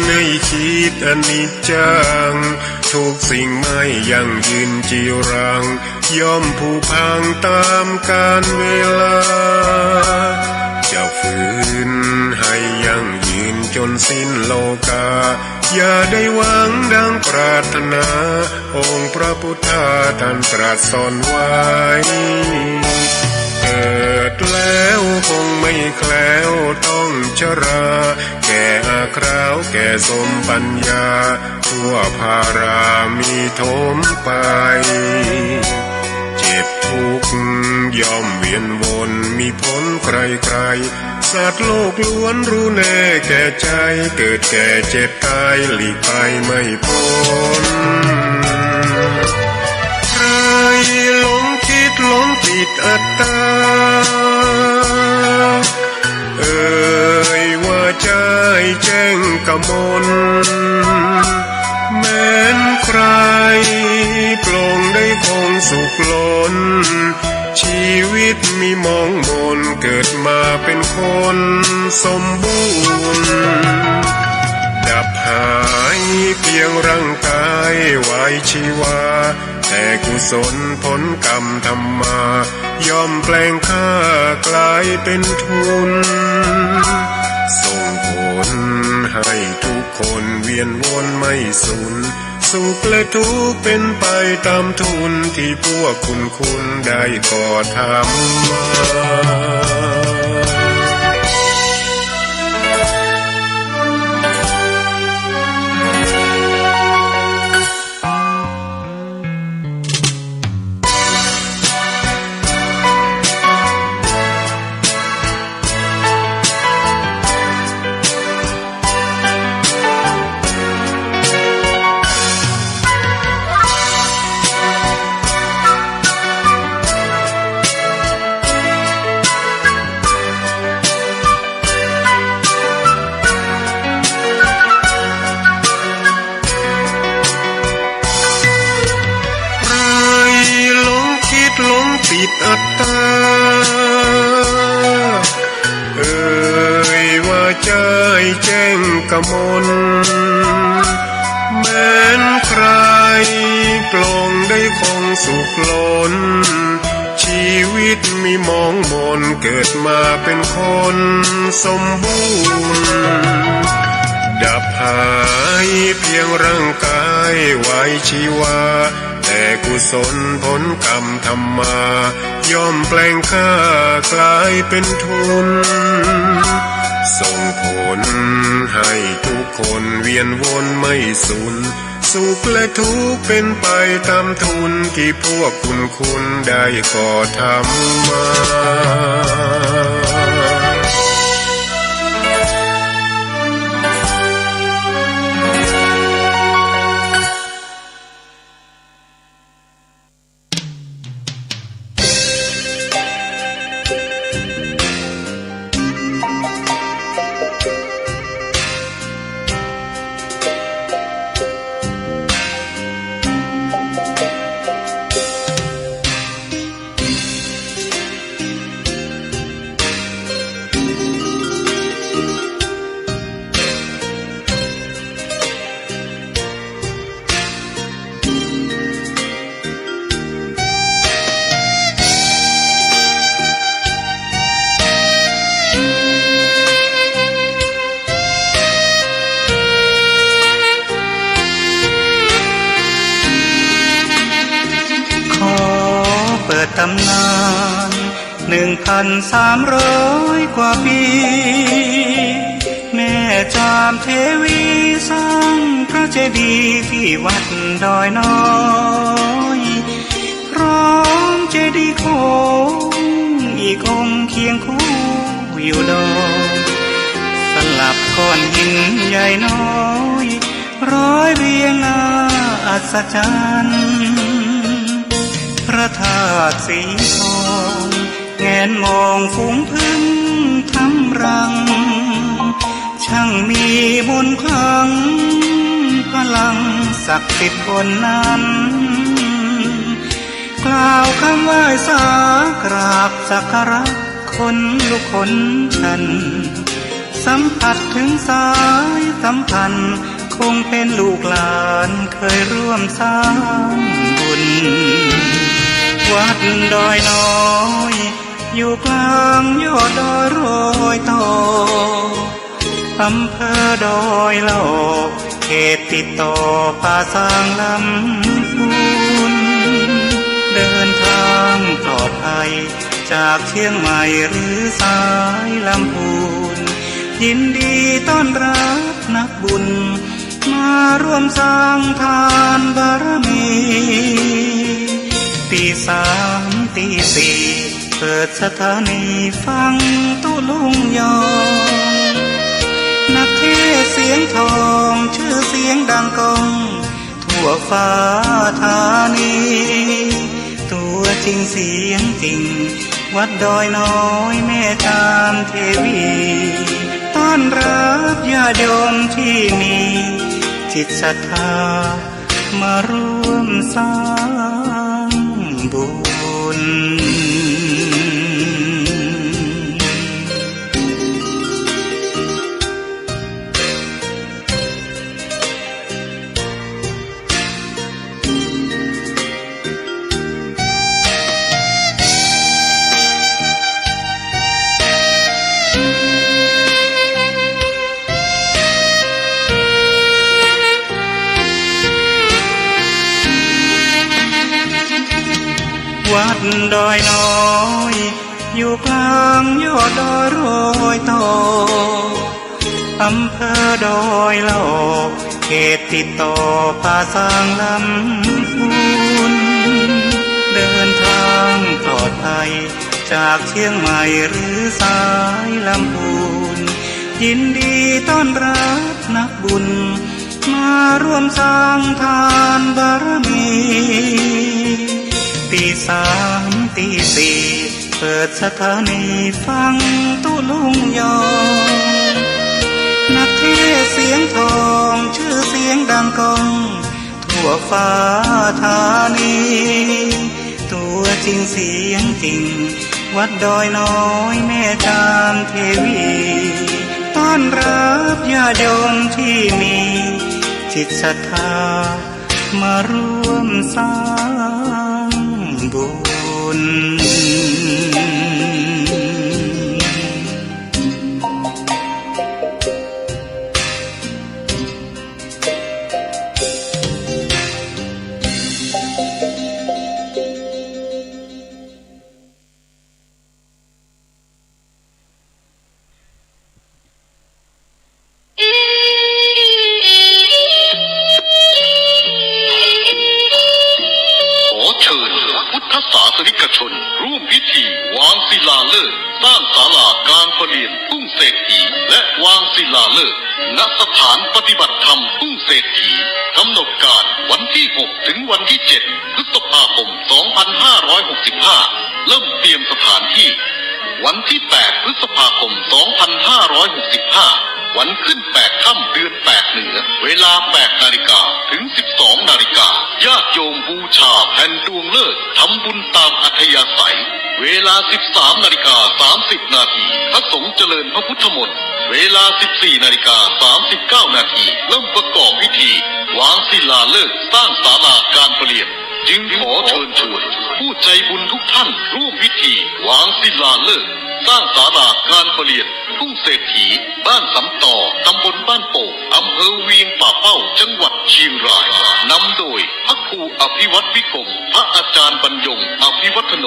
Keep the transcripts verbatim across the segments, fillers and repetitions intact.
ในชีวิตอนิจจัง ทุกสิ่งไม่ยั่งยืนจีรัง ย่อมผุพังตามกาลเวลา จะฝืนให้ยั่งยืนจนสิ้นโลกา อย่าได้หวังดังปรารถนา องค์พระพุทธาท่านตรัสสอนไว้ เกิดแล้วคงไม่แคล้วต้องชรา แก่อาคราวแก่สมปัญญา ทั่วพารามีโถมไป เจ็บทุกข์ย่อมเวียนวนมีพ้นใครๆ สัตว์โลกล้วนรู้แน่แก่ใจ เกิดแก่เจ็บตายหลีกไปไม่พ้น ใครหลงคิดหลงติดอัตตา เอ่ยว่าใจ้แจ้งกมล แม้นใครปลงได้คงสุขล้น ชีวิตมีมองมน เกิดมาเป็นคนสมบูรณ์ ดับหายเพียงร่างกายไว้ชีวา แต่กุศลผลกรรมทำมา ย่อมแปลงค่ากลายเป็นทุน ส่งผลให้ทุกคนเวียนวนไม่สูญ สุขและทุกข์เป็นไปตามทุนที่พวกคุณคุณได้ก่อทำมา ใครหลงคิดหลงติดอัตตา เอ่ยว่าใจ้แจ้งกมล แม้นใครปลงได้คงสุขล้น ชีวิตมีมองมน เกิดมาเป็นคนสมบูรณ์ ดับหายเพียงร่างกายไว้ชีวา แต่กุศลผลกรรมทำมา ย่อมแปลงค่ากลายเป็นทุน ส่งผลให้ทุกคนเวียนวนไม่สูญ สุขและทุกข์เป็นไปตามทุนที่พวกคุณคุณได้ก่อทำมา ขอเปิดตำนาน หนึ่งพันสามร้อยกว่าปี แม่จามเทวีสร้างพระเจดีย์ที่วัดดอยน้อย พร้อมเจดีย์โค้งอีกองค์เคียงคู่อยู่ดอย สลับก้อนหินใหญ่น้อย ร้อยเรียงน่าอัศจรรย์ พระธาตุสีทอง แงนมองฝูงผึ้งทำรัง ช่างมีมนต์ขลัง พลังศักดิ์สิทธิ์บนนั้น กล่าวคำไหว้สากราบสักการะ ขนลุกขนชัน สัมผัสถึงสายสัมพันธ์ คงเป็นลูกหลานเคยร่วมสร้างบุญ วัดดอยน้อย อยู่กลางยอดดอยรอยต่อ อำเภอดอยหล่อ เขตติดต่อป่าซางลำพูน เดินทางปลอดภัย จากเชียงใหม่หรือสายลำพูน ยินดีต้อนรับนักบุญ มาร่วมสร้างทานบารมี ตีสามตีสี่ เปิดสถานีฟังตุ๊ลุงยอง นักเทศน์เสียงทอง ชื่อเสียงดังก้อง ทั่วฟ้าธานี ตัวจริงเสียงจริง วัดดอยน้อยแม่จามเทวี ต้อนรับญาติโยมที่มีจิตศรัทธา มาร่วมสร้างบุญ วัดดอยน้อย อยู่กลางยอดดอยรอยต่อ อำเภอดอยหล่อ เขตติดต่อป่าซางลำพูน เดินทางปลอดภัย จากเชียงใหม่หรือสายลำพูน ยินดีต้อนรับนักบุญ มาร่วมสร้างทานบารมี ตีสามตีสี่ เปิดสถานีฟังตุ๊ลุงยอง นักเทศน์เสียงทอง ชื่อเสียงดังก้อง ทั่วฟ้าธานี ตัวจริงเสียงจริง วัดดอยน้อยแม่จามเทวี ต้อนรับญาติโยมที่มีจิตศรัทธา มาร่วมสร้างบุญ ขอเชิญพุทธศาสนิกชนร่วมพิธีวางศิลาฤกษ์สร้างศาลาการประเรียนทุ่งเศรษฐี และวางศิลาฤกษ์ ณ สถานปฏิบัติธรรมทุ่งเศรษฐี กำหนดการวันที่ หก ถึงวันที่ เจ็ด พฤษภาคม สองพันห้าร้อยหกสิบห้า เริ่มเตรียมสถานที่ วันที่ แปด พฤษภาคม สองพันห้าร้อยหกสิบห้า วันขึ้น แปด ค่ำ เดือน แปด เหนือ เวลา แปด นาฬิกา ถึง สิบสอง นาฬิกา ญาติโยมบูชาแผ่นดวงฤกษ์ ทำบุญตามอัธยาศัย เวลา สิบสาม นาฬิกา สามสิบ นาที พระสงฆ์เจริญพระพุทธมนต์ เวลา สิบสี่ นาฬิกา สามสิบเก้า นาที เริ่มประกอบพิธี วางศิลาฤกษ์สร้างศาลาการประเรียน จึงขอเชิญชวนผู้ใจบุญทุกท่านร่วมพิธี วางศิลาฤกษ์สร้างศาลาการประเรียน ทุ่งเศรษฐี บ้านสันต่อ ตำบลบ้านโป่ง อำเภอเวียงป่าเป้า จังหวัดเชียงราย นำโดยพระครูอภิวัตรวิกรม พระอาจารย์บรรยง อภิวัฒโน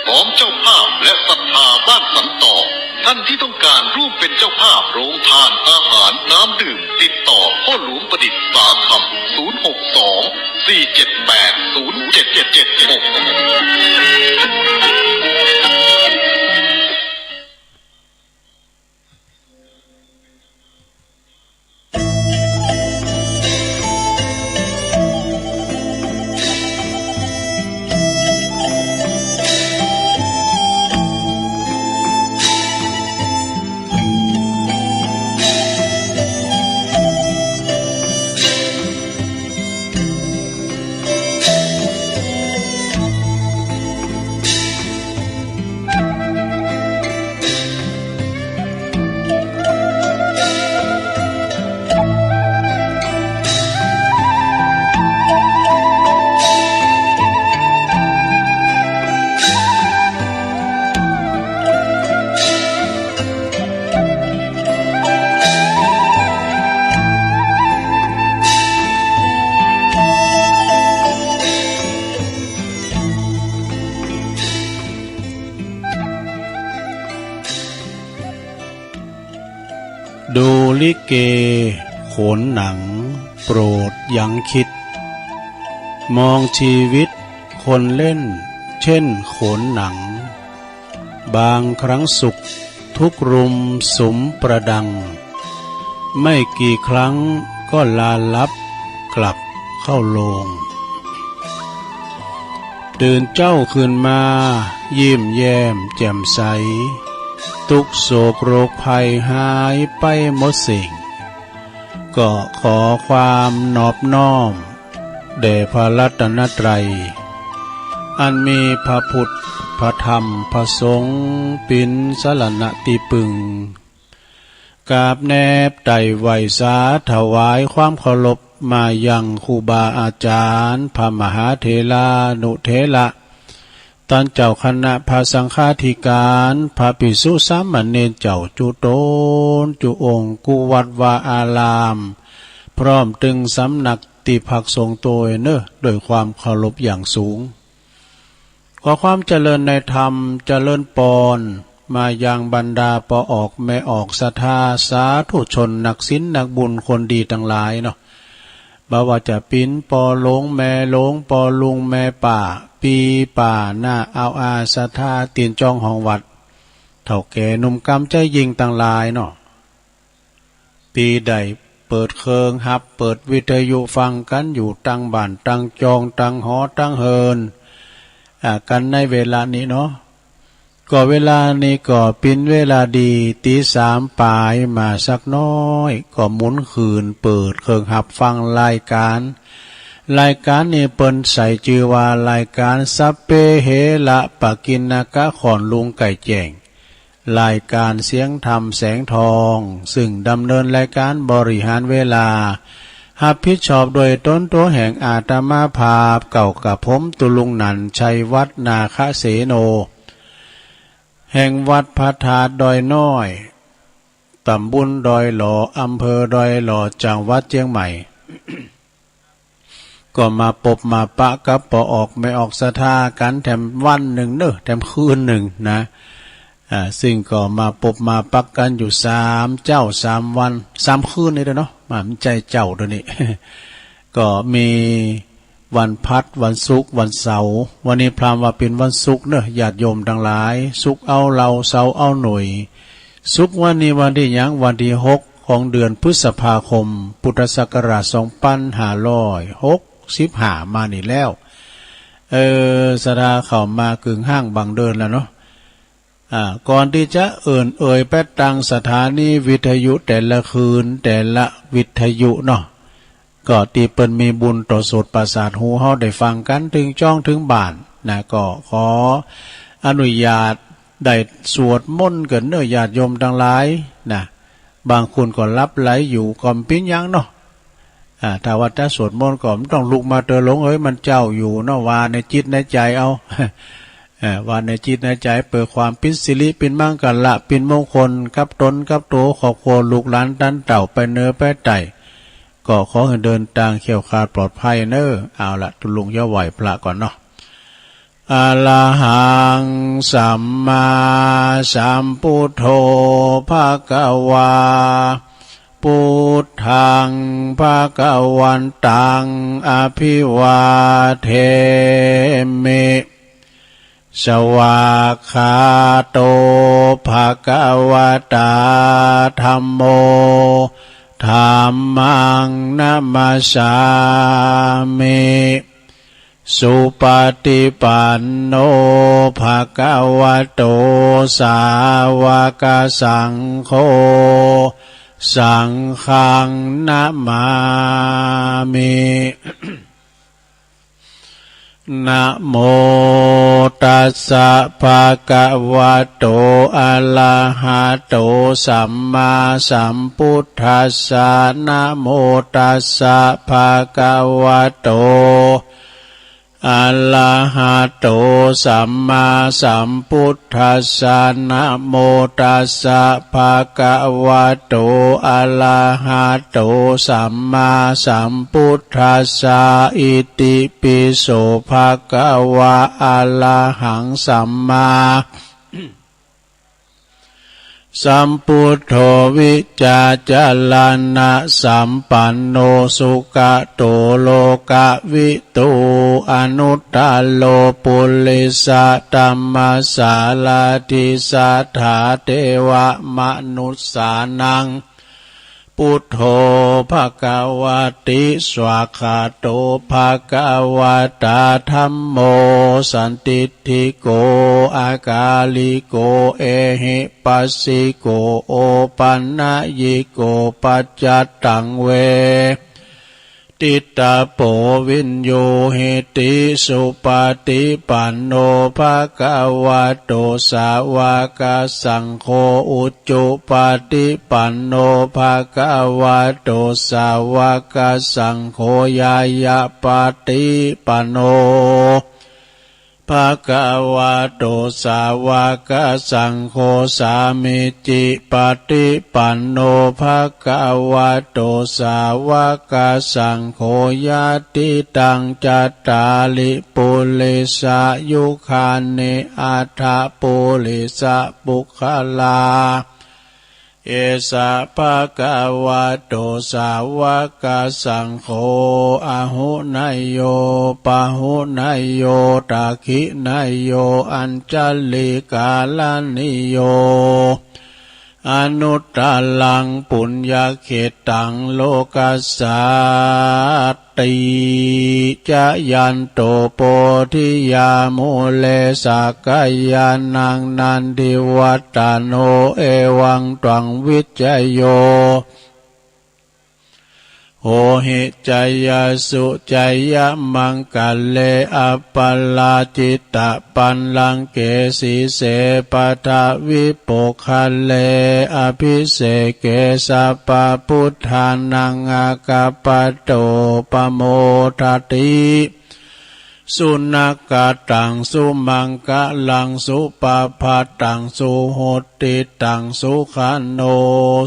พร้อมเจ้าภาพและศรัทธาบ้านสันต่อ ท่านที่ต้องการร่วมเป็นเจ้าภาพโรงทานอาหารน้ำดื่ม ติดต่อพ่อหลวงประดิษฐ์สาคำ ศูนย์ หก สอง สี่ เจ็ด แปด ศูนย์ เจ็ด เจ็ด เจ็ด หก ลิเก โขนหนัง โปรดยั้งคิด มองชีวิตคนเล่นเช่นโขนหนัง บางครั้งสุขทุกข์รุมสุมประดัง ไม่กี่ครั้งก็ลาลับกลับเข้าโลง ตื่นเจ๊าขึ้นมา ยิ้มแย้มแจ่มใส ทุกข์โศกโรคภัยหายไปหมดสิ้น ก็ขอความนอบน้อม แด่พระรัตนตรัย อันมีพระพุทธ พระธรรม พระสงฆ์ เป๋นสรณะตี้ปึง กราบแนบไต่ไหว้สาถวายความเคารพมายังครูบาอาจารย์ พระมหาเถรานุเถระ ต้านเจ้าคณะพระสังฆาธิการ พระภิกษุสามเณรเจ้าจุ๊ตนจุ๊องค์ กู้วัดวาอาราม พร้อมตึงสำนักตี้พักสงฆ์โตยเนอะ ด้วยความเคารพอย่างสูง ขอความเจริญในธรรม เจริญปอน มายังบรรดาป้อออกแม่ออกศรัทธาสาธุชนนักศีลนักบุญคนดีตังหลายเนาะ บ่ว่าจะเป๋นป้อหลวงแม่หลวง ป้อลุงแม่ป้า ปี้ป้าน้าอาวอาศรัทธาตี๋นจ้องห้องวัด เฒ่าแก่หนุ่มกำใจ๋ยิ่งตังหลายเนาะ ตี้ได้เปิดเครื่องฮับ เปิดวิทยุฟังกั๋นอยู่ตังบ้านตังจองตังหอตังเฮือน อ่า กั๋นในเวลานี้เนาะ ก็เวลานี้ก็เป๋นเวลาดี ตี๋สามป๋ายมาสักน้อย ก็หมุนคืนเปิดเครื่องฮับฟังรายการ รายการนี้เปิ้นใส่จื้อว่ารายการสัพเพเหระปกิณณกะ ขอนลุงไก่แจ้ง รายการเสียงธรรมแสงทอง ซึ่งดำเนินรายการบริหารเวลา ฮับผิดชอบโดยตนตั๋วแห่งอาตมาภาพ เก่ากะผมตุลุงหนัน ชัยวัฒน์ นาคเสโน แห่งวัดพระธาตุดอยน้อย ตำบลดอยหล่อ อำเภอดอยหล่อ จังหวัดเจียงใหม่ ก็มาปบมาปะกับป้อออกแม่ออกศรัทธากั๋นแถมวันนึ่งเนอะ แถมคืนนึ่งนะ อ่า ซึ่งก็มาปบมาปะกั๋นอยู่สามเจ๊าสามวัน สามคืนนี้เด้อเนาะ มันใจ้เจ๊าเดี๋ยวนี้ ก็มีวันพัด วันศุกร์ วันเสาร์ วันนี้พราหมณ์ว่าเป๋นวันศุกร์เนอะ ญาติโยมตังหลาย ศุกร์เอาเหล้า เสาร์เอาหน่วย ศุกร์วันนี้วันตี้หยัง วันตี้หก ของเดือนพฤษภาคม พุทธศักราชสองพันห้าร้อยหกสิบห้า มานี่แล้ว เออ ศรัทธาเข้ามากึ่งฮ้างบางเดือนแล้วเนาะ อ่า ก่อนตี้จะเอิ้นเอ่ยไปตังสถานีวิทยุแต่ละคืน แต่ละวิทยุเนาะ ก็ตี้เปิ้นมีบุญต่อโสตประสาทหูเฮาได้ฟังกั๋นเถิงจ้องเถิงบ้านนะ ก็ขออนุญาตได้สวดมนต์กั๋นเนอะ ญาติโยมตังหลายนะ บางคนก็หลับไหลอยู่ก็บ่เป๋นหยังเนาะ อ่า ถ้าว่าจะสวดมนต์ก็บ่ต้องลุกมาเต๊อะ หลวงเอ๋ย มันเจ๊าอยู่เนาะ ว่าในจิตในใจ๋เอา เอ่อ ว่าในจิตในใจ๋ เปื้อความเป๋นสิริ เป๋นมังคละ เป๋นมงคล กับตน กับตั๋ว ครอบครัว ลูกหลาน ต้านเต้า ไปเหนือไปใต้ ก็ขอหื้อเดินตางแคล้วคลาดปลอดภัยเนอะ เอาละ ตุลุงจะไหว้พระก่อนเนาะ อะระหัง สัมมาสัมพุทโธ ภะคะวา พุทธัง ภะคะวันตัง อะภิวาเทมิ สวากขาโต ภะคะวะตา ธัมโม ธัมมัง นะมัสสามิ สุปะฏิปันโน ภะคะวะโต สาวะกะสังโฆ สังฆัง นะมามิ นะโมตัสสะ ภะคะวะโต อะระหะโต สัมมาสัมพุทธัสสะ นะโมตัสสะ ภะคะวะโต อะระหะโต สัมมาสัมพุทธัสสะ นะโมตัสสะ ภะคะวะโต อะระหะโต สัมมาสัมพุทธัสสะ อิติปิโส ภะคะวะ อะระหัง สัมมา สัมพุทโธ วิชชาจรณะสัมปันโน สุขะโต โลกะวิทู อนุตตโร ปุริสะธัมมสสารถิ สัทธาเทวะมนุสสานัง พุทโธ ภะคะวะติ สวากขาโต ภะคะวะตา ธัมโม สันทิฏฐิโก อากาลิโก เอหิปัสสิโก โอปันนยิโก ปัจจัตตัง เวทิตาโป วิญญูหิติ สุปฏิปันโน ภะคะวะโต สาวกสังโฆ อุจุปฏิปันโน ภะคะวะโต สาวกสังโฆ ญาณปฏิปันโน ภะคะวะโต สาวกสังโฆ สามีจิปฏิปันโน ภะคะวะโต สาวกสังโฆ ยะติตัง จัตตาริ ปุริสายุคานิ อัตถะ ปุริสะปุคคลา เอสะ ภะคะวะโต สาวกสังโฆ อาหุเนยโย ปาหุเนยโย ทักขิเนยโย อัญชลิกาลานิโย อนุตตรัง ปุญญเขตตัง โลกัสสาติ จายันโต โพธิยา มูเล สักกายานัง นันทิวัตตโน เอวังตวัง วิจโย โหหิ จายสุ จายมังคะเล อัปปะราจิตะปัลลังเก สีเส ปะทะวิโปคะเล อภิเสเก สัพพะพุทธานัง อาคัปปะโต ปะโมทะติ สุนัคขตัง สุมังคะลัง สุปะพะตัง สุหุตติตัง สุขะโน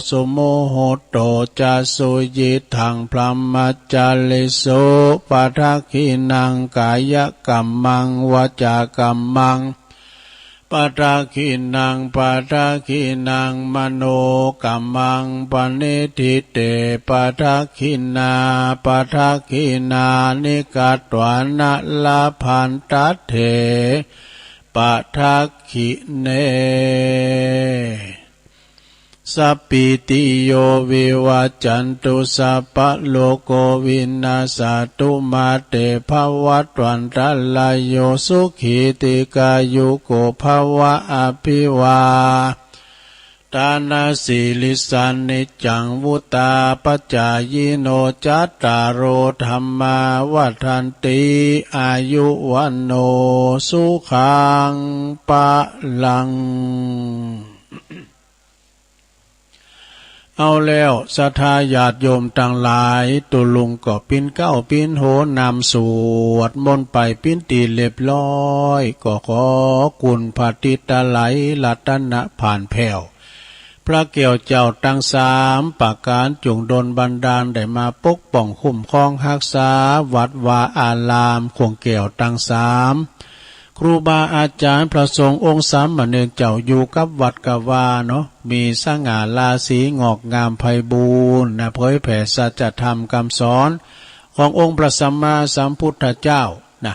สุมุหุตโต จะ สุยิตถัง พรหมจาริสุ ปะทักขิณัง กายกัมมัง วาจากัมมัง ปะทักขิณัง ปะทักขิณัง มโนกัมมัง ปะนิฏฐิเต ปะทักขิณา ปะทักขิณานิ กัตวานะ ละพันตะเถ ปะทักขิเณ สัพพีติโย วิวัจจันตุ สัพพะโรโค วินัสสะตุ มาเต ภะวัตวันตะราโย สุขี ทีฆายุโก ภะวะ อะภิวาทานะสีลิสสะ นิจจัง วุฑฒาปะจายิโน จัตตาโร ธัมมา วัฑฒันติ อายุ วัณโณ สุขัง พะลัง เอาแล้ว ศรัทธาญาติโยมตังหลาย ตุ๊ลุงก็ปิ้นเก๊าปิ้นโหนำสวดมนต์ไปปิ้นตี้เรียบร้อย ก็ขอคุณพระติตะไลยรัตนะผ่านแผ้ว พระแก้วเจ้าตังสามประก๋าน จุ่งดลบันดาลได้มาปกป้องคุ้มครองฮักษาวัดวาอาราม ขวงแก้วตังสาม ครูบาอาจ๋ารย์พระสงฆ์องค์สามเณรเจ้าอยู่กับวัดกะวาเนาะ มีสง่าราศีงอกงามไพบูลย์นะ เผยแผ่สัจธรรมกำสอนขององค์พระสัมมาสัมพุทธเจ้านะ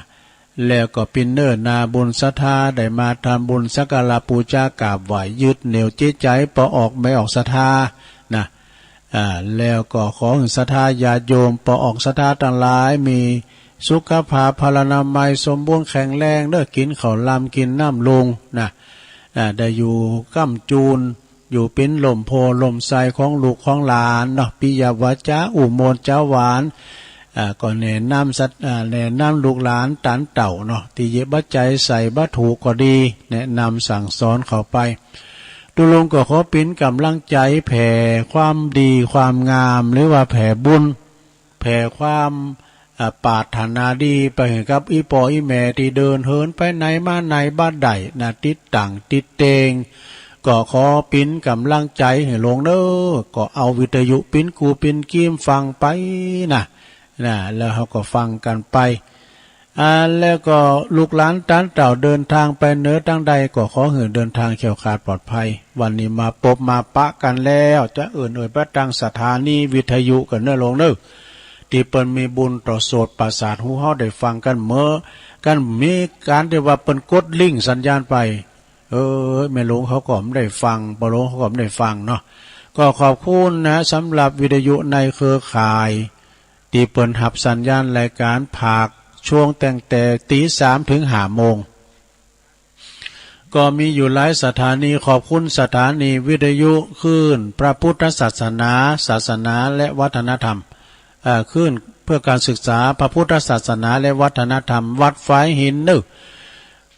แล้วก็ปิ้นเน้อนาบุญศรัทธาได้มาทำบุญสักการะปู๋จากราบไหว้ ยึดเหนี่ยวจิตใจ๋ปอออกแม่ออกศรัทธานะ อ่า แล้วก็ขอหื้อศรัทธาญาติโยมปอออกศรัทธาตังหลาย มีสุขภาพพลานามัยสมบูรณ์แข็งแรงเด้อ กินข้าวลำกินน้ำลุงนะ อ่า ได้อยู่ค้ำจูน อยู่เป๋นล่มโพธิ์ล่มไทรของลูกของหลานเนาะ ปิยวาจาอู้ม่วนจาหวาน อ่า ก็แนะนำสัตว์ อ่า แนะนำลูกหลานตานเต้าเนาะ ตี้เยียะปัจจัยใส่วัตถุก็ดี แนะนำสั่งสอนเข้าไป ตุ๊ลุงก็ขอเป๋นก๋ำลังใจ๋แผ่ความดีความงาม หรือว่าแผ่บุญ แผ่ความ อ่า ปรารถนาดีไปหื้อกับอี่ป้ออี่แม่ตี้เดินเหินไปไหนมาไหนบ่ได้นะ ติดตั้งติดเต็ง ก็ขอเป๋นก๋ำลังใจ๋หื้อหลวงเน้อ ก็เอาวิทยุเป๋นกู้เป๋นกีมฟังไปนะ นะ แล้วเฮาก็ฟังกั๋นไป อ่า แล้วก็ลูกหลานต้านเต้าเดินทางไปเนินทางใดก็ขอหื้อเดินทางแคล้วคลาดปลอดภัย วันนี้มาปบมาปะกั๋นแล้ว จะเอิ้นเอ่ยไปตางสถานีวิทยุกั๋นเน้อหลวงเน้อ ตี้เปิ้นมีบุญต่อโสตประสาทหูเฮาได้ฟังกั๋นเมื่อ กั๋นมีก๋านตี้ว่าเปิ้นกดลิงก์สัญญาณไป เออ แม่หลวงเขาก็บ่ได้ฟัง ป้อหลวงเขาก็บ่ได้ฟังเนาะ ก็ขอบคุณนะ สำหรับวิทยุในเครือข่าย ตี้เปิ้นฮับสัญญาณรายก๋านภาคช่วงตั้งแต่ตีสามถึงห้าโมง ก็มีอยู่หลายสถานี ขอบคุณสถานีวิทยุคลื่นพระพุทธศาสนา ศาสนาและวัฒนธรรม เอ่อ คลื่นเพื่อการศึกษาพระพุทธศาสนาและวัฒนธรรม วัดฝายหินเน้อ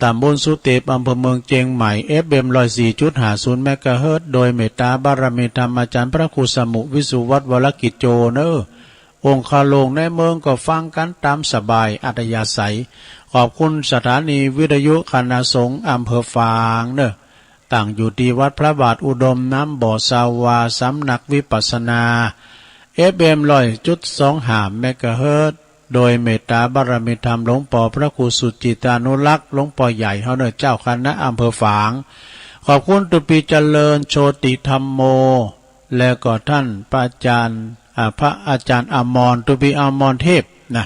ตำบลสุเตป อำเภอเมืองเจียงใหม่ เอฟเอ็ม ร้อยสี่จุดห้าศูนย์ เมกะเฮิรตซ์ โดยเมตตาบารมีธรรมอาจารย์พระครูสมุ วิสุวัฒน์ วรกิจโจ เน้อ องคาโลงในเมืองก็ฟังกั๋นตามสบายอัธยาศัย ขอบคุณสถานีวิทยุคณะสงฆ์อำเภอฝางเน้อ ตั้งอยู่ตี้วัดพระบาทอุดมน้ำบ่อสาวา สำนักวิปัสสนา เอฟเอ็ม ร้อยจุดสองห้า เมกะเฮิรตซ์ โดยเมตตาบารมีธรรมหลวงป้อพระครูสุจิตานุรักษ์ หลวงป้อใหญ่เฮาเน้อ เจ้าคณะอำเภอฝาง ขอบคุณตุปีเจริญโชติธัมโม แล้วก็ท่านพระอาจารย์ อ่า พระอาจารย์อมร ตุปีอมรเทพนะ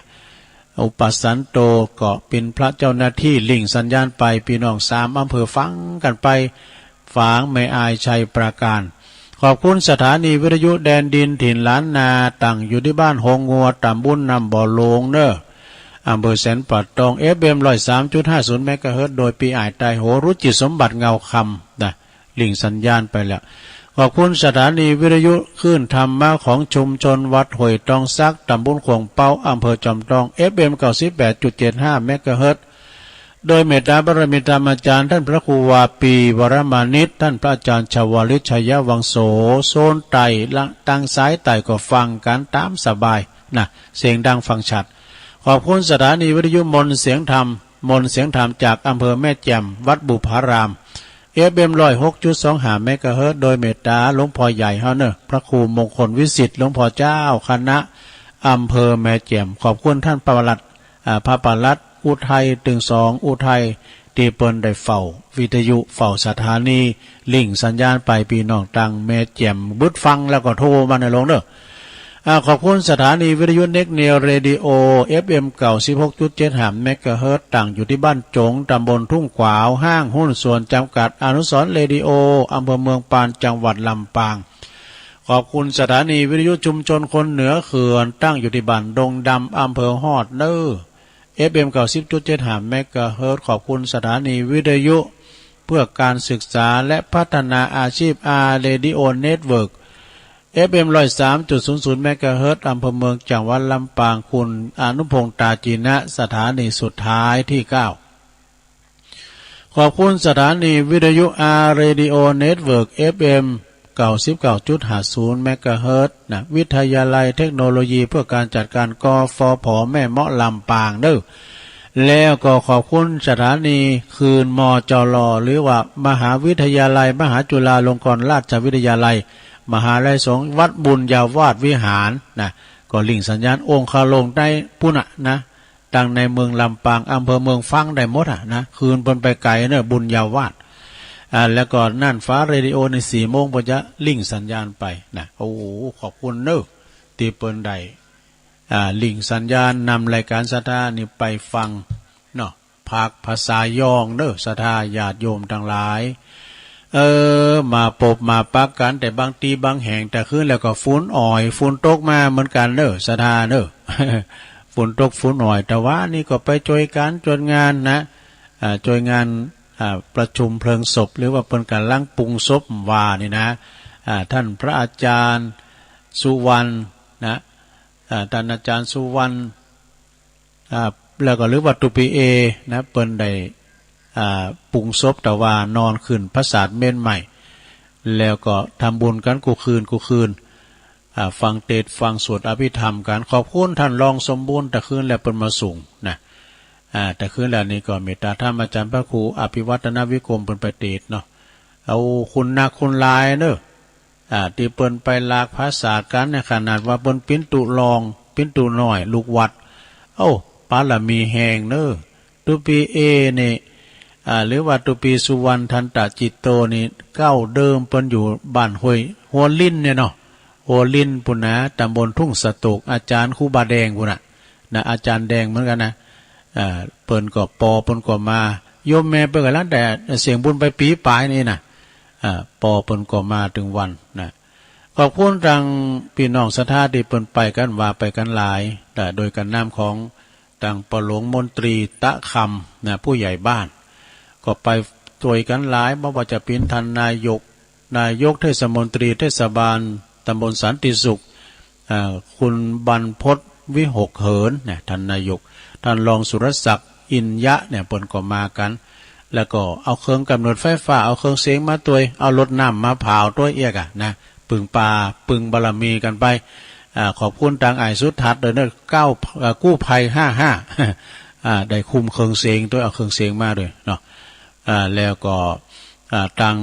อุปสันโตก็เป๋นพระเจ้าหน้าตี้ ลิงก์สัญญาณไป ปี้น้องสามอำเภอฟังกั๋นไป ฝาง แม่อาย ชัยปราการ ขอบคุณสถานีวิทยุแดนดินถิ่นล้านนา ตั้งอยู่ตี้บ้านโฮงงัว ตำบลน้ำบ่อโลงเน้อ อำเภอแสนป่าตอง เอฟเอ็ม ร้อยสามจุดห้าศูนย์ เมกะเฮิรตซ์ โดยปี้อ้ายใต้โห รุจิสมบัติเงาคำนะ ลิงก์สัญญาณไปแล้ว ขอบคุณสถานีวิทยุคลื่นธรรมะของชุมชนวัดห้วยตองสัก ตำบลขวงเป๊า อำเภอจอมทอง เอฟเอ็ม เก้าสิบแปดจุดเจ็ดห้า เมกะเฮิรตซ์ โดยเมตตาบารมีธรรมอาจารย์ท่านพระครูวาปี วรมานิต ท่านพระอาจารย์ชวลิต ชัยวังโส โซนใต้ละ ตางสายใต้ก็ฟังกั๋นตามสบายนะ เสียงดังฟังชัด ขอบคุณสถานีวิทยุมนต์เสียงธรรม มนต์เสียงธรรมจากอำเภอแม่แจ่ม วัดบุพาราม เอฟเอ็ม ร้อยหกจุดสองห้า เมกะเฮิรตซ์ โดยเมตตาหลวงป้อใหญ่เฮาเน้อ พระครูมงคลวิสิทธิ์ หลวงป้อเจ้าคณะอำเภอแม่แจ่ม ขอบคุณท่านพระปลัด อ่า พระปลัดอุทัย ตึงสองอุทัย ตี้เปิ้นได้เฝ้าวิทยุ เฝ้าสถานี ลิงก์สัญญาณไป ปี้น้องตางแม่แจ่มบึดฟังแล้วก็โทรมาเน้อหลวงเน้อ อ่า ขอบคุณสถานีวิทยุเน็กเนียลเรดิโอ เอฟเอ็ม เก้าสิบหกจุดเจ็ดห้า เมกะเฮิรตซ์ ตั้งอยู่ตี้บ้านจง ตำบลทุ่งขวาว ห้างหุ้นส่วนจำกัดอนุสรณ์เรดิโอ อำเภอเมืองปาน จังหวัดลำปาง ขอบคุณสถานีวิทยุชุมชนคนเหนือเขื่อน ตั้งอยู่ตี้บ้านดงดำ อำเภอฮอดเน้อ เอฟเอ็ม เก้าสิบจุดเจ็ดห้า เมกะเฮิรตซ์ ขอบคุณสถานีวิทยุเพื่อการศึกษาและพัฒนาอาชีพ อาร์ เรดิโอ เน็ตเวิร์ก เอฟเอ็ม ร้อยสามจุดศูนย์ศูนย์ เมกะเฮิรตซ์ อำเภอเมือง จังหวัดลำปาง คุณอนุพงษ์ ตาจีนะ สถานีสุดท้ายตี้เก้า ขอบคุณสถานีวิทยุ อาร์ เรดิโอ เน็ตเวิร์ก เอฟเอ็ม เก้าสิบเก้าจุดห้าศูนย์ เมกะเฮิรตซ์ นะ วิทยาลัยเทคโนโลยีเพื่อการจัดการ กฟผ แม่เมาะ ลำปางเน้อ แล้วก็ขอบคุณสถานีคลื่น มจล หรือว่ามหาวิทยาลัยมหาจุฬาลงกรณราชวิทยาลัย มหาลัยสงฆ์วัดบุญญาวาสวิหาร นะ ก็ลิงก์สัญญาณองคาโลงได้ปู้นน่ะ นะ ตังในเมืองลำปาง อำเภอเมืองฟังได้หมดอะนะ คลื่นเปิ้นไปไกลเนอะ บุญญาวาส อ่า แล้วก็น่านฟ้าเรดิโอในสี่โมงเปิ้นจะลิงก์สัญญาณไปนะ โอ้โห ขอบคุณเนอะ ตี้เปิ้นได้ อ่า ลิงก์สัญญาณนำรายการศรัทธานี่ไปฟังเนาะ ภาคภาษายองเนอะ ศรัทธาญาติโยมตังหลาย เออ มาปบมาปะกั๋น แต่บางตี้บางแห่ง แต่คืนแล้วก็ฝนอ่อย ฝนตกมาเหมือนกั๋นเนอะ ศรัทธาเนอะ ฝนตกฝนอ่อย แต่ว่านี่ก็ไปจ้วยก๋านจ้วยงานนะ อ่า จ้วยงาน อ่า ประชุมเพลิงศพ หรือว่าเปิ้นก๋ำลังปรุงศพว่านี่นะ อ่า ท่านพระอาจารย์สุวรรณนะ อ่า ท่านอาจารย์สุวรรณ อ่า แล้วก็หรือว่าตุ๊ปีเอนะ เปิ้นได้ อ่า ปรุงศพ แต่ว่านอนขึ้นผสาทเมรุใหม่ แล้วก็ทำบุญกั๋นกู้คืนกู้คืน อ่า ฟังเทศน์ฟังสวดอภิธรรมกั๋น ขอบคุณท่านรองสมบูรณ์ แต่คืนแล้วเปิ้นมาสูงนะ อ่า แต่คืนแล้วนี่ก็เมตตาธรรมอาจารย์พระครูอภิวัฒนวิกรมเปิ้นไปเทศน์เนาะ เอาคุณนักคุณหลายเนอะ อ่า ตี้เปิ้นไปหลากผสาทกั๋นเนี่ย ขนาดว่าเปิ้นปิ้นตุ๊ลอง ปิ้นตุ๊น้อย ลูกวัด เอ้า ปารมีแฮงเนอ ตุปีเอนี่ อ่า หรือว่าตุปีสุวรรณทันตะจิตโตนี่ เก๊าเดิมเปิ้นอยู่บ้านห้วย หัวลินเนี่ยเนาะ หัวลินปุ้นนะ ตำบลทุ่งสะโตก อาจารย์ครูบาแดงปุ้นน่ะ นะ อาจารย์แดงเหมือนกันนะ อ่า เปิ้นก็ ปอเปิ้นก็มา โยมแม่เปิ้นก็ตั้งแต่เสียงบุญไปปีปลายนี่นะ อ่า ปอเปิ้นก็มาตึงวันนะ ขอบคุณตังพี่น้องศรัทธาตี้เปิ้นไปกั๋นว่าไปกั๋นหลาย แต่โดยการนำของตังปอหลวงมนตรีตะคำนะ ผู้ใหญ่บ้าน ก็ไปช่วยกั๋นหลาย บ่ว่าจะเป๋นท่านนายก นายกเทศมนตรีเทศบาลตำบลสันติสุข อ่า คุณบรรพต วิหกเหินนะ ท่านนายก ท่านรองสุรศักดิ์ อินยะเนี่ย เปิ้นก็มากั๋น แล้วก็เอาเครื่องกำเนิดไฟฟ้า เอาเครื่องเสียงมาตวย เอารถน้ำมาผาวตวยเอียกอะนะ ปึงปา ปึงบารมีกั๋นไป อ่า ขอบคุณตังอ้ายสุทัศน์ด้วยเนอะ เก้า เอ่อ กู้ภัย ห้าห้า อ่า ได้คุมเครื่องเสียงตวย เอาเครื่องเสียงมาตวยเนาะ อ่า แล้วก็ อ่า ตัง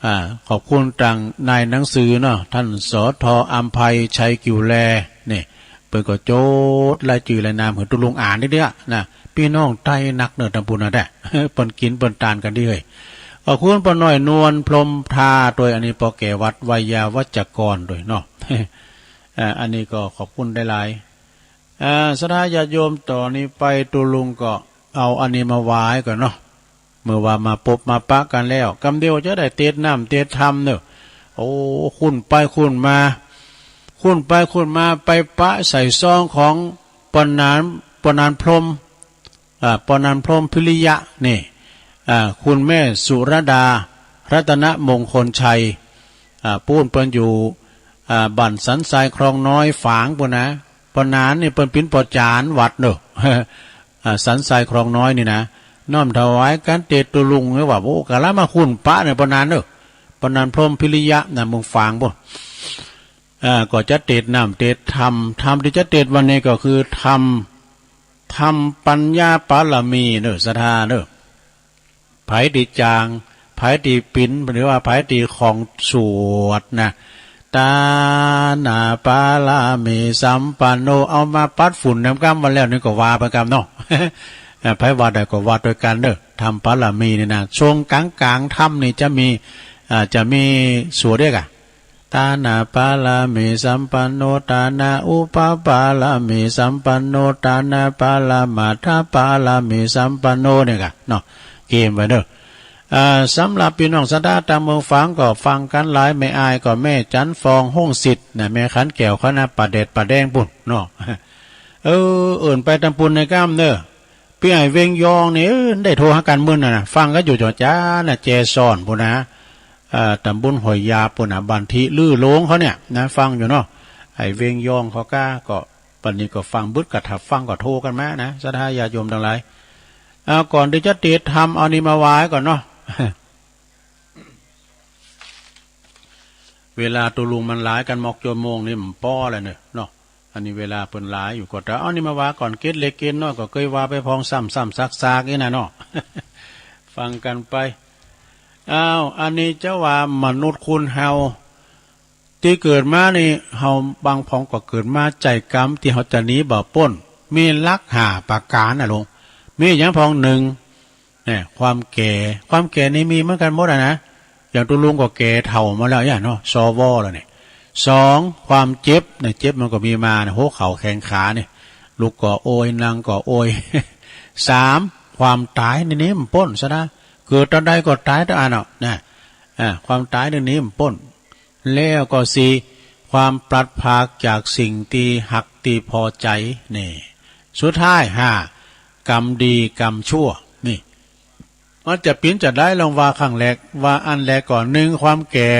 อ่า ขอบคุณตังนายหนังสือเนาะ ท่าน สท อำไพ ชัยกิ่วแล นี่ เปิ้นก็จดรายจื้อรายนามหื้อตุ๊ลุงอ่านเด้อนะ พี่น้องไต้นักเนอะตำปูนนะแต๊ เปิ้นกิ๋นเปิ้นตานกั๋นดีเฮ้ย ขอบคุณป้อน้อยนวลพรหมทาตวย อันนี้ป้อแก่วัดไวยาวัจกรตวยเนาะ อ่า อันนี้ก็ขอบคุณหลายๆ อ่า ศรัทธาญาติโยม ต่อนี้ไปตุ๊ลุงก็เอาอันนี้มาไหว้ก่อนเนาะ เมื่อว่ามาปบมาปะกั๋นแล้ว กำเดียวจะได้เตดน้ำเตดธรรมเนอะ โอ้ คุ้นไปคุ้นมา คุ้นไปคุ้นมา ไปปะใส่ซองของป้อหนาน ป้อหนานพรหม อ่า ป้อหนานพรหมพิริยะนี่ อ่า คุณแม่สุรดา รัตนมงคลชัย อ่า ปู้นเปิ้นอยู่ อ่า บ้านสันทรายคลองน้อยฝางปู้นนะ ป้อหนานนี่เปิ้นเป๋นป้อจานวัดเนอะ อ่า สันทรายคลองน้อยนี่นะ น้อมถวายกั๋นเตดตุ๊ลุง หรือว่า โอ้ กะละมาคุ้นปะเนี่ย ป้อหนานเนอะ ป้อหนานพรหมพิริยะนะ เมืองฝางปู้น อ่า ก็จะเตดน้ำเตดธรรม ธรรมตี้จะเตดวันนี้ก็คือธรรม ธรรมปัญญาปารมีเนอะ ศรัทธาเนอะ ไผตี้จ๋าง ไผตี้เป๋น หรือว่าไผตี้คล่องสวดนะ ตานะปารมีสัมปันโน เอามาปัดฝุ่นนำกำวันแล้วนี่ก็ว่าไปกำเนาะ อ่า ไผว่าได้ก็ว่าตวยกั๋นเนอะ ธรรมปารมีนี่นะ ช่วงกลางๆ ธรรมนี่จะมี อ่า จะมีสวดเด้อกะ ตานะปารมีสัมปันโน ตานะอุปปารมีสัมปันโน ตานะปรมัตถปารมีสัมปันโน เนี่ยกะเนาะ เกมไว้เนอะ อ่า สำหรับพี่น้องศรัทธาตางเมืองฝางก็ฟังกั๋นหลาย แม่อ้ายก็แม่จันทร์ฟอง ฮงศิษย์นะ แม่ขันแก้ว คณะป้าแดดป้าแดงปู้นเนาะ เออ เอิ้นไปตำปูนในก้ามเนอะ ปี้อ้ายเวงยองนี่ เออ ได้โทรหากั๋นมื้อนั้นน่ะ ฟังกั๋นอยู่จ๋อจ๋าน่ะ แจซ้อนปู้นนะ เอ่อ ตำบลห้วยยาบปู้นน่ะ บ้านที่ลือโลงเขาเนี่ยนะ ฟังอยู่เนาะ ไอ้เวงยองเขาก้า ก็ บัดนี้ก็ฟังบึด กะถ้าฟังก็โทรกั๋นมานะ ศรัทธาญาติโยมตังหลาย เอา ก่อนตี้จะเตดธรรม เอานี่มาไหว้ก่อนเนาะ เวลาตุ๊ลุงมันหลายกั๋นมอกจั่วโมงนี่มันป้อแล้วเนอะเนาะ อันนี้เวลาเปิ้นหลายอยู่ก็ แต่เอานี่มาว่าก่อน เกตเล็กเกตน้อยก็เกยว่าไปพองซ้ำๆ ซากๆ นี่นะเนาะ ฟังกั๋นไป อ้าว อันนี้จะว่ามนุษย์คนเฮา ตี้เกิดมานี่ เฮาบางพองก็เกิดมาใจ้กรรมตี้เฮาจะหนีบ่ป๊น มีหลักห้าประก๋านนะลุง มีหยังพอง หนึ่ง เนี่ย ความแก่ ความแก่นี่มีเหมือนกั๋นหมดอะนะ อย่างตุ๊ลุงก็แก่เฒ่ามาแล้วเนี่ยเนาะ สว แล้วเนี่ย สอง ความเจ็บเนี่ย เจ็บมันก็มีมาเนี่ย หัวเข่าแข้งขาเนี่ย ลุกก็โอย นั่งก็โอย สาม ความต๋ายนี่หนีบ่ป๊นซะนะ เกิดตอนใดก็ต๋ายตอนอั้นเนาะ นะ อ่า ความต๋ายนี่หนีบ่ป๊น แล้วก็สี่ ความพลัดพรากจากสิ่งตี้ฮักตี้พอใจ๋ นี่ สุดท้าย ห้า กรรมดีกรรมชั่ว นี่ มันจะเป๋นจะใด ลองว่าครั้งแรก ว่าอันแรกก่อน หนึ่ง ความแก่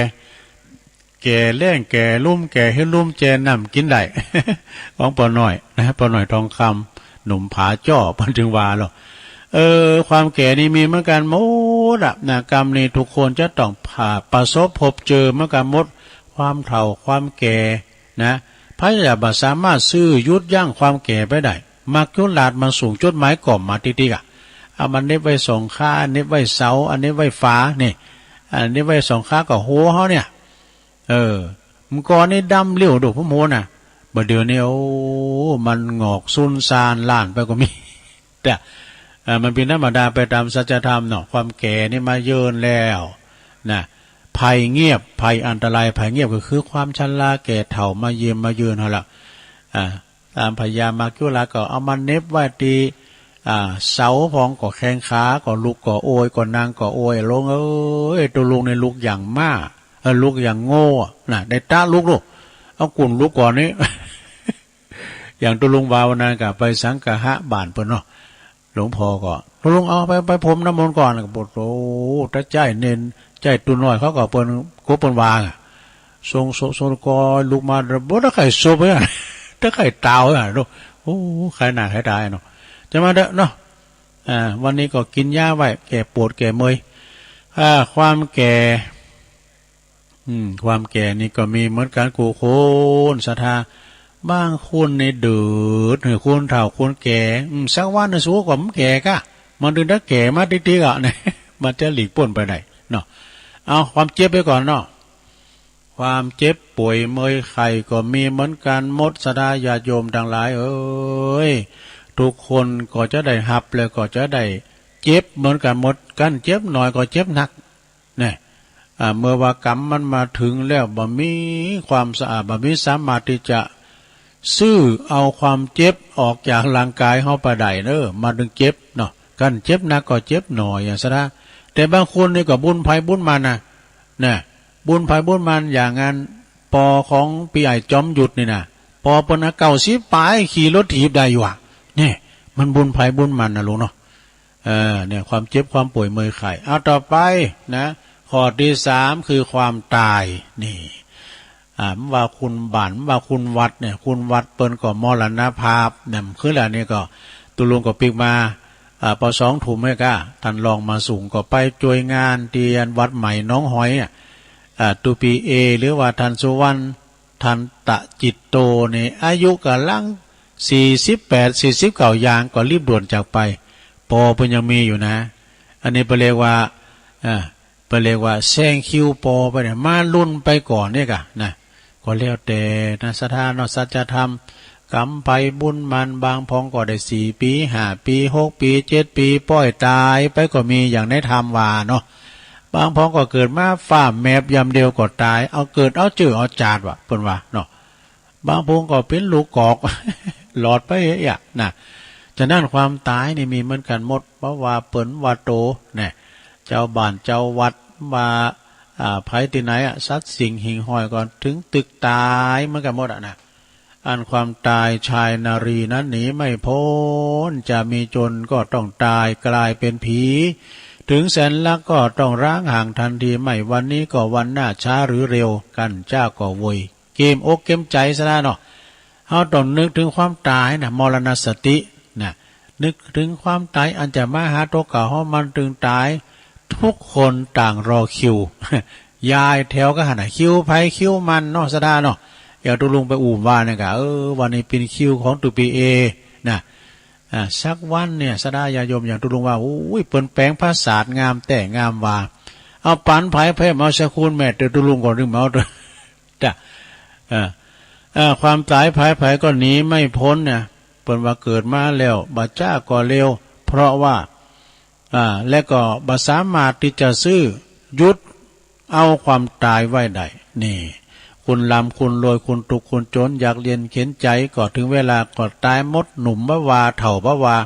แก่แล้ง แก่ลุ่ม แก่หื้อลุ่มแจ่น้ำกิ๋นได้ ของป้อน้อยนะ ป้อน้อยทองคำ หนุ่มผาจ้อ เปิ้นจึงว่าเนาะ เออ ความแก่นี่มีเหมือนกั๋นหมดอะนะ กรรมนี่ทุกคนจะต้องผ่า ประสบพบเจอเหมือนกั๋นหมด ความเฒ่า ความแก่นะ ไผจะบ่สามารถซื้อหยุดยั้งความแก่ไปได้ มักจุลาดมันสูง จุดหมายก็มาติ๊กๆ อะ เอามาเหน็บไว้สองขา อันเหน็บไว้เสา อันเหน็บไว้ฝา นี่ อันเหน็บไว้สองขาก็หัวเฮาเนี่ย เออ เมื่อก่อนนี่ดำเลี้ยวดู ผมหัวน่ะ บ่าเดี่ยวนี้ โอ้ มันหงอกสูญซานล้านไปก็มี แต่ เอ่อ มันเป็นธรรมดาไปตามสัจธรรมเนาะ ความแก่นี่มาเยือนแล้วนะ ภัยเงียบ ภัยอันตราย ภัยเงียบก็คือความชราแก่เฒ่ามาเยี่ยมมาเยือนเฮาละ อ่า ตามพญามัจจุราชก็เอามาเหน็บไว้ที่ อ่า เสา พองก็แข้งขาก็ลุกก็โอยก็นั่งก็โอย ลุงเอ้ย ตุ๊ลุงนี่ลุกอย่างม้า เออ ลุกอย่างโง่อะนะ ได้ตะลุกลูก เอากุ่นลุกก่อนนี่ อย่างตุ๊ลุงว่าวันนั้นก็ไปสังฆะบานเปิ้นเนาะ หลวงพ่อก็ ตุ๊ลุงเอาไป ไปพรมน้ำมนต์ก่อน ก็บอก โอ้ ถ้าใจ้เณร ใจ้ตุ๊น้อยเขาก็เปิ้น กลัวเปิ้นว่าอะ ส่งศพ ส่งกอยลุกมา บ่ได้ใครศพเลยอะ ถ้าใครตาวเลยอะ โอ้ ใครหน้าใครตาเนาะ จะมาเด้อเนาะ อ่า วันนี้ก็กินยาไว้ แก้ปวดแก้เมื่อย อ่า ความแก่ อืม ความแก่นี่ก็มีเหมือนกันกู้คนศรัทธา บางคนนี่เดือด หื้อคนเฒ่าคนแก่ อืม สักวันหนึ่งสู้ก็มันแก่กะ มันถึงได้แก่มาติ๊กๆ อ่ะ เนี่ย มันจะหลีกป๊นไปได้เนาะ เอาความเจ็บไปก่อนเนาะ ความเจ็บป่วยเมื่อยไข้ก็มีเหมือนกันหมด ศรัทธาญาติโยมทั้งหลายเอ้ย ทุกคนก็จะได้ฮับ แล้วก็จะได้เจ็บเหมือนกันหมด กันเจ็บหน่อยก็เจ็บหนัก เนี่ย อ่า เมื่อว่ากรรมมันมาถึงแล้ว บ่มีความสะอาด บ่มีสามารถที่จะซื้อเอาความเจ็บออกจากร่างกายเฮาไปได้เนอะ มาถึงเจ็บเนาะ กันเจ็บหนักก็เจ็บหน่อยอย่างซะนะ แต่บางคนนี่ก็บุญไผบุญมันนะ นะ บุญไผบุญมัน อย่างนั้น ปอของปีไอจอมยุทธนี่นะ ปอเปิ้นนะ เก้าสิบปลาย ขี่รถถีบได้อยู่อะ เนี่ย มันบุญไผบุญมันนะลุงเนาะ เออ เนี่ย ความเจ็บความป่วยเมื่อยไข้ เอาต่อไปนะ ข้อที่สามคือความตาย นี่ อ่า ว่าคุณบ้าน ว่าคุณวัดเนี่ย คุณวัดเปิ้นก็มรณภาพเนี่ย คือแล้วนี่ก็ ตุ๊ลุงก็ปิ๊กมา อ่า ปอสองทุ่มให้ก้า ท่านรองมาสูงก็ไปช่วยงานที่วัดใหม่หนองหอยอะ อ่า ตุ๊ปีเอ หรือว่าท่านสุวรรณ ทันตะจิตโตนี่ อายุกำลังสี่สิบแปด สี่สิบเก้า อย่างก็รีบด่วนจากไป ปอเปิ้นยังมีอยู่นะ อันนี้เปิ้นเรียกว่า อ่า เปิ้นเรียกว่าแซงคิวปอไปเนี่ย มาลุ่นไปก่อนเนี่ยกะนะ ก็แล้วแต่นะ ศรัทธาเนาะ สัจธรรม กรรมไผบุญมัน บางพองก็ได้สี่ปี ห้าปี หกปี เจ็ดปี ป้อยตายไปก็มี อย่างในธรรมว่าเนาะ บางพองก็เกิดมาฟ้าแมบยามเดียวก็ตาย เอาเกิดเอาเจื้อเอาจาดว่ะ เปิ้นว่าเนาะ บางพองก็เป็นลูกกอก หลอดไปเอะนะ ฉะนั้นความตายนี่มีเหมือนกันหมด บ่ว่าเปิ้นว่าโต เนี่ย เจ้าบ้านเจ้าวัด ว่า อ่า ไผที่ไหนอะ สัตว์สิ่งหิ่งห้อยก็ถึงตึกตายเหมือนกันหมดอะนะ อันความตายชายนารีนั้นหนีไม่พ้น จะมีจนก็ต้องตายกลายเป็นผี ถึงแสนรักก็ต้องร้างห่างทันที ไม่วันนี้ก็วันหน้า ช้าหรือเร็ว กันจ้าก็โวย เกมอกเกมใจซะแล้วเนาะ เฮาต้องนึกถึงความตายนะ มรณสตินะ นึกถึงความตายอันจะมาหาตัวเก่าเฮา มันถึงตาย ทุกคนต่างรอคิว ยายแถวก็หันน่ะ คิวไผคิวมันเนาะ ศรัทธาเนาะ อย่างตุ๊ลุงไปอุ้มว่าเนี่ยกะ เออ วันนี้เป็นคิวของตุ๊ปีเอนะ อ่า สักวันเนี่ย ศรัทธาญาติโยมอย่างตุ๊ลุงว่า โอ้ย เปิ้นแป๋งผาสาทงามแต๊งามว่า เอาปันไผไผมาเอาสกุลแม่ แต่ตุ๊ลุงก็ลืมเอา จ้ะ เอ่อ เอ่อ ความตายไผๆก็หนีไม่พ้นนะ เปิ้นว่าเกิดมาแล้ว บ่าจ๊าก็เร็ว เพราะว่า อ่า และก็บ่สามารถที่จะซื้อ หยุดเอาความตายไว้ได้ นี่ คุณร่ำคุณรวย คุณทุกข์คุณจน ยากเย็นเข็ญใจ ก็ถึงเวลาก็ตายหมด หนุ่มบ่ว่า เฒ่าบ่ว่า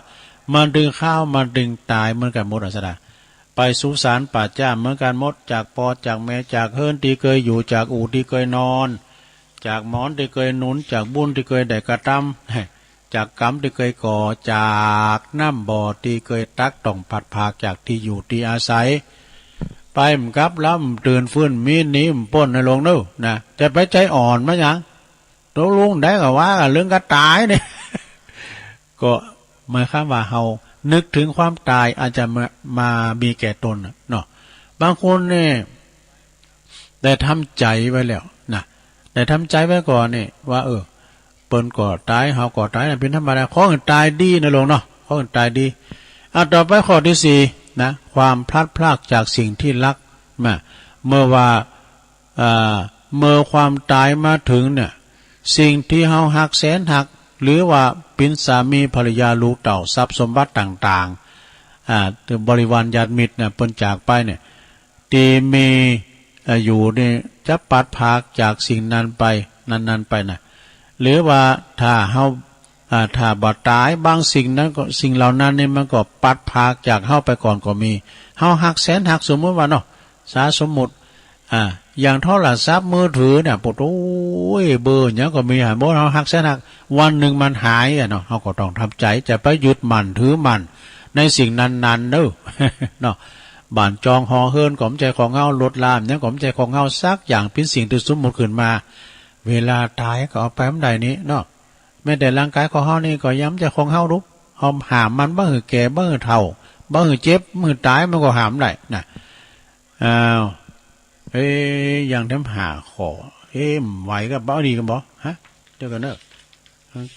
มันถึงคราว มันถึงตายเหมือนกันหมดอะ ศรัทธา ไปสุสานป่าจ๊าเหมือนกันหมด จากปอจากแม่ จากเฮือนที่เคยอยู่ จากอู่ที่เคยนอน จากหมอนที่เคยหนุน จากบุญที่เคยได้กระทำ จากกรรมที่เคยก่อ จากน้ำบ่อที่เคยตัก ต้องพลัดพรากจากที่อยู่ที่อาศัย ไปบ่กลับ ลำตื่นฟื้น มีหนีบ่ปล้นนะหลวงเนอะ นะ จะไปใจอ่อนมาหยัง ตกลงได้ก็ว่ากันเรื่องกระตายเนี่ย ก็หมายความว่าเฮานึกถึงความตายอาจจะมา มามีแก่ตนน่ะเนาะ บางคนเนี่ยได้ทำใจไว้แล้วนะ ได้ทำใจไว้ก่อนนี่ว่า เออ เปิ้นก็ตาย เฮาก็ตายนะ เป็นธรรมดา ขอให้ตายดีนะหลวงเนาะ ขอให้ตายดี อ่ะ ต่อไปข้อที่สี่นะ ความพลัดพรากจากสิ่งที่รัก มา เมื่อว่า อ่า เมื่อความตายมาถึงเนี่ย สิ่งตี้เฮาฮักแสนฮัก หรือว่าเป๋นสามีภรรยา ลูกเต้า ทรัพย์สมบัติต่างๆ อ่า บริวารญาติมิตรนะ เปิ้นจากไปเนี่ย ตี้มี อ่า อยู่นี่ จะปัดพรากจากสิ่งนั้นไป นั้นๆ ไปนะ หรือว่าถ้าเฮา อ่า ถ้าบ่ต๋าย บางสิ่งนั้นก็ สิ่งเหล่านั้นนี่มันก็ปัดพรากจากเฮาไปก่อนก็มี เฮาฮักแสนฮัก สมมุติว่าเนาะ สา สมมุติ อ่า อย่างโทรศัพท์มือถือเนี่ย โป๊ดโอ้ย เบอร์หยังก็มีหั้น บ่ เฮาฮักแสนฮัก วันหนึ่งมันหายอะเนาะ เฮาก็ต้องทำใจ จะไปยึดมั่นถือมั่นในสิ่งนั้นๆ เด้อ เนาะ บ้านจองหอเฮือนก็บ่ใจ้ของเฮา รถลาหยังก็บ่ใจ้ของเฮาสักอย่าง เป๋นสิ่งตี้สมมุติขึ้นมา เวลาต๋ายก็เอาไปบ่ได้นี่เนาะ แม้แต่ร่างกายของเฮานี่ก็ยังบ่ใจ้ของเฮาลูก เฮาห้ามมัน บ่หื้อแก่ บ่หื้อเฒ่า บ่หื้อเจ็บ บ่หื้อต๋าย มันก็ห้ามบ่ได้นะ อ้าว เอ๊ะ ยังแถมห้าข้อ เอ๊ะ ไหวก็บ่ดีก็บ่ ฮะ เดี๋ยวก่อนเนอะ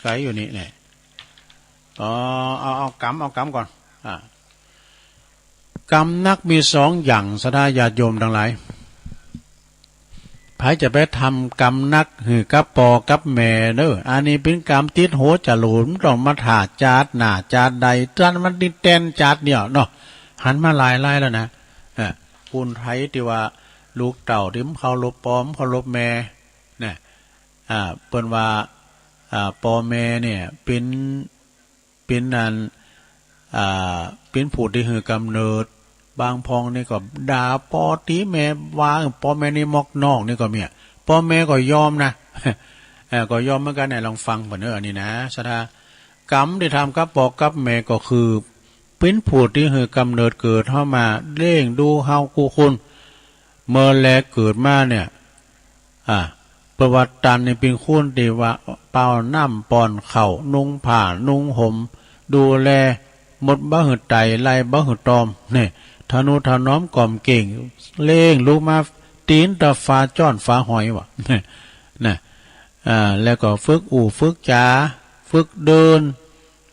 ไกลอยู่นี่แน่ อ๋อ เอา เอากำ เอากำก่อน อ่า กำหนักมีสองอย่าง ศรัทธาญาติโยมตังหลาย ไผจะไปทำกำหนักหื้อกับป้อกับแม่เด้อ อันนี้เป๋นกำติดหัวจรวด บ่ต้องมาถ่าจาติหน้าจาติใด ตันมันติดแต่นจาติเดียวเนาะ หันมาหลายรายแล้วนะ เออ คนไทยตี้ว่าลูกเต้าตี้บ่เคารพป้อ บ่เคารพแม่ นะ อ่า เปิ้นว่า อ่า ป้อแม่เนี่ยเป๋น เป๋นอัน อ่า เป๋นผู้ตี้หื้อกำเนิด บางพ่องนี่ก็ด่าป้อตี๋แม่ ว่าป้อแม่นี่มอกนอกนี่ก็มีอะ ป้อแม่ก็ยอมนะ เออ ก็ยอมเหมือนกั๋นเนี่ย ลองฟังก่อนเนอะ อันนี้นะ ศรัทธา กำตี้ทำกับป้อกับแม่ก็คือ เป๋นผู้ตี้หื้อกำเนิดเกิดเฮามา เลี้ยงดูเฮากู้คน เมื่อแลเกิดมาเนี่ย อ่า เปิ้นว่าตันนี่เป๋นคนตี้ว่าเป่าน้ำป้อนข้าว นุ่งผ้านุ่งห่ม ดูแล หมดบ่หื้อไต่ไล่บ่หื้อตอม นี่ ทะนุถนอมกล่อมเกล้ง เลี้ยงลูกมา ตี๋นตะฝาจ้อนฝาหอยว่ะ นะ อ่า แล้วก็ฝึกอู้ฝึกจ๋า ฝึกเดิน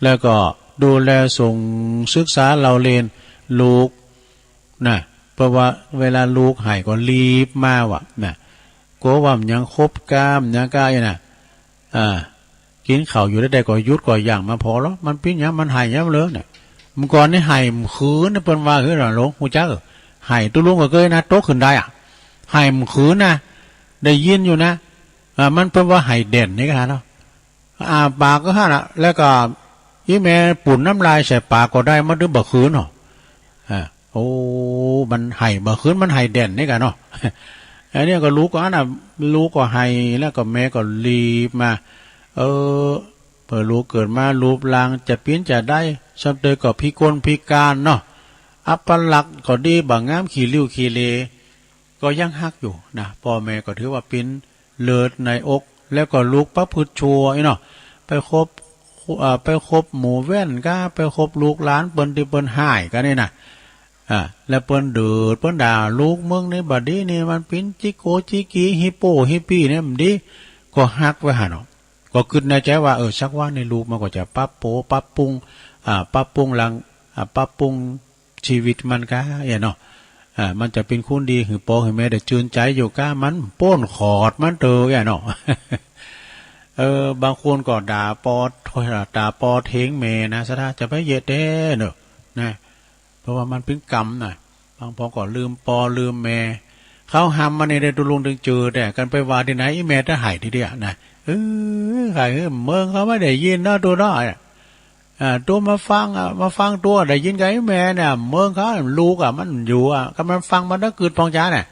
แล้วก็ดูแลส่งศึกษาเล่าเรียนลูก นะ เพราะว่าเวลาลูกไห้ก็รีบมาว่ะ นะ กลัวว่ามันยังคบกามยังก้าอยู่นะ อ่า กินข้าวอยู่ได้ๆ ก็หยุดก็ย่างมาพอแล้ว มันเป๋นหยัง มันไห้หยังเลยเนี่ย เมื่อก่อนนี่ไห้มันขืนนะ เปิ้นว่า เฮ้ย หลวง ฮู้จัก ไห้ตุ๊ลุงก็เกยนะ ตกขึ้นได้อะ ไห้มันขืนนะ ได้ยินอยู่นะ อ่า มันเปิ้นว่าไห้เด่นนี่ก็หาเนาะ อ่า ปากก็หั่นน่ะ แล้วก็อีแม่ปูดน้ำลายใส่ปากก็ได้ มันถึงบ่คืนหรอ อ่า โอ้ มันไห้บ่คืน มันไห้เด่นนี่กะเนาะ อันนี้ก็ลูกก็อันน่ะ ลูกก็ไห้ แล้วก็แม่ก็รีบมา เออ เปิ้นลูกเกิดมารูปร่างจะเปียนจะได้ ส่ำเติบก็พิกลพิการเนาะ อัปลักษณ์ก็ดี บ่งาม ขี้ริ้วขี้เหร่ ก็ยังฮักอยู่นะ ป้อแม่ก็ถือว่าเป๋นเลือดในอก แล้วก็ลูกประพฤติชั่วอี้เนาะ ไปคบ เอ่อ ไปคบหมู่แว่นก้า ไปคบลูกหลานเปิ้นตี้เปิ้นฮ้ายกั๋นนี่นะ อ่า แล้วเปิ้นดื้อ เปิ้นด่า ลูกมึงนี่บ่ดีนี่ มันเป๋นจิโกจิกี ฮิปโปฮิปปี้เนี่ย บ่ดี ก็ฮักไว้หั่นเนาะ ก็กึ๊ดในใจ๋ว่า เออ สักวันนี่ลูกมันก็จะปรับโปร ปรับปรุง อ่า ปรับปรุงหลัง อ่า ปรับปรุง ชีวิตมันก้าเนาะ อ่า มันจะเป๋นคนดีหื้อป้อหื้อแม่ได้จืนใจ๋อยู่ก้า มันป้นขอดมันเตอเนาะ เออ บางคนก็ด่าป้อ ด่าป้อเถียงแม่นะ ศรัทธา จะไปเยียะแต๊เนาะ นะ เพราะว่ามันเป๋นกรรมนะ บางพ่องก็ลืมป้อลืมแม่ เขาหำมานี่ได้ตุ๊ลุงตึงจือ แต่กันไปว่าตี้ไหน อีแม่จะไห้ทีเดียวนะ เออ ไห้ เออ เมืองเขาไม่ได้ยินเนาะ ตุ๊เนาะ อ่า ตุ๊มาฟัง อ่า มาฟังตุ๊ได้ยินกับไอ้แม่เนี่ย เมืองเขาลูกอ่ะ มันอยู่อ่ะ ก็มันฟังมันต้องกึ๊ดปองจ๋าเนี่ย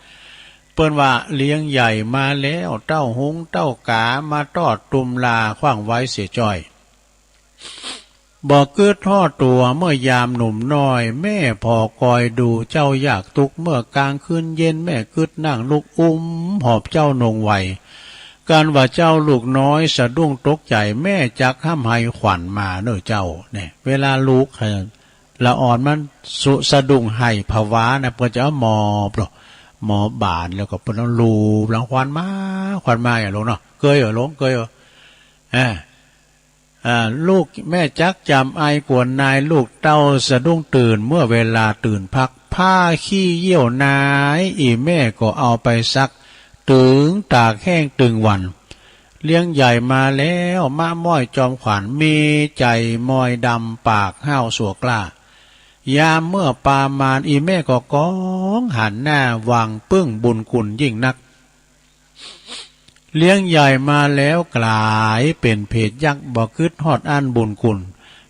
เปิ้นว่าเลี้ยงใหญ่มาแล้ว เต้าฮุงเต้ากามาทอดตุ่มลา ขว้างไว้เสียจ้อย บ่กึ๊ดฮอดตั๋วเมื่อยามหนุ่มน้อย แม่ผ่อคอยดูเจ้ายากตุ๊กข์ เมื่อกลางคืนเย็นแม่กึ๊ดนั่งลุกอุ้มหอบเจ้าหน่งไหว กันว่าเจ้าลูกน้อยสะดุ้งตกใจ๋ แม่จักฮ่ำไห้ขวัญมาเน่อเจ้า เนี่ย เวลาลูก เอ่อ ละอ่อนมันสุ สะดุ้งไห้ผวานะ เปิ้นจะเอาหมอบเนาะ หมอบบาด แล้วก็เปิ้นเอาลูบหลัง ขวัญมา ขวัญมา อะหลวงเนาะ เกย อะหลวง เกย อะ อ่า อ่า ลูกแม่จักจำไอกวนนาย ลูกเต้าสะดุ้งตื่น เมื่อเวลาตื่นพัก ผ้าขี้เยี่ยวนาย อี่แม่ก็เอาไปซัก ตึงตากแห้งตึงวัน เลี้ยงใหญ่มาแล้ว มะม้อยจอมขวัญ มีใจมอยดำ ปากห้าวสัวกล้า ยามเมื่อประมาณ อีแม่ก็ก้องหันหน้า หวังปึ้งบุญคุณยิ่งนัก เลี้ยงใหญ่มาแล้ว กลายเป็นเพศยักษ์ บ่กึ๊ดฮอดอันบุญคุณ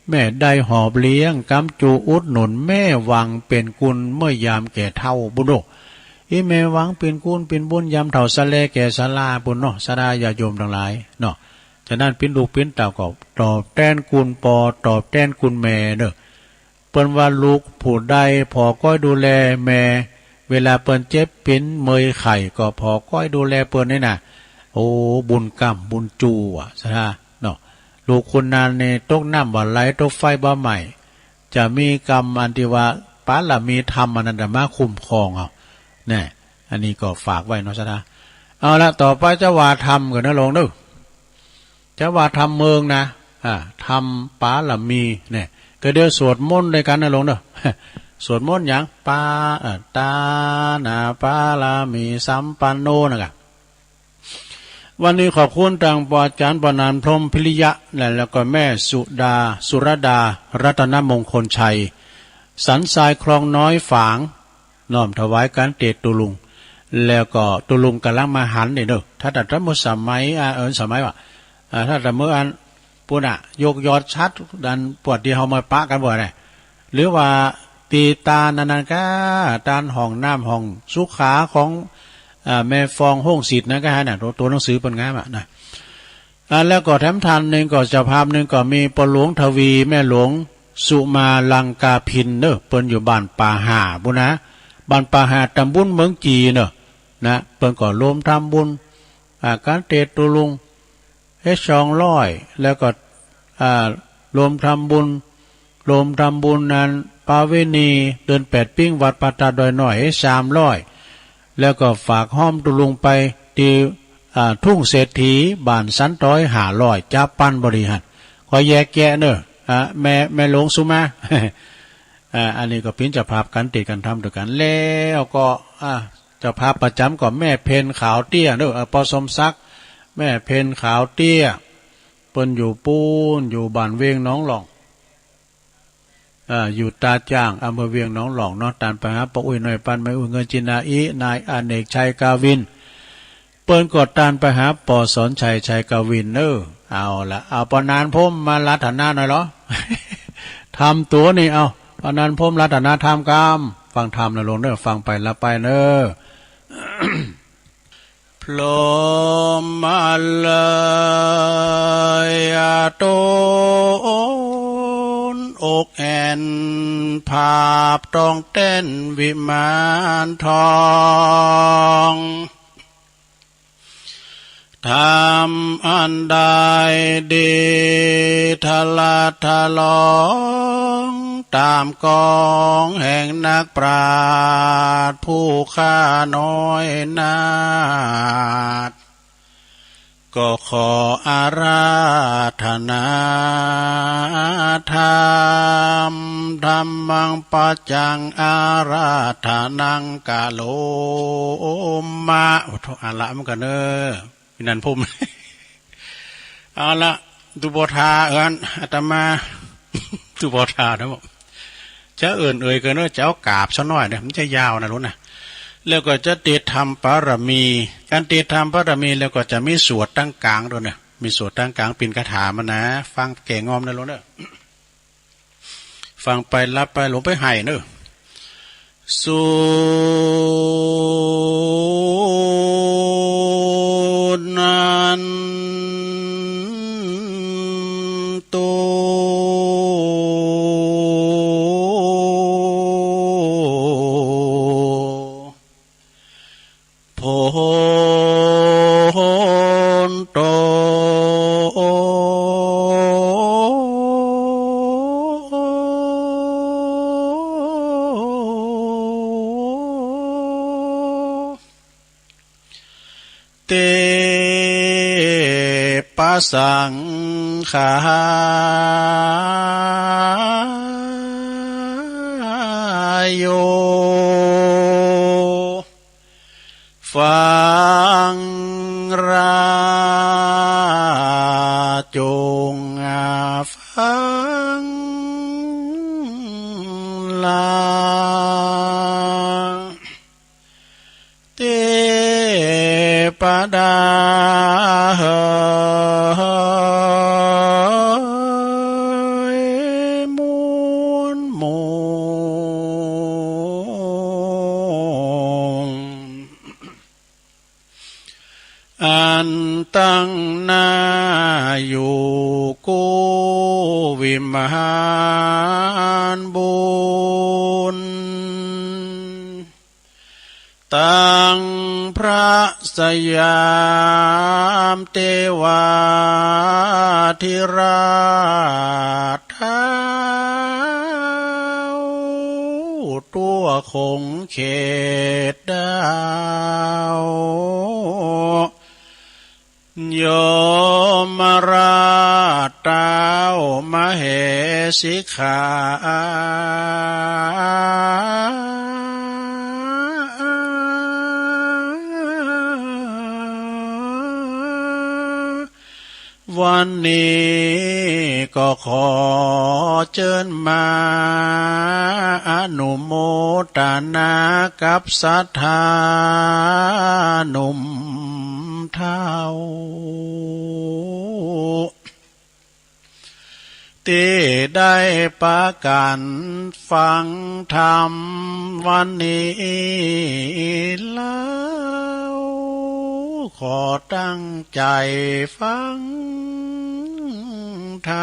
แม่ได้หอบเลี้ยง กำจูอุดหนุน แม่หวังเป็นกุณเมื่อยามแก่เฒ่า บุญโอ อีแม่หวังเป็นกุณเป็นบุญ ยามเฒ่าชะแลแก่ชรา ปุ้นเนาะ ศรัทธาญาติโยมทั้งหลายเนาะ ฉะนั้นปิ้นลูกปิ้นเต้าก็ตอบแตนกุณปอ ตอบแตนกุณแม่เนาะ เปิ้นว่าลูกผู้ใดผ่อก้อยดูแลแม่ เวลาเปิ้นเจ็บเป็นเมอยไข้ก็ผ่อก้อยดูแลเปิ้นนี่นะ โอ้ บุญกำบุญจู๋อะ ศรัทธาเนาะ ลูกคนนั้นนี่ตกน้ำบ่ไหล ตกไฟบ่ไหม้ จะมีกำอันตี้ว่าปารมีธรรมอันนั้นน่ะมาคุ้มครองเอา แน่ อันนี้ก็ฝากไว้เนาะ ศรัทธา เอาละ ต่อไปจะว่าธรรมก่อนนะหลวงเนาะ จะว่าธรรมเมืองนะ อ่า ธรรมปารมีเนี่ย ก็เดี๋ยวสวดมนต์ด้วยกันนะหลวงเนาะ สวดมนต์หยัง ปา เอ่อ ตานาปารมีสัมปันโนนะกะ วันนี้ขอบคุณทางปออาจารย์ปอนานพรหมพิริยะนะ แล้วก็แม่สุดา สุรดา รัตนมงคลชัย สันทรายคลองน้อยฝาง น้อมถวายการเตรียมตุลุง แล้วก็ตุลุงกำลังมาหันนี่เนาะ ถ้าแต่เมื่อสมัย อ่า เอิ้นสมัยว่า อ่า ถ้าแต่เมื่ออันปุ้นน่ะ ยกยอดชัด ดันปวดที่เฮามาปะกันบ่ได้ หรือว่าตีตานอันนั้นก็ ตานห้องน้ำห้องสุขาของ อ่า แม่ฟองห้องศิษย์นั่นก็หันน่ะ ตัว ตัวหนังสือเปิ้นงามอะนะ อ่า แล้วก็แถมท่านหนึ่งก็เจ้าภาพหนึ่งก็มีปอหลวงทวี แม่หลวงสุมาลังกาพินเนาะ เปิ้นอยู่บ้านป่าห่าปุ้นนะ บ้านป่าห่า ตำบลเมืองจีเนาะ นะ เปิ้นก็รวมทำบุญ อ่า การเตรียมตุลุง เฮ็ดสองร้อย แล้วก็ อ่า รวมทำบุญ รวมทำบุญนั้น ประเวณีเดือนแปดปิ้งวัดพระธาตุดอยน้อย เฮ็ดสามร้อย แล้วก็ฝากฮ้อมตุลุงไปที่ อ่า ทุ่งเศรษฐี บ้านสันต้อย ห้าร้อย จับปันบริหาร ขอแยกแยะเนอะ อ่า แม่ แม่หลวงสุมา อ่า อันนี้ก็เป็นเจ้าภาพการเตรียมการทำด้วยกัน แล้วก็ อ่า เจ้าภาพประจำก็แม่เพ็ญขาวเตี้ยเนอะ เอ่อ ปอสมศักดิ์ แม่เพ็ญขาวเตี้ย เปิ้นอยู่ปูน อยู่บ้านเวียงหนองหล่อง อ่า อยู่ตาจ้าง อำเภอเวียงหนองหล่องเนาะ ต้านไปหาปออุ้ยน้อยปัน แม่อุ้ยเงินจินนาอิ นายอเนกชัยกาวิน เปิ้นก็ต้านไปหาปอสอนชัยชัยกาวินเนอะ เอาละ เอาปอนานพรหมมารัตนาหน่อยเหรอ ทำตัวนี่ เอา ปอนานพรหมรัตนาธรรมกำ ฟังธรรมนะหลวงเนอะ ฟังไปละไปเนอะ พรหมเลยอาตูนอกแอ่น ภาพต้องเต้นวิมานทอง ธรรมอันใดดีทะละทะลอง ตามกองแห่งนักปราชญ์ผู้ข้าน้อยนาถ ก็ขออาราธนาธรรม ธัมมังปัจจังอาราธนังกะโลมะ โอ้โธ่ อาละเหมือนกันเนอะ พี่นันพุ่ม เอาละ ตุโปทาเอิ้น อาตมา ตุโปทานะ จะเอิ้นเอ่ยกันเนอะ จะเอากราบซะหน่อยเนี่ย มันจะยาวนะ รู้นะ แล้วก็จะเตรียมทำบารมี การเตรียมทำบารมี แล้วก็จะมีสวดตั้งกลางด้วยเนี่ย มีสวดตั้งกลาง ปิ่นคาถามันนะ ฟังแก่งอมนะ รู้เนอะ ฟังไปรับไป หลวงไปให้เนอะ สุนันตุ โพนโต เตปะสังขาโย ฟังรา ประดาเหยมวลมวล อันตั้งหน้าอยู่กู้วิมานบุญ ตั้งพระสยามเทวาธิราช เท้าทั่วคงเขตดาว ยมราชเท้ามเหสีขา วันนี้ก็ขอเจิญมาอนุโมทนากับศรัทธาหนุ่มเฒ่า ตี้ได้ปากั๋นฟังธรรมวันนี้แล้ว ขอตั้งใจ๋ฟังธร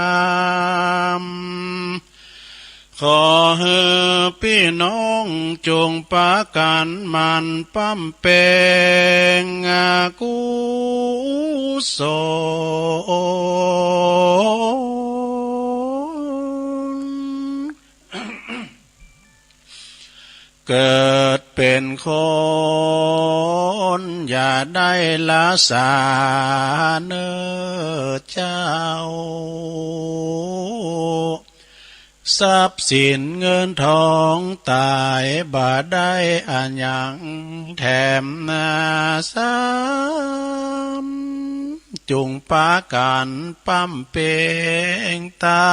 รม ขอหื้อปี้น้องจงปากั๋นหมั่นบำเพ็งกุศล เกิดเป๋นคนอย่าได้ละสาเน่อเจ้า ทรัพย์สินเงินทองต๋ายบ่ได้อะหยังแถมนาซ้ำ จุ่งปากั๋นบำเพ็งตา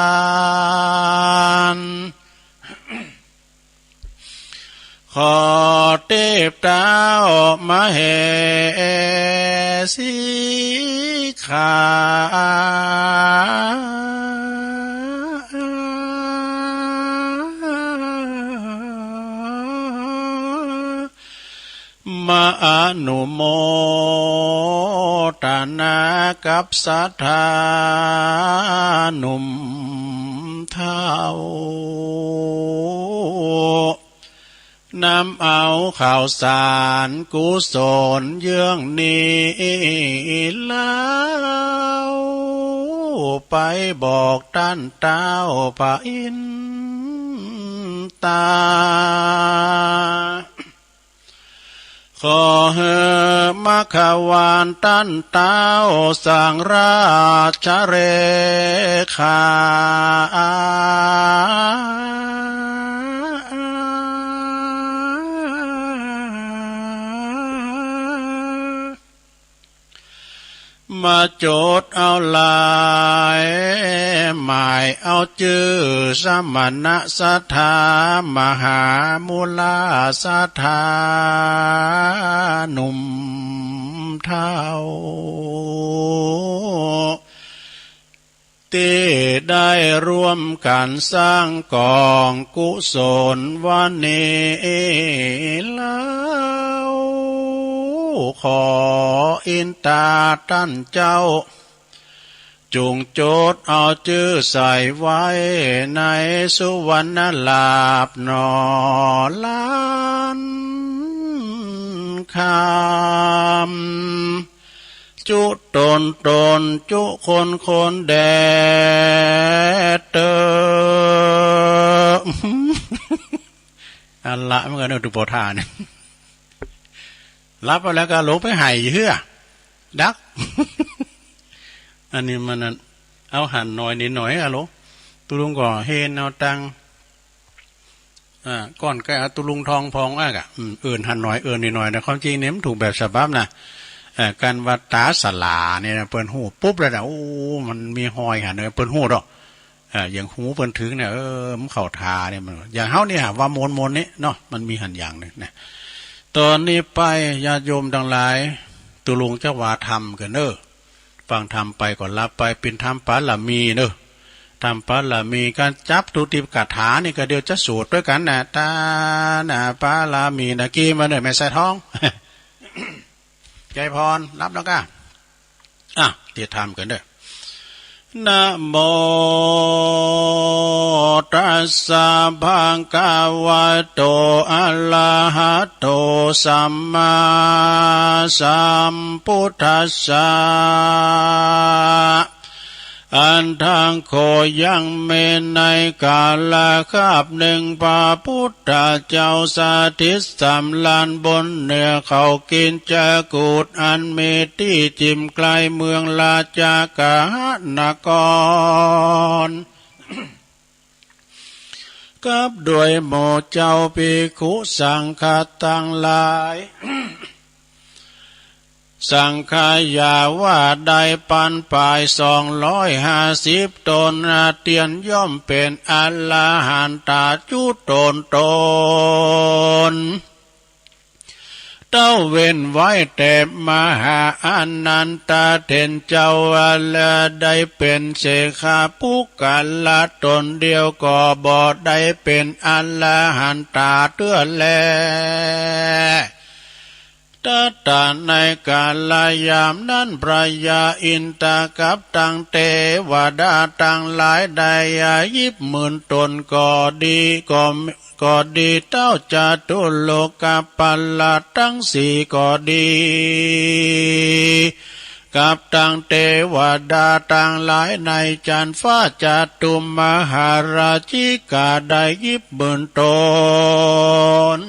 น ขอเทพเท้ามเหสีขา มาอนุโมทนากับศรัทธาหนุ่มเฒ่า นำเอาข้าวสารกุศลเยื่องนี้แล้ว ไปบอกต้านเต๊าพระอินตา ขอหื้อมัคควานต้านเต๊าสังราชเลขา มาจดเอาลายหมายเอาจื้อสมณศรัทธามหามุลาศรัทธาหนุ่มเฒ่า ตี้ได้ร่วมกั๋นสร้างก๋องกุศลวันนี้แล้ว ขออินตาต้านเจ้า จุ่งจดเอาจื้อใส่ไว้ในสุวรรณลาภหนอล้านคำ จุตนตนจุคนคนแด่เต๊อ อันละมันก็นึกถึงปอท่าเนี่ย หลับไปแล้วก็หลงไปไห้เหือ ดัก อันนี้มันนั่น เอาหันหน่อยนิดหน่อยอะโหล ตุลุงก็เฮนเอาตัง อ่า ก่อนก็เอาตุลุงทองพองอ่ะกะ อืม เอิ้นหันหน่อย เอิ้นนิดหน่อยนะ ความจริงเนี่ยมันถูกแบบฉบับนะ เอ่อ การว่าต๋าสลาเนี่ยนะ เปิ้นฮู้ปุ๊บเลยนะ โอ้ มันมีฮอยหันเนี่ย เปิ้นฮู้ดอก เอ่อ อย่างฮูเปิ้นถึงเนี่ย เออ มันเข้าท่าเนี่ย มัน อย่างเฮาเนี่ย ว่ามนๆ นี่เนาะ มันมีหันอย่างหนึ่งนะ ตอนนี้ไป ญาติโยมตังหลาย ตกลงจะว่าธรรมกันเนอะ ฟังธรรมไปก็หลับไป เป็นธรรมปารามีเนอะ ธรรมปารามี การจับตูติบคาถานี่ก็เดี๋ยวจะสวดด้วยกันนะ ทานะปารามีนะ กี้มาเนอะ แม่สายทอง ใจพร รับแล้วก้า อ่ะ เตรียมทำกันเด้อ นะโมตัสสะภะคะวะโต อะระหะโต สัมมาสัมพุทธัสสะ อันทางขอยังมีในกาลคาบหนึ่ง พระพุทธเจ้าสถิตสำราญบนเนื้อเขากิจจกูฏ อันมีตี้จิ่มไกลเมืองราชคฤหนคร กับด้วยหมู่เจ้าภิกขุสังฆะตังหลาย สังขยาว่าได้ปานปายสองร้อยห้าสิบตน เตียนย่อมเป็นอรหันตาจุดตนตน เต้าเว้นไว้แต่มหาอานันทะเถรเจ้า และได้เป็นเสขะปุคคละตนเดียว ก็บ่ได้เป็นอรหันตาเตื้อแล ตัตตะ ในกาลยามนั้น พระยาอินทร์กับตังเตวดาตังหลายได้หยิบหมื่นตนก็ดี ก็ ก็ดี เต้าจตุโลกปัลละตังสี่ก็ดี กับตังเตวดาตังหลายในจันทร์ฟ้าจตุมหาราชิกาได้หยิบหมื่นตน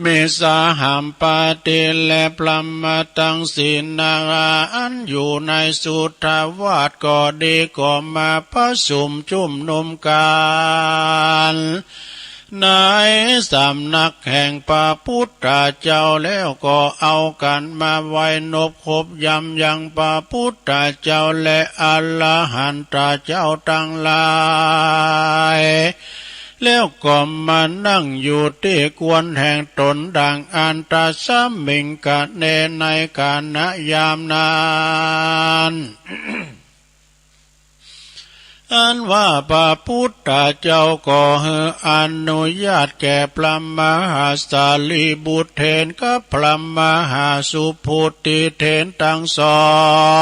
มีสหัมปติและพรหมะตังสี่นาราอันอยู่ในสุทธาวาสก็ดี ก็มาประชุมชุมนุมกัน ในสำนักแห่งพระพุทธเจ้า แล้วก็เอากันมาไหว้นบคบยำยังพระพุทธเจ้าและอรหันตเจ้าตังหลาย แล้วก็มานั่งอยู่ตี้ควรแห่งตนดังอันตรัสมิงคะเน ในขณะยามนั้น อันว่าพระพุทธเจ้าก็หื้ออนุญาตแก่พระมหาสารีบุตรเถรกับพระมหาสุปุทธิเถรตังสอ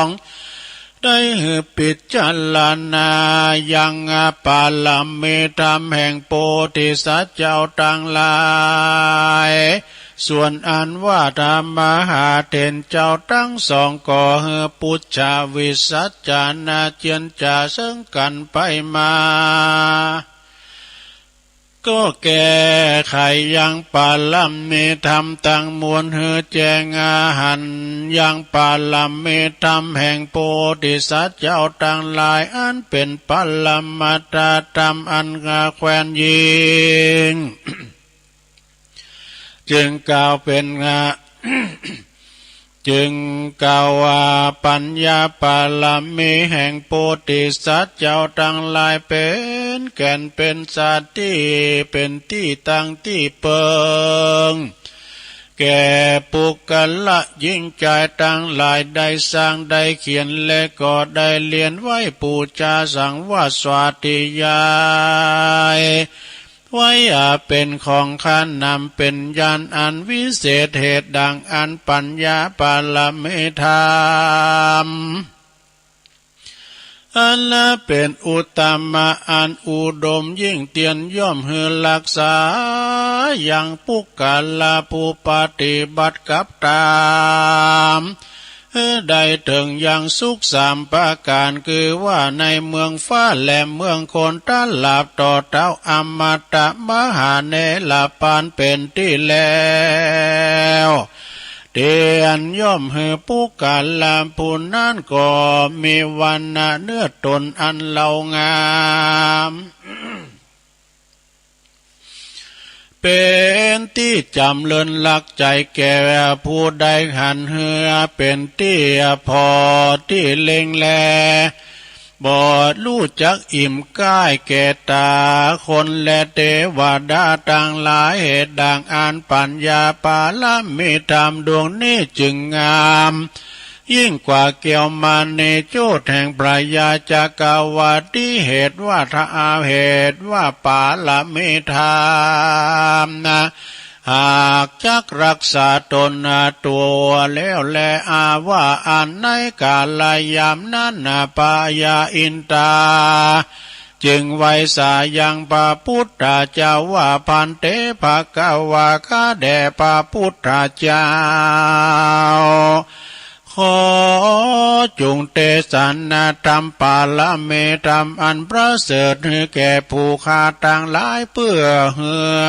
ง ได้หื้อพิจารณายังปารมีธรรมแห่งโพธิสัตว์เจ้าตังหลาย ส่วนอันว่าพระมหาเถรเจ้าตังสองก็หื้อปุจฉาวิสัชนาเจียรจาเซิงกั๋นไปมา ก็แก้ไขยังปารมีธรรมตังมวลหื้อแจ้งหันยังปารมีธรรมแห่งโพธิสัตว์เจ้าตังหลายอันเป๋นปรมัตถธรรมอันแควนยิ่ง จึงกล่าวเป๋น จึงกล่าวว่าปัญญาปารมีแห่งโพธิสัตว์เจ้าตังหลายเป๋นแก่นเป๋นสาตี้เป๋นตี้ตั้งตี้เปิง แก่ปุคคละหญิงจายตังหลายได้สร้างได้เขียนและก็ได้เรียนไว้ปู๋จาสังวาสาธิยาย ไว้อาเป๋นของข้านำเป๋นญาณอันวิเศษเหตุดังอันปัญญาปารมีธรรม อันเป๋นอุตตมะอันอุดมยิ่งเตียนย่อมหื้อรักษายังปุคคละผู้ปฏิบัติกับต๋าม หื้อได้เถิงยังสุขสามประก๋าน คือว่าในเมืองฟ้าและเมืองคน ตราบต่อเต้าอมตะมหาเนรปานเป๋นตี้แล้ว เตียนย่อมหื้อปุคคละผู้นั้นก็มีวรรณะเนื้อต๋นอันเลาะงาม เป๋นตี้จ๋ำเริญรักใจ๋แก่ผู้ใดหันหื้อเป๋นตี้ผ่อตี้เล็งแล เ บ่ฮู้จักอิ่มใก้แก่ต๋า คนและเตวดาตังหลาย เหตุดังอั้นปัญญาปารมีธรรมดวงนี้จึงงาม ยิ่งกว่าแก้วมณีโจทย์แห่งพญาจักรวรรดิ เหตุว่าธรรม เหตุว่าปารมีธรรมนะ หากจักรักษาตนตัวแล้วแล อาว่าอันในกาลยามนั้นนะ พญาอินทา จึงไหว้สายังพระพุทธเจ้าว่า ภันเต ภะคะวา ข้าแด่พระพุทธเจ้า ขอจงเตสนาธรรม ปารมีธรรมอันประเสริฐ หื้อแก่ผู้ข้าตังหลาย เปื้อหื้อ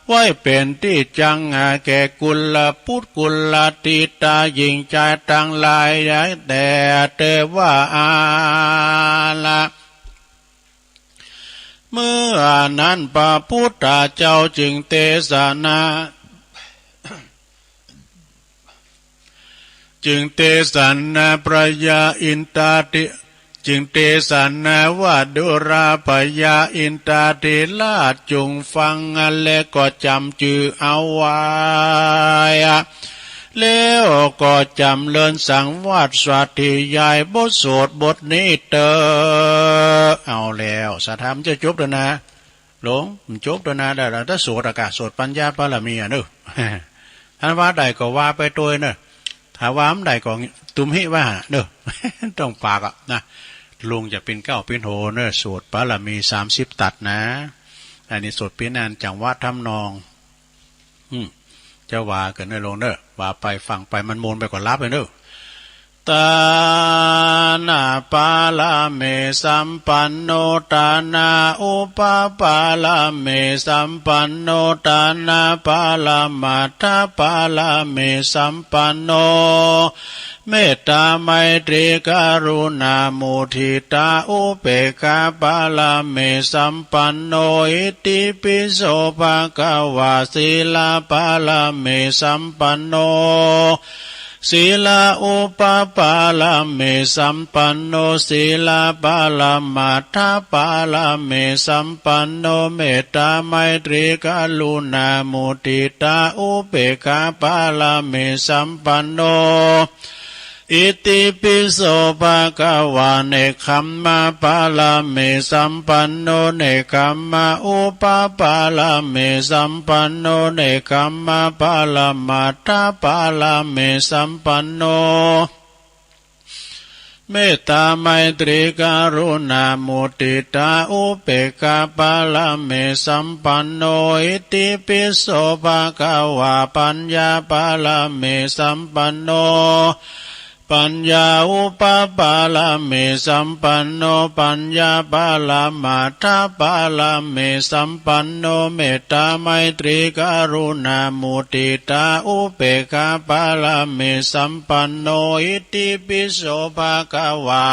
ไว้เป๋นตี้จั้งแก่กุลบุตรกุลธิดา หญิงชายตังหลายแด่เตวาอาละ เมื่อนั้นพระพุทธเจ้าจึงเตสนา จึงเตสนาพญาอินทาธิ จึงเตสนาว่า ดูราพญาอินทาธิราช จงฟังและก็จ๋ำจื้อเอาไว้ แล้วก็จ๋ำเริญสังวาสสาธยายบทสวดบทนี้เต๊อะ เอาแล้ว สาธรรมจะจบแล้วนะ หลวง มันจบแล้วนะ ได้แล้ว ถ้าสวดอะกะ สวดปัญญาปารมีอะเนอะ ท่านว่าได้ก็ว่าไปโตยเนอะ ถ้าว่าบ่ได้ก็ตุ้มฮิว่าเนอะ ต้องปากอะนะ ลุงจะเป๋นเก๊าเป๋นโหเนอะ สวดปารมีสามสิบตัดนะ อันนี้สวดเป๋นอันจังหวะทำนอง อืม จะว่าเกินเนอะลุงเนอะ ว่าไปฟังไปมันโมนไปก็หลับเลยเนอะ ทานะปารมีสัมปันโน ทานาอุปปารมีสัมปันโน ทานาปรมัตถปารมีสัมปันโน เมตตาไมตรีกรุณามุทิตาอุเปกขาปารมีสัมปันโน อิติปิโสภะคะวา ศีลปารมีสัมปันโน ศีลาอุปปารมีสัมปันโน ศีลปรมัตถปารมีสัมปันโน เมตตาไมตรีกรุณามุทิตาอุเปกขาปารมีสัมปันโน อิติปิโสภะคะวา เนกขัมมะปารมีสัมปันโน เนกขัมมาอุปปารมีสัมปันโน เนกขัมมาปรมัตถปารมีสัมปันโน เมตตาไมตรีกรุณามุทิตาอุเปกขาปารมีสัมปันโน อิติปิโสภะคะวา ปัญญาปารมีสัมปันโน ปัญญาอุปปารมีสัมปันโน ปัญญาปรมัตถปารมีสัมปันโน เมตตาไมตรีกรุณามุทิตาอุเปกขาปารมีสัมปันโน อิติปิโสภะคะวา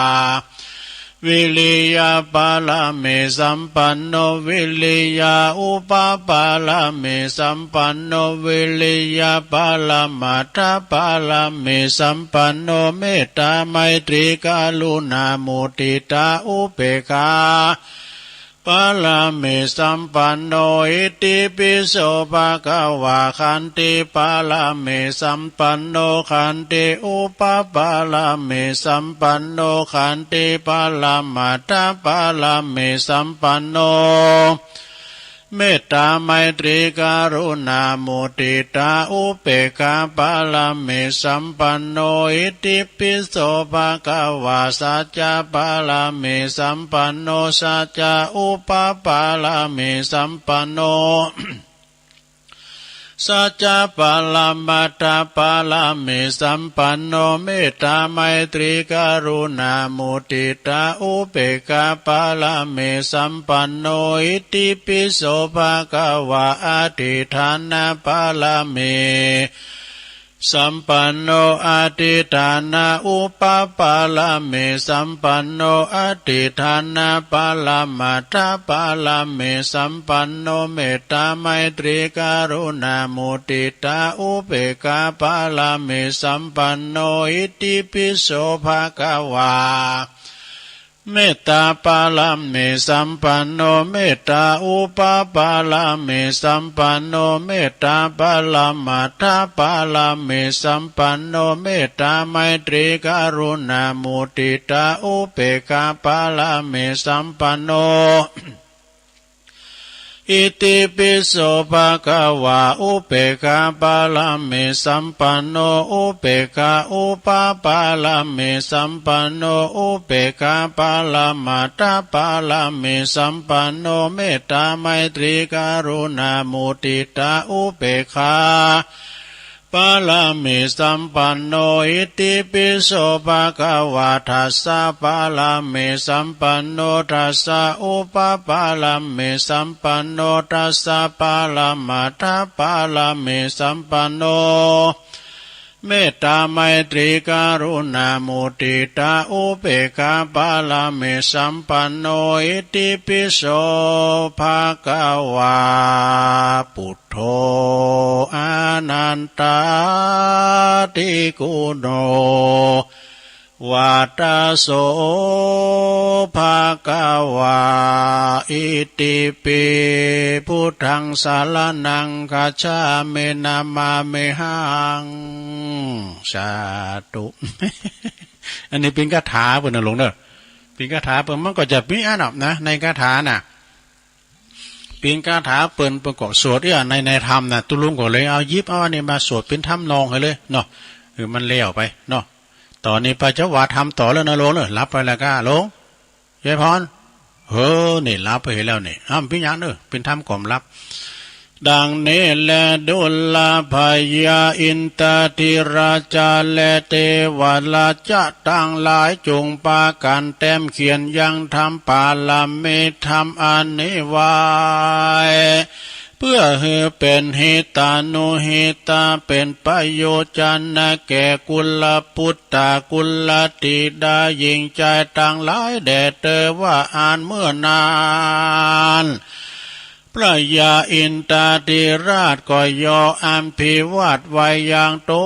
วิริยะปารมีสัมปันโน วิริยะอุปปารมีสัมปันโน วิริยะปรมัตถปารมีสัมปันโน เมตตาไมตรีกรุณามุทิตาอุเปกขาปารมีสัมปันโน อิติปิโสภะคะวา ขันติปารมีสัมปันโน ขันติอุปปารมีสัมปันโน ขันติปรมัตถปารมีสัมปันโน เมตตาไมตรีกรุณามุทิตาอุเปกขาปารมีสัมปันโน อิติปิโสภะคะวา สัจจะปารมีสัมปันโน สัจจะอุปปารมีสัมปันโน สัจจะปรมัตถปารมีสัมปันโน เมตตาไมตรีกรุณามุทิตาอุเปกขาปารมีสัมปันโน อิติปิโสภะคะวา อธิฏฐานปารมีสัมปันโน อธิฏฐานาอุปปารมีสัมปันโน อธิฏฐานปรมัตถปารมีสัมปันโน เมตตาไมตรีกรุณามุทิตาอุเปกขาปารมีสัมปันโน อิติปิโสภะคะวา เมตตาปารมีสัมปันโน เมตตาอุปปารมีสัมปันโน เมตตาปรมัตถปารมีสัมปันโน เมตตาไมตรีกรุณามุติตาอุเปกขาปารมีสัมปันโน อิติปิโสภะคะวา อุเปกขาปารมีสัมปันโน อุเปกขาอุปปารมีสัมปันโน อุเปกขาปรมัตถปารมีสัมปันโน เมตตาไมตรีกรุณามุติตาอุเปกขา ปารมีสัมปันโน อิติปิโสภะคะวา ทัสสะปารมีสัมปันโน ทัสสะอุปปารมีสัมปันโน ทัสสะปรมัตถปารมีสัมปันโน เมตตาไมตรีกรุณามุติตาอุเปกขาปารมีสัมปันโน อิติปิโสภะคะวา ปุต โธ อะนันตาธิคุณโณ วัตโส ภะคะวา อิติปิ พุทธัง สะระณัง คัจฉามิ นะมามิหัง สาธุ อันนี้เป๋นคาถาเปิ้นนะหลวงเด้อ เป๋นคาถาเปิ้น มันก็จะมีอันนั้นนะ ในคาถาน่ะ เป๋นคาถาเปิ้น เปิ้นก็สวดเอี้ย ใน ในธรรมน่ะ ตุ๊ลุงก็เลยเอาหยิบเอาอันนี้มาสวดเป๋นทำนองหื้อเลยเนาะ เออ มันแล้วไปเนาะ ต๋อนนี้ป้าจะว่าธรรมต่อแล้วนะหลวงเนาะ หลับไปแล้วก้าหลวง ยายพร เออ นี่หลับไปแล้วนี่ อ้าว เป๋นหยังเนาะ เป๋นธรรมก่อมหลับ ดังนี้แล ดูราพญาอินทาธิราชาและเทวราชาตังหลาย จงปากั๋นแต้มเขียนยังธรรมปารมีธรรมอันนี้ไว้ เพื่อหื้อเป๋นหิตานุหิตา เป๋นประโยชน์นะแก่กุลปุตตะ กุลธิดา หญิงชายตังหลายแด่เธอว่าอั้น เมื่อนั้น พระยาอินทาธิราชก็ย่ออภิวาทไว้ยังต๋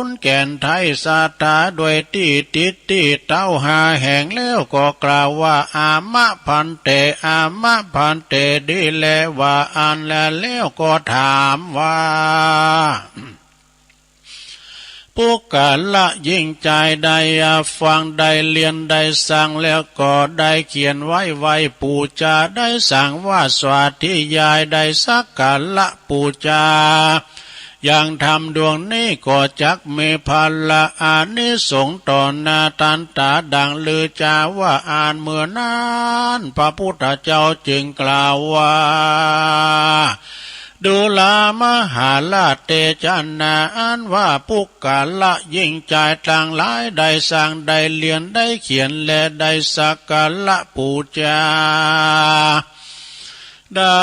น แก่นไท้สัตถา ด้วยตี้ติดตี้เต๊าห้าแห่ง แล้วก็กล่าวว่า อะมะภันเต อะมะภันเต ดีแลว่าอั้น และแล้วก็ถามว่า ปุคคละหญิงชายได้ฟัง ได้เรียน ได้สั่ง แล้วก็ได้เขียนไว้ ไหว้ปู๋จา ได้สังวาสสาธยาย ได้สักการะปู๋จา ยังธรรมดวงนี้ ก็จักมีผละอานิสงส์ต่อหน้าตันต๋า ดังลือจาว่าอั้น เมื่อนั้น พระพุทธเจ้าจึงกล่าวว่า ดูรามหาราช เตชะนาอันว่าปุคคละหญิงชายตังหลายได้สั่ง ได้เรียน ได้เขียน และได้สักการะปู๋จา ได้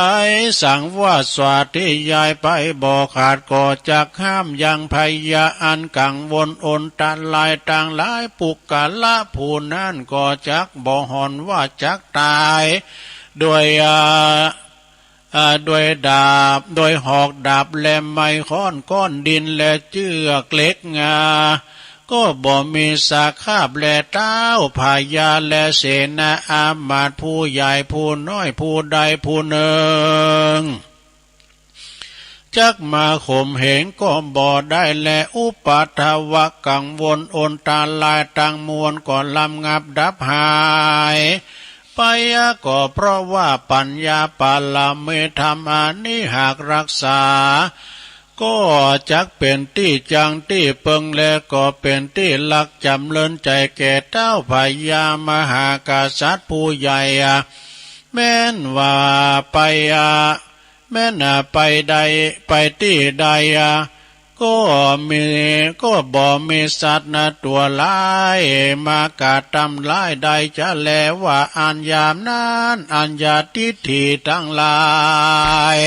สังวาสสาธยายไปบ่ขาด ก็จักห้ามยังพยาอันกังวลอนตรายตังหลาย ปุคคละผู้นั้นก็จักบ่หวั่นว่าจักต๋าย ด้วย อ่า อ่า ด้วยดาบ ด้วยหอกดาบและไม้ค้อน ก้อนดินและเจื้อกเหล็ก อ่า ก็บ่มีสาขาบแลเต๊า พญาและเสนาอามาตย์ ผู้ใหญ่ผู้น้อย ผู้ใดผู้หนึ่ง จักมาข่มเหงก็บ่ได้แล อุปัทวะกังวลอนตรายตังมวลก็ระงับดับหายไป ก็เพราะว่าปัญญาปารมีธรรมอันนี้หากรักษา ก็จักเป๋นตี้จั่งตี้เปิง และก็เป๋นตี้รักจ๋ำเริญใจ๋แก่เต๊าพญามหากษัตริย์ผู้ใหญ่ แม้นว่าไป แม้นไปใด ไปตี้ใด ก็มี ก็บ่มีสัตว์นะตั๋วร้าย มากระทำร้ายได้จะแลว่าอั้น ยามนั้น อัญญาทิฏฐิตังหลาย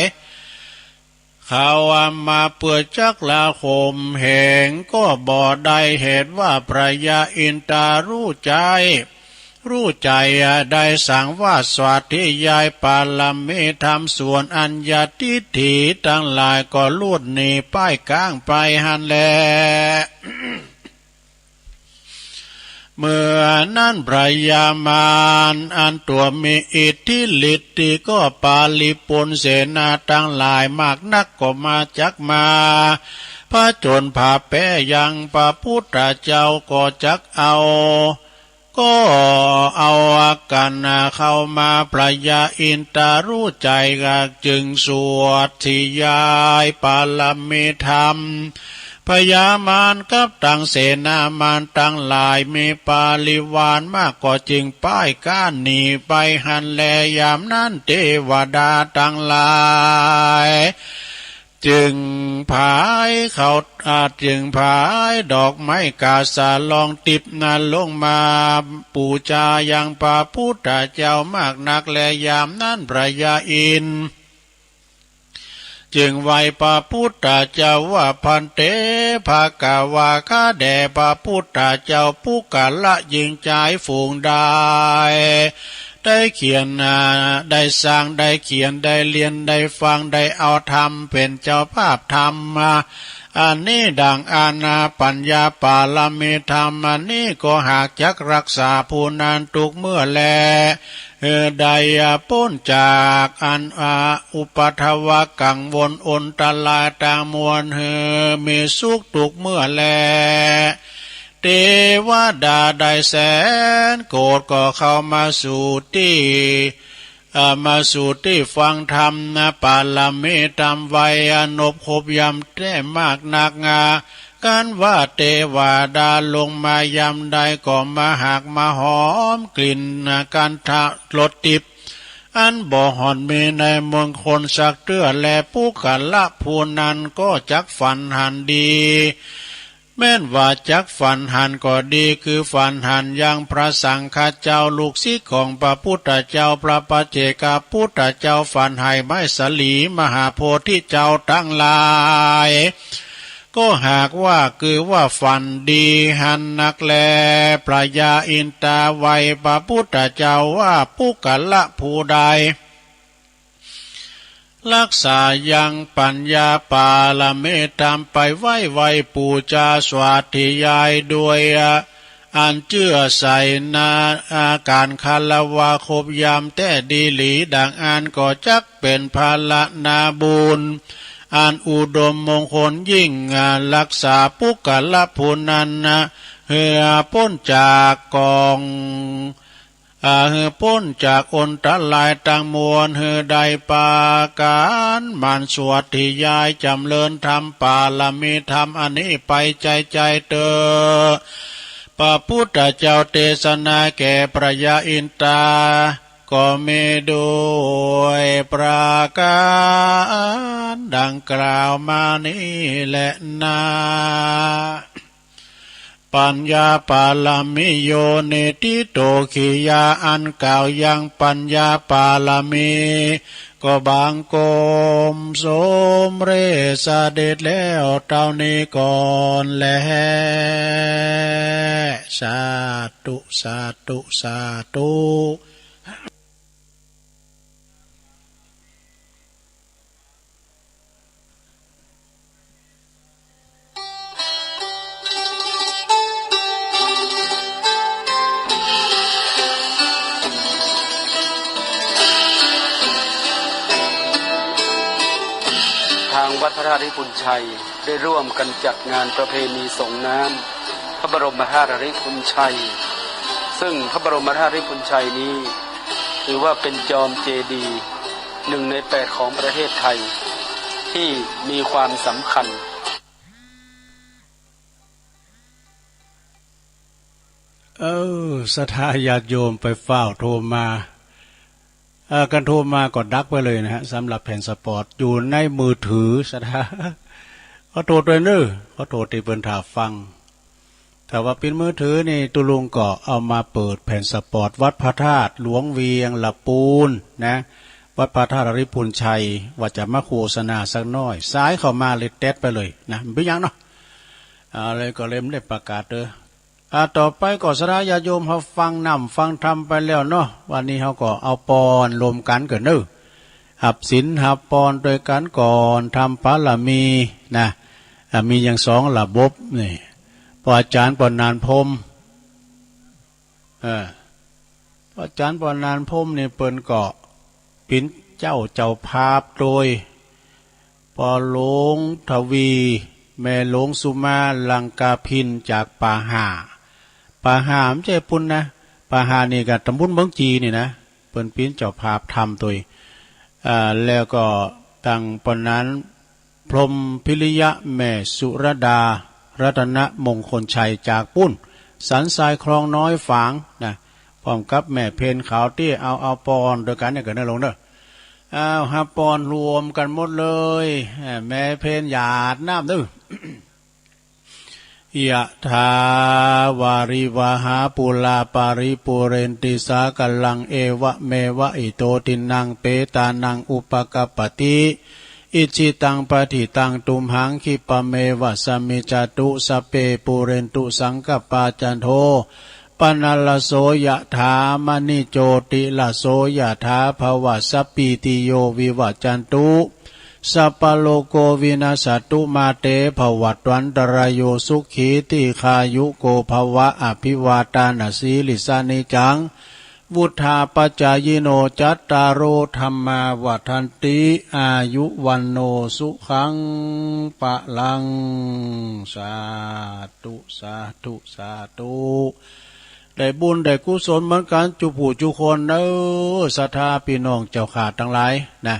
เขาว่ามาเปื้อจักละข่มเหง ก็บ่ได้ เหตุว่าพระยาอินทารู้ใจ๋ รู้ใจ๋ได้สังวาสสาธยายปารมีธรรม ส่วนอัญญาทิฏฐิตังหลายก็หลุดหนีป้ายก้างไปหั้นแล เมื่อนั้นพญามารอันตัวมีอิทธิฤทธิ์ก็ปาลิปุนเสนาตังหลายมากนักก็มาจักมาผจญพาแปยังพระพุทธเจ้าก็จักเอา ก็เอาอาการเข้ามาพญาอินทารู้ใจจึงสวดสิยายปารมีธรรม พญามารกับตังเสนามารตังหลายมีปาริวารมากก็จึงป้ายก้านหนีไปหั้นแล ยามนั้นเทวดาตังหลาย จึงผายเขา อ่า จึงผายดอกไม้กาสาลองทิพย์นั้นลงมาปูชายังพระพุทธเจ้ามากนัก และยามนั้นพญาอินทร์จึงไหว้พระพุทธเจ้าว่า ภันเต ภะคะวา ข้าแด่พระพุทธเจ้า ปุคคละหญิงชายฝูงใด ได้เขียน อ่า ได้สร้าง ได้เขียน ได้เรียน ได้ฟัง ได้เอาธรรม เป็นเจ้าภาพธรรม อ่า อันนี้ดังอานาปัญญาปารมีธรรม อันนี้ก็หากจักรักษาผู้นั้นทุกเมื่อแล เออ ได้ อ่า พ้นจากอัน อ่า อุปัทวะกังวลอันตรายทั้งมวล เออ มีสุขทุกเมื่อแล เทวดาได้แสนโกฏก็เข้ามาสู่ที่ เอ่อ มาสู่ที่ฟังธรรมนะ ปารมีธรรมไว้อนบครบย่ำแท้มากนัก อ่า กันว่าเทวดาลงมายามใดก็มาหักมาหอมกลิ่น อ่า คันธะรสทิพย์ อันบ่หอนมีในเมืองคนสักเตื้อ และปุคคละผู้นั้นก็จักฝันหันดี แม้นว่าจักฝันหันก็ดี คือฝันหันยังพระสังฆเจ้า ลูกศิษย์ของพระพุทธเจ้า พระปัจเจกพุทธเจ้า ฝันให้ไม้สาลีมหาโพธิเจ้าตังหลาย ก็หากว่าคือว่าฝันดีหันนักแล พญาอินทาไหว้พระพุทธเจ้าว่า ปุคคละผู้ใด รักษายังปัญญาปารมีธรรมไปไหว้ไหว้ปูชาสวาธยายด้วย อันเชื่อใส่นา อาการคารวะครบย่ำแท้ดีหลีดังอันก็จักเป็นพระละนาบุญ อันอุดมมงคลยิ่ง อ่า รักษาปุคคละผู้นั้นนะ เหือพ้นจากกอง อ่า หือพ้นจากอันตรายทั้งมวล หือได้ประการหมั่นสวาธยายจำเริญธรรมปารมีธรรมอันนี้ไปใจใจเตอ พระพุทธเจ้าเทศนาแก่พญาอินทา ก็มีด้วยประการดังกล่าวมานี้แลนา ปัญญาปารมีโยนิธิโตขิยา อันกล่าวยังปัญญาปารมี ก็บังคมสมเร็จเสด็จแล้วเท่านี้ก่อนแล สาธุ สาธุ สาธุ ทางวัดพระธาตุริพุนชัยได้ร่วมกันจัดงานประเพณีส่งน้ำพระบรมธาตุริพุนชัย ซึ่งพระบรมธาตุริพุนชัยนี้ ถือว่าเป็นจอมเจดีย์หนึ่งในแปดของประเทศไทย ที่มีความสำคัญ เออ ศรัทธาญาติโยมไปฟ้าวโทรมา เอ่อ กันโทรมาก็ดักไปเลยนะฮะ สำหรับแผ่นสปอตอยู่ในมือถือ ศรัทธา ขอโทษด้วยเนอะ ขอโทษที่เปิ้นถ่าฟัง ถ้าว่าเป็นมือถือนี่ ตุลุงก็เอามาเปิดแผ่นสปอตวัดพระธาตุหลวงเวียงละปูนนะ วัดพระธาตุอริพุนชัย ว่าจะมาโฆษณาสักหน่อย สายเข้ามาเลยแต๊ดไปเลยนะ มันเป็นหยังเนาะ อ่า เลยก็เลยไม่ได้ประกาศเด้อ อ่า ต่อไปก็ศรัทธาญาติโยมเฮาฟังน้ำฟังธรรมไปแล้วเนาะ วันนี้เฮาก็เอาปอนรวมกันเกิดเนอะ หับศีลหับปอนด้วยกันก่อน ทำบารมีนะ อ่า มีอย่างสองระบบนี่ พระอาจารย์ปอนนานพรหม เออ พระจันทร์ปอนันทพรหมนี่เปิ้นก็เป๋นเจ้า เจ้าภาพโดย ปอหลวงทวี แม่หลวงสุมา ลังกาภิณ จากป่าห่า ป่าห่าบ่ใจ้ปุ้นนะ ป่าห่านี่ก็ตำบลเมืองจีนี่นะ เปิ้นเป๋นเจ้าภาพทำโดย อ่า แล้วก็ตังปอนั้น พรหมพิริยะ แม่สุรดา รัตนมงคลชัยจากปุ้น สันทรายคลองน้อยฝางนะ พร้อมกับแม่เพ็ญขาวเตี้ย เอา เอาปอนด้วยกันเนี่ย กันเนอะลงเนอะ อ้าว ฮับปอนรวมกันหมดเลย เอ่อ แม่เพ็ญหยาดน้ำเด้อ ยะถาวาริวหาปูราปาริปูเรนติสากลัง เอวะเมวะอิโตทินังเปตานังอุปกัปปติ อิจฉิตังปะถิตังตุมหัง คิปะเมวะสะมิจจตุ สัพเพปูเรนตุสังกัปปา จันโท ปะนะระโส ยะถา มะณิโจติระโส ยะถา ภะวะสัพพีติโย วิวะจันตุ สัพพะโรโค วินัสสะตุ มาเต ภะวัตวันตะราโย สุขี ทีฆายุโก ภะวะ อะภิวาทานะสีลิสสะ นิจจัง วุฑฒาปะจายิโน จัตตาโร ธัมมา วัฑฒันติ อายุ วัณโณ สุขัง พะลัง สาธุ สาธุ สาธุ ได้บุญได้กุศลเหมือนกัน จุผู้จุคนเนอะ ศรัทธาพี่น้องเจ้าข้าตังหลายนะ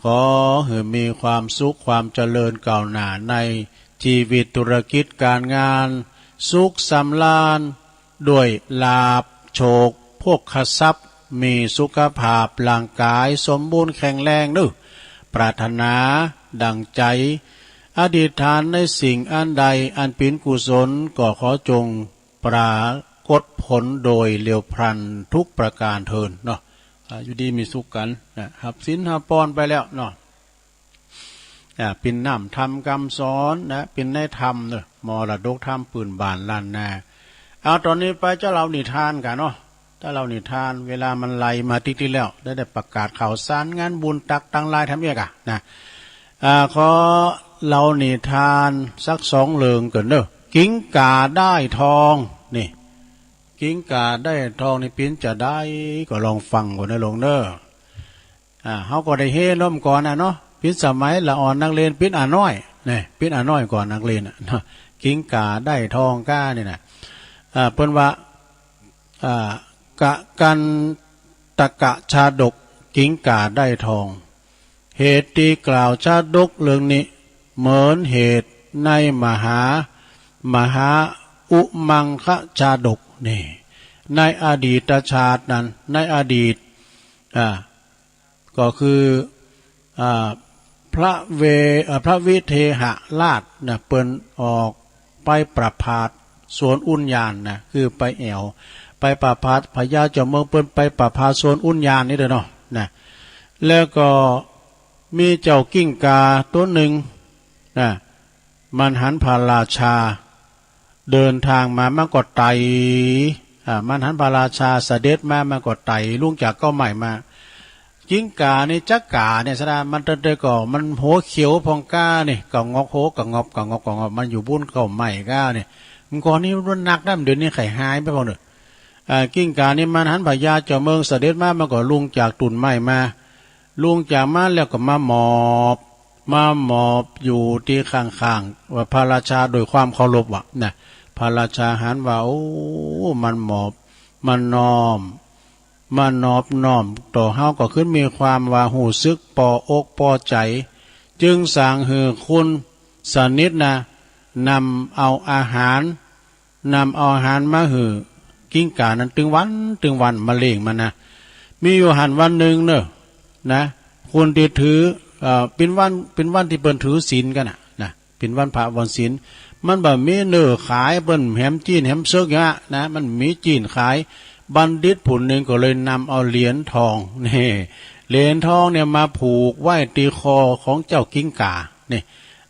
ขอหื้อมีความสุขความเจริญก้าวหน้าในจีวิตธุรกิจก๋านงาน สุขสำราญด้วยลาภโชคโภคทรัพย์ มีสุขภาพร่างกายสมบูรณ์แข็งแรงเนอะ ปรารถนาดังใจ๋ อธิษฐานในสิ่งอันใดอันเป๋นกุศล ก็ขอจง ปรากฏผลโดยเร็วพลันทุกประการเทอญเนาะ อ่า อยู่ดีมีสุขกันนะ ฮับศีลฮับปอนไปแล้วเนาะ อ่า เป๋นน้ำธรรมกำสอนนะ เป๋นในธรรมเนาะ มรดกธรรมปื้นบ้านล้านนา เอา ตอนนี้ไปจะเล่านิทานกั๋นเนาะ จะเล่านิทาน เวลามันไหลมาติ๊กๆ แล้ว ได้ ได้ประกาศข่าวสารงานบุญตักตังหลายทำเอียกอะนะ อ่า ขอเล่านิทานสักสองเรื่องก่อนเนอะ กิ้งก่าได้ทอง นี่ กิ้งก่าได้ทองนี่เป๋นจะใด ก็ลองฟังก่อนนะลงเนอะ อ่า เฮาก็ได้เฮล้อมก่อนนะเนาะ เป๋นสมัยละอ่อนนักเรียน เป๋นอาน้อย นี่ เป๋นอาน้อยก่อนนักเรียนอะเนาะ กิ้งก่าได้ทองก้านี่นะ อ่า เปิ้นว่า อ่า กะกันตกะชาดก กิ้งก่าได้ทอง เหตุตี้กล่าวชาดกเรื่องนี้ เหมือนเหตุในมหา มหาอุมังคชาดก นี่ ในอดีตชาตินั้น ในอดีต อ่า ก็คือ อ่า พระเว อ่า พระวิเทหราชนะ เปิ้นออกไปประพาสสวนอุณยานนะ คือไปแอ่ว ไปประพาส พญาเจ้าเมืองเปิ้นไปประพาสสวนอุณยานนี่เด้อเนาะ นะ แล้วก็มีเจ้ากิ้งก่าตัวหนึ่งนะ มันหันพระราชา เดินทางมา มันก็ไต่ อ่า มันหันพระราชาเสด็จมา มันก็ไต่ลงจากเก๊าไม้มา กิ้งก่านี่จั๊กก่าเนี่ยสนะ มันเตอเตอก่อ มันหัวเขียวพองก้านี่ กะงอกหัว กะงอบ กะงอบ กะงอบ มันอยู่บุ้นเก๊าไม้ก้านี่ มันก่อนนี้มันนักนะ เดี๋ยวนี้ไข่หายไปพอเนอะ อ่า กิ้งก่านี่มันหันพญาเจ้าเมืองเสด็จมา มันก็ลงจากตุ่นไม้มา ลงจากมาแล้วก็มาหมอบ มาหมอบอยู่ตี้ข้างๆ ว่าพระราชาโดยความเคารพว่ะนะ พระราชาหันว่า โอ้ มันหมอบ มันนอบ มันนอบน้อมต่อเฮา ก็ขึ้นมีความว่าฮู้สึกปออกปอใจ๋ จึงสั่งหื้อคุณสนิทนะ นำเอาอาหาร นำเอาอาหารมาหื้อกิ้งก่านั้นตึงวันตึงวัน มาเลี้ยงมันนะ มีอยู่หั้นวันหนึ่งเนอะ นะ คนตี้ถือ เอ่อ เป๋นวัน เป๋นวันตี้เปิ้นถือศีลกั๋นน่ะ นะ เป๋นวันพระวันศีล มันบ่มีเนื้อขาย เปิ้นแหมจีนแหมเสิกอย่างนั้นนะ มันมีจีนขาย บัณฑิตผู้หนึ่งก็เลยนำเอาเหรียญทอง นี่ เหรียญทองเนี่ยมาผูกไว้ตี้คอของเจ้ากิ้งก่า นี่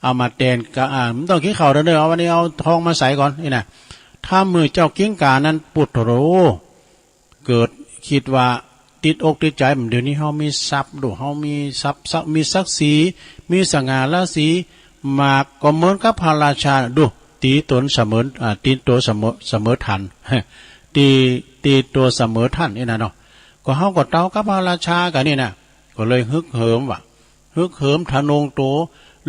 เอามาแตนกะ อ่า บ่ต้องกินข้าวเด้อ เอาอันนี้ เอาทองมาใส่ก่อน นี่นะ ถ้ามื้อเจ้ากิ้งก่านั้น ปุโถ เกิดคิดว่าติดอกติดใจ๋ เดี๋ยวนี้เฮามีทรัพย์ดู เฮามีทรัพย์ มีศักดิ์ศรี มีสง่าราศี มากก็เหมือนกับพระราชาดู ตี๋ตนเสมอ อ่า ตี๋ตั๋วเสมอ เสมอฐาน ที่ที่ตัวเสมอต้านนี่นะเนาะ ก็เฮาก็เต้ากับพระราชากั๋นนี่นะ ก็เลยฮึกเหิมว่า ฮึกเหิมทะนงโต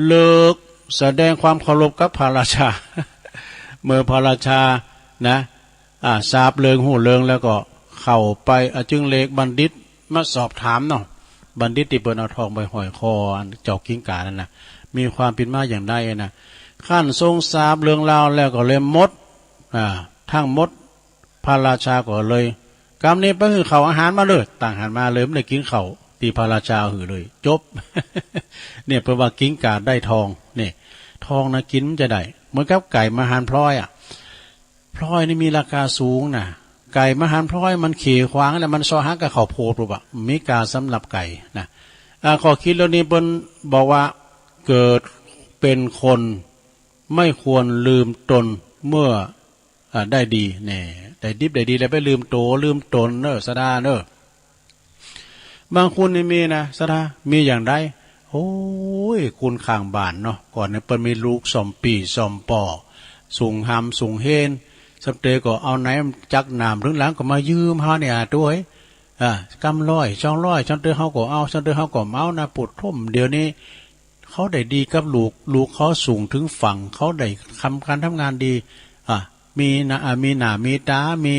เลิกแสดงความเคารพกับพระราชา เมื่อพระราชานะ อ่า ทราบเรื่องฮู้เรื่องแล้วก็เข้าไป อ่า จึงเรียกบัณฑิตมาสอบถามเนาะ บัณฑิตตี้เปิ้นเอาทองไปห้อยคออันเจ้ากิ้งก่านั่นนะ มีความเป๋นมาอย่างใดนะ ครั้นทรงทราบเรื่องราวแล้วก็เลยหมด อ่า ทั้งหมด พระราชาก็เลย กำนี้ไปหื้อข้าวอาหารมาเลย ตั้งหันมาเลย บ่ได้กิ๋นข้าวตี้พระราชาหื้อเลย จบ เนี่ย เปิ้นว่ากิ้งก่าได้ทอง เนี่ย ทองนะกิ๋นมันจะได้ เหมือนกับไก่มาหันพลอยอะ พลอยนี่มีราคาสูงนะ ไก่มาหันพลอยมันเขวขวางแล้วมันเซาะหากับข้าวโพด บ่า มีกาสำหรับไก่นะ อ่า ข้อคิดเรื่องนี้เปิ้นบอกว่า เกิดเป็นคนไม่ควรลืมตนเมื่อ อ่า ได้ดี แน่ ได้ดิบได้ดีแล้วไปลืมโต ลืมตนเนอะ ศรัทธาเนอะ บางคนนี่มีนะ ศรัทธา มีอย่างใด โอ้ย คนข้างบ้านเนาะ ก่อนนี่เปิ้นมีลูกซ่อมปี้ซ่อมป้อ ส่งหำส่งเฮน ส่ำเตอก็เอาไหนจักหนามถึงหลังก็มายืมเฮาเนี่ย อ่า ตัวเอ้ย อ่า กำร้อย สองร้อย ส่ำเตอเฮาก็เอา ส่ำเตอเฮาก็บ่เอานะ ปุดท่ม เดี๋ยวนี้ เขาได้ดีกับลูก ลูกเขาสูงถึงฝั่ง เขาได้ทำการทำงานดี อ่ะ มีหน้า อ่ะ มีหน้ามีตา มี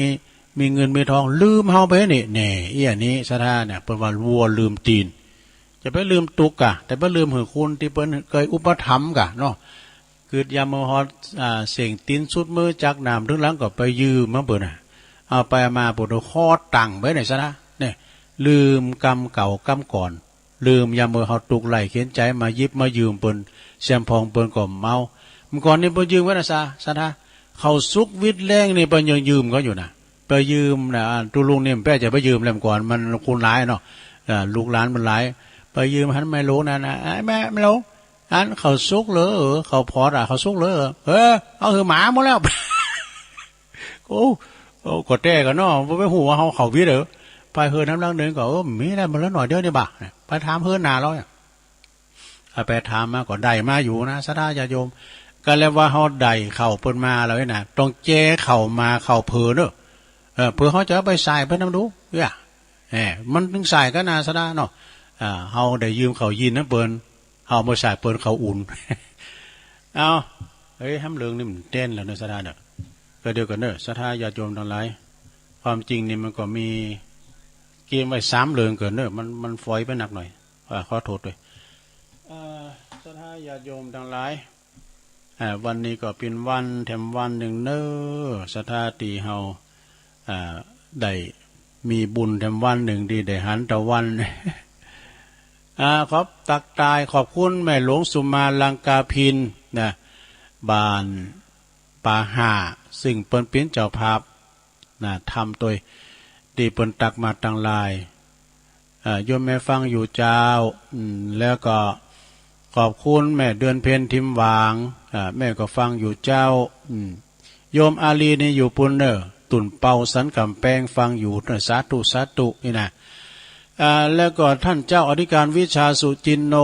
มีเงินมีทอง ลืมเฮาไปนี่ แน่ เอี้ยนี้ ศรัทธาเนี่ย เปิ้นว่าวัวลืมตีน จะไปลืมตุ๊กกะ แต่ไปลืมหื้อคุณตี้เปิ้นเคยอุปถัมภ์กะเนาะ กึ๊ดยามมือฮอด อ่า เส้นตีนสุดมือ จักหนามถึงหลังก็ไปยืมมาเปิ้นน่ะ เอาไปเอามาเปิ้นคอตังไปเนี่ย ศรัทธาเนี่ย ลืมกรรมเก่ากรรมก่อน ลืมยามเมื่อเฮาตุ๊กข์ไร้เข็ญใจ๋ มาหยิบมายืมเปิ้น แซมพองเปิ้นก็บ่เอา เมื่อก่อนนี่เปิ้นยืมกั๋นนะ ศรัทธา ข้าวสุกวิดแล้งนี่เปิ้นยังยืมเขาอยู่นะ ไปยืมนะ อ่า ตุ๊ลุงนี่แป๊จะไปยืมแล้ว เมื่อก่อนมันคนหลายเนาะ อ่า ลูกหลานมันหลาย ไปยืมหันแม่หลวงนั่นนะ ไอ้แม่ แม่หลวง อันข้าวสุกเหรอ เออ ข้าวพอดอะ ข้าวสุกเหรอ เออ เอาหื้อหมาหมดแล้ว โอ้ โอ้ ก็แต๊กั๋นเนาะ บ่ไปฮู้ว่าเฮาเข้าวิดเด้อ ไปเฮือนนำหลังหนึ่งก็ เออ มีแล้ว มันเหลือหน่อยเดียวนี่บ่า ไปถามเฮือนหน้าลาวเนี่ย เอาไปถามมาก็ได้มาอยู่นะ ศรัทธาญาติโยม ก็เรียกว่าเฮาได้ข้าวเปิ้นมาแล้วนี่นะ ต้องแจกข้าวหมากข้าวเผินเนอะ เออ เผื่อเฮาจะเอาไปใส่ไปนำดู เอ้ย แหม มันถึงใส่กั๋นนะ ศรัทธาเนาะ อ่า เฮาได้ยืมข้าวยีนนำเปิ้น เอามาใส่เปิ้นข้าวอุ่น เอา เฮ้ย ห้ำเหลืองนี่มันเต้นแล้วเนอะ ศรัทธาเนอะ ก็เดี๋ยวก่อนเนอะ ศรัทธาญาติโยมทั้งหลาย ความจริงนี่มันก็มีเกมไว้สามเรื่องก่อนเนอะ มัน มันฝอยไปนักหน่อย อ่า ขอโทษด้วย อ่า ศรัทธาญาติโยมทั้งหลาย อ่า วันนี้ก็เป๋นวันแถมวันหนึ่งเนอะ ศรัทธาตี้เฮา อ่า ได้มีบุญแถมวันหนึ่งตี้ได้หันตะวัน อ่า ขอบตักตายขอบคุณแม่หลวงสุมาลังกาภินนะ บ้านป่าห้า ซึ่งเปิ้นเป๋นเจ้าภาพนะ ทำโตยตี้เปิ้นตักมาตังหลาย อ่า โยมแม่ฟังอยู่เจ้า อืม แล้วก็ขอบคุณแม่เดือนเพ็ญทิมหวาง อ่า แม่ก็ฟังอยู่เจ้า อืม โยมอาลีนี่อยู่ปู้นเน่อ ตุ่นเปาสันก๋ำแปงฟังอยู่เน่อ สาธุ สาธุ นี่นะ อ่า แล้วก็ท่านเจ้าอธิการวิชาสุจินโน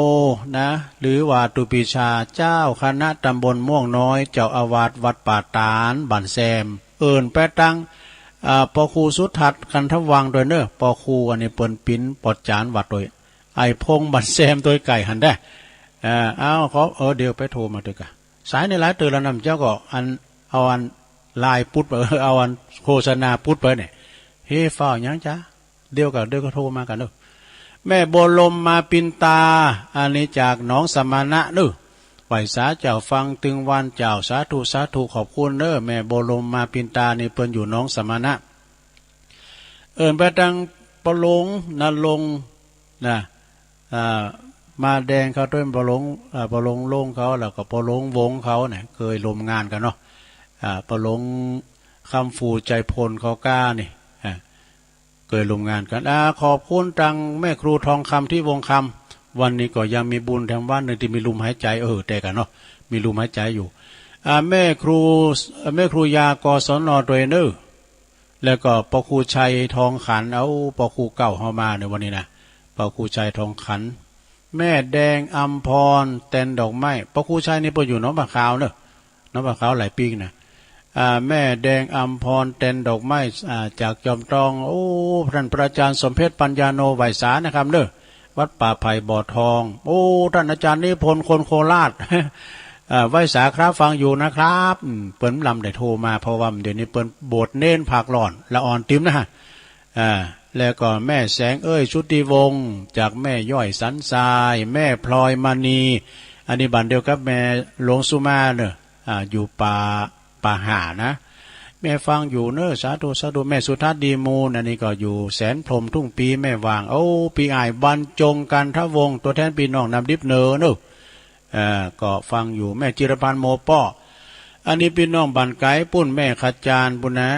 นะ หรือว่าตุปีชา เจ้าคณะตำบลม่วงน้อย เจ้าอาวาสวัดป่าตาล บ้านแซม เอิ้นไปตัง อ่า ปอครูสุทัศน์ กันทวังค์ โตยเน่อ ปอครูอันนี้เปิ้นเป๋นปอดจานวัดโตย ไอ้พงษ์บ้านแซมโตยไก่หันได้ อ่า เอา ขอ เออ เดี๋ยวไปโทรมาโตยกะ สายนี่หลายเตื้อแล้วนะ เจ้าก็อัน เอาอันไลน์ปุ๊ดไป เอาอันโฆษณาปุ๊ดไปเนี่ย เฮ้ ฟ้าวหยังจ๊ะ เดี๋ยวก็ เดี๋ยวก็โทรมากั๋นเน่อ แม่บัวลมมาปินตา อันนี้จากหนองสมณะเน่อ ไหว้สาเจ้าฟังตึงวันเจ้า สาธุ สาธุ ขอบคุณเน่อ แม่บัวลมมาปินตานี่เปิ้นอยู่หนองสมณะ เอิ้นไปตังปอหลวงณรงค์ นะ อ่า มาแดงเขาโตยปอหลวง อ่า ปอหลวงโล่งเขา แล้วก็ปอหลวงวงเขาเนี่ย เคยร่วมงานกั๋นเนาะ อ่า ปอหลวงคำฟู่ใจพลเขาก้านี่ อ่า เคยร่วมงานกั๋น อ่า ขอบคุณตังแม่ครูทองคำ ทิวงศ์คำ วันนี้ก็ยังมีบุญแถมวันหนึ่งตี้มีลมหายใจ๋ เออ แต่กั๋นเนาะ มีลมหายใจ๋อยู่ อ่า แม่ครู แม่ครูยา กศน โตยเน่อ แล้วก็ปอครูชัยทองขัน เอา ปอครูเก่าเฮามาในวันนี้นะ ปอครูชัยทองขัน แม่แดงอำพร แตนดอกไม้ ปอครูชัยนี่เปิ้นอยู่หนองปลาขาวเน่อ หนองปลาขาวหลายปี๋นะ อ่า แม่แดงอำพร เต็นดอกไม้ อ่า จากจอมทอง โอ้ ท่านพระอาจารย์สมเพชรปัญญาโน ไหว้สานะครับเนอะ วัดป่าไผ่บ่อทอง โอ้ ท่านอาจารย์นิพนธ์ คนโคราช อ่า ไหว้สาครับ ฟังอยู่นะครับ อืม เปิ้นลำได้โทรมา เพราะว่าเดี๋ยวนี้เปิ้นบวชเณรภาคร้อน ละอ่อนติมนะ อ่า แล้วก็แม่แสงเอ้ย ชุติวงศ์ จากแม่ย้อยสันทราย แม่พลอยมณี อันนี้บ้านเดียวกับแม่หลวงสุมาเนอะ อ่า อยู่ป่า ป่าห่านะ แม่ฟังอยู่เนอะ สาธุ สาธุ แม่สุทัศน์ดีมูล อันนี้ก็อยู่แสนพรหมทุ่งปี แม่วาง โอ้ ปีอ้ายบรรจง กันทวงศ์ ตัวแทนพี่น้องน้ำดิบเหนือเนอะ เอ่อ ก็ฟังอยู่ แม่จิรพันธ์ โมป้อ อันนี้พี่น้องบ้านไกลปุ้น แม่ขจารย์ปุ้นนะ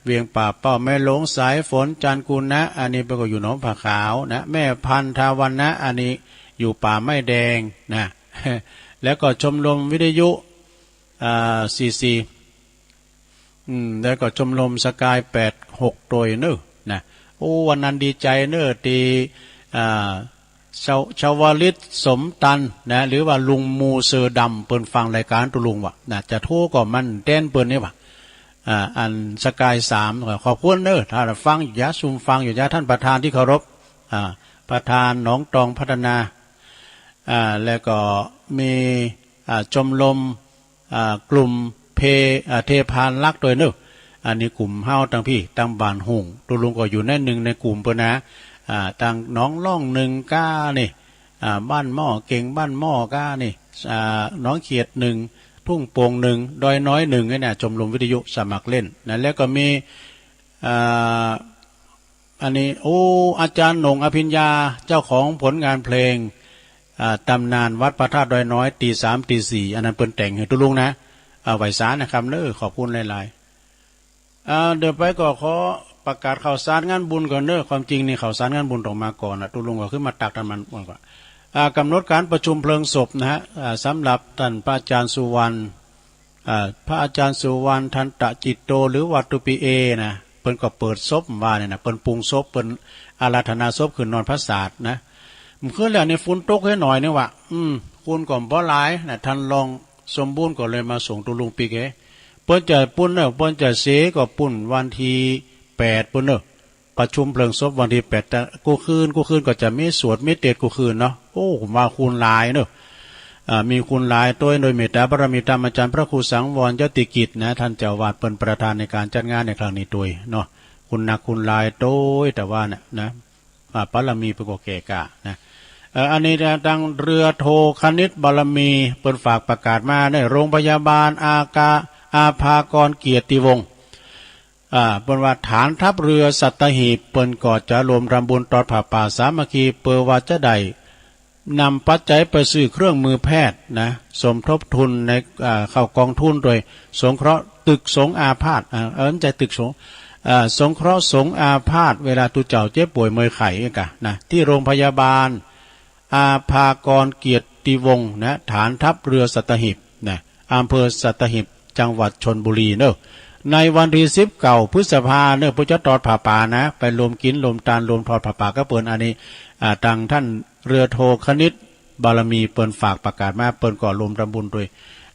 เวียงป่าเป้า แม่หลวงสายฝน จันทร์กุณะ อันนี้เปิ้นก็อยู่หนองผาขาวนะ แม่พันธวรรณะ อันนี้อยู่ป่าไม้แดงนะ แล้วก็ชมรมวิทยุ อ่า สี่สี่ อืม แล้วก็ชมรมสกายแปดหก ตวยเนอะนะ โอ้ วันนั้นดีใจเนอะ ที่ อ่า ชาว ชาวลิตสมตันนะ หรือว่าลุงมูเสือดำ เปิ้นฟังรายการตุลุงว่ะนะ จะโทรก็มันแตนเปิ้นนี่ว่ะ อ่า อันสกายสาม ขอบคุณเนอะ ถ้าฟังอยู่ยะ ซุมฟังอยู่ยะ ท่านประธานที่เคารพ อ่า ประธานหนองตองพัฒนา อ่า แล้วก็มี อ่า ชมรม อ่า กลุ่มเพ อ่า เทพารักษ์ตวยเนอะ อันนี้กลุ่มเฮาตังพี่ ตังบ้านหุ่ง ตุลุงก็อยู่ในหนึ่งในกลุ่มเปิ้นนะ อ่า ตังหนองล่องหนึ่งก้านี่ อ่า บ้านหม้อเก่ง บ้านหม้อก้านี่ อ่า หนองเขียดหนึ่ง ทุ่งโป่งหนึ่ง ดอยน้อยหนึ่งนี่นะ ชมรมวิทยุสมัครเล่นนะ แล้วก็มี อ่า อันนี้ โอ้ อาจารย์หน่งอภิญญา เจ้าของผลงานเพลง อ่า ตำนานวัดพระธาตุดอยน้อย ตีสาม ตีสี่ อันนั้นเปิ้นแต่งหื้อตุลุงนะ อ่า ไหว้สานะครับเนอะ ขอบคุณหลายๆ อ่า เดี๋ยวไปก็ขอประกาศข่าวสารงานบุญก่อนเนอะ ความจริงนี่ข่าวสารงานบุญต้องมาก่อนนะ ตุลุงก็ขึ้นมาตักตามมันก่อน อ่า กำหนดการประชุมเพลิงศพนะฮะ อ่า สำหรับท่านพระอาจารย์สุวรรณ อ่า พระอาจารย์สุวรรณ ทันตะจิตโต หรือว่าตุปีเอนะ เปิ้นก็เปิดศพว่าเนี่ยนะ เปิ้นปรุงศพ เปิ้นอาราธนาศพขึ้นนอนพระศาสตร์นะ มื้อคืนแล้วนี่ฝนตกให้หน่อยนึงว่ะ อืม คนก็บ่หลายนะ ท่านรองสมบูรณ์ก็เลยมาส่งตุลุงปีเอ เปิ้นจะปุ้นเนอะ เปิ้นจะเสก็ปุ้นวันที่แปดปุ้นเนอะ ประชุมเพลิงศพวันที่แปด แต่กู้คืน กู้คืนก็จะมีสวดมีเตสน์กู้คืนเนาะ โอ้ ว่าคนหลายเนอะ อ่า มีคนหลายตวย โดยเมตตาบารมีธรรมอาจารย์พระครูสังวรยติกิจนะ ท่านเจ้าอาวาสเปิ้นประธานในการจัดงานในครั้งนี้ตวยเนาะ คนนักคนหลายตวย แต่ว่าเนี่ยนะ อ่า บารมีเปิ้นก็แก่กล้านะ เอ่อ อันนี้นะ ทางเรือโทคณิตบารมี เปิ้นฝากประกาศมาในโรงพยาบาลอากา อาภากรเกียรติวงศ์ อ่า เปิ้นว่าฐานทัพเรือสัตหีบ เปิ้นก็จะรวมทำบุญตอดผ้าป่าสามัคคี เปิ้นว่าจะได้นำปัจจัยไปซื้อเครื่องมือแพทย์นะ สมทบทุนใน อ่า เข้ากองทุนโดยสงเคราะห์ตึกสงฆ์อาพาธ อ่า เออ ไม่ใช่ตึกสงฆ์ อ่า สงเคราะห์สงฆ์อาพาธ เวลาตุ๊เจ้าเจ็บป่วยเมื่อยไข้เองกะนะ ที่โรงพยาบาล อาภากรเกียรติวงศ์นะ ฐานทัพเรือสัตหีบนะ อำเภอสัตหีบ จังหวัดชลบุรีเนอะ ในวันที่สิบเก้าพฤษภาเนอะ เปิ้นจะตอดผ้าป่านะ ไปรวมกินรวมตานรวมทอดผ้าป่ากับเปิ้น อันนี้ อ่า ทางท่านเรือโทคณิตบารมี เปิ้นฝากประกาศมา เปิ้นก็รวมทำบุญตวย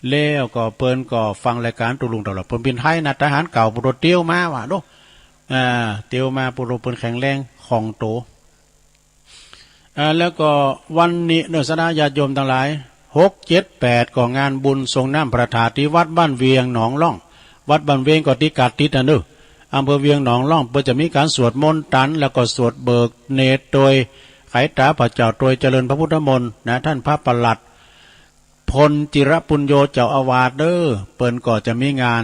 แล้วก็เปิ้นก็ฟังรายการตุลุงตลอด เปิ้นเป็นไทยนะ ทหารเก่า ปุโรเตียวมาว่ะเนาะ อ่า เตียวมา ปุโรเปิ้นแข็งแรงคล่องโต อ่า แล้วก็วันนี้เนอะ ศรัทธาญาติโยมทั้งหลาย หก เจ็ด แปด ก็งานบุญส่งน้ำพระธาตุที่วัดบ้านเวียงหนองล่อง วัดบ้านเวียงก็ติดกาดติดนะเนอะ อำเภอเวียงหนองล่อง เปิ้นจะมีการสวดมนต์ตัน แล้วก็สวดเบิกเนตรโดยไขตาพระเจ้า โดยเจริญพระพุทธมนต์นะ ท่านพระปลัด พลจิรปุญโญเจ้าอาวาสเด้อ เปิ้นก็จะมีงาน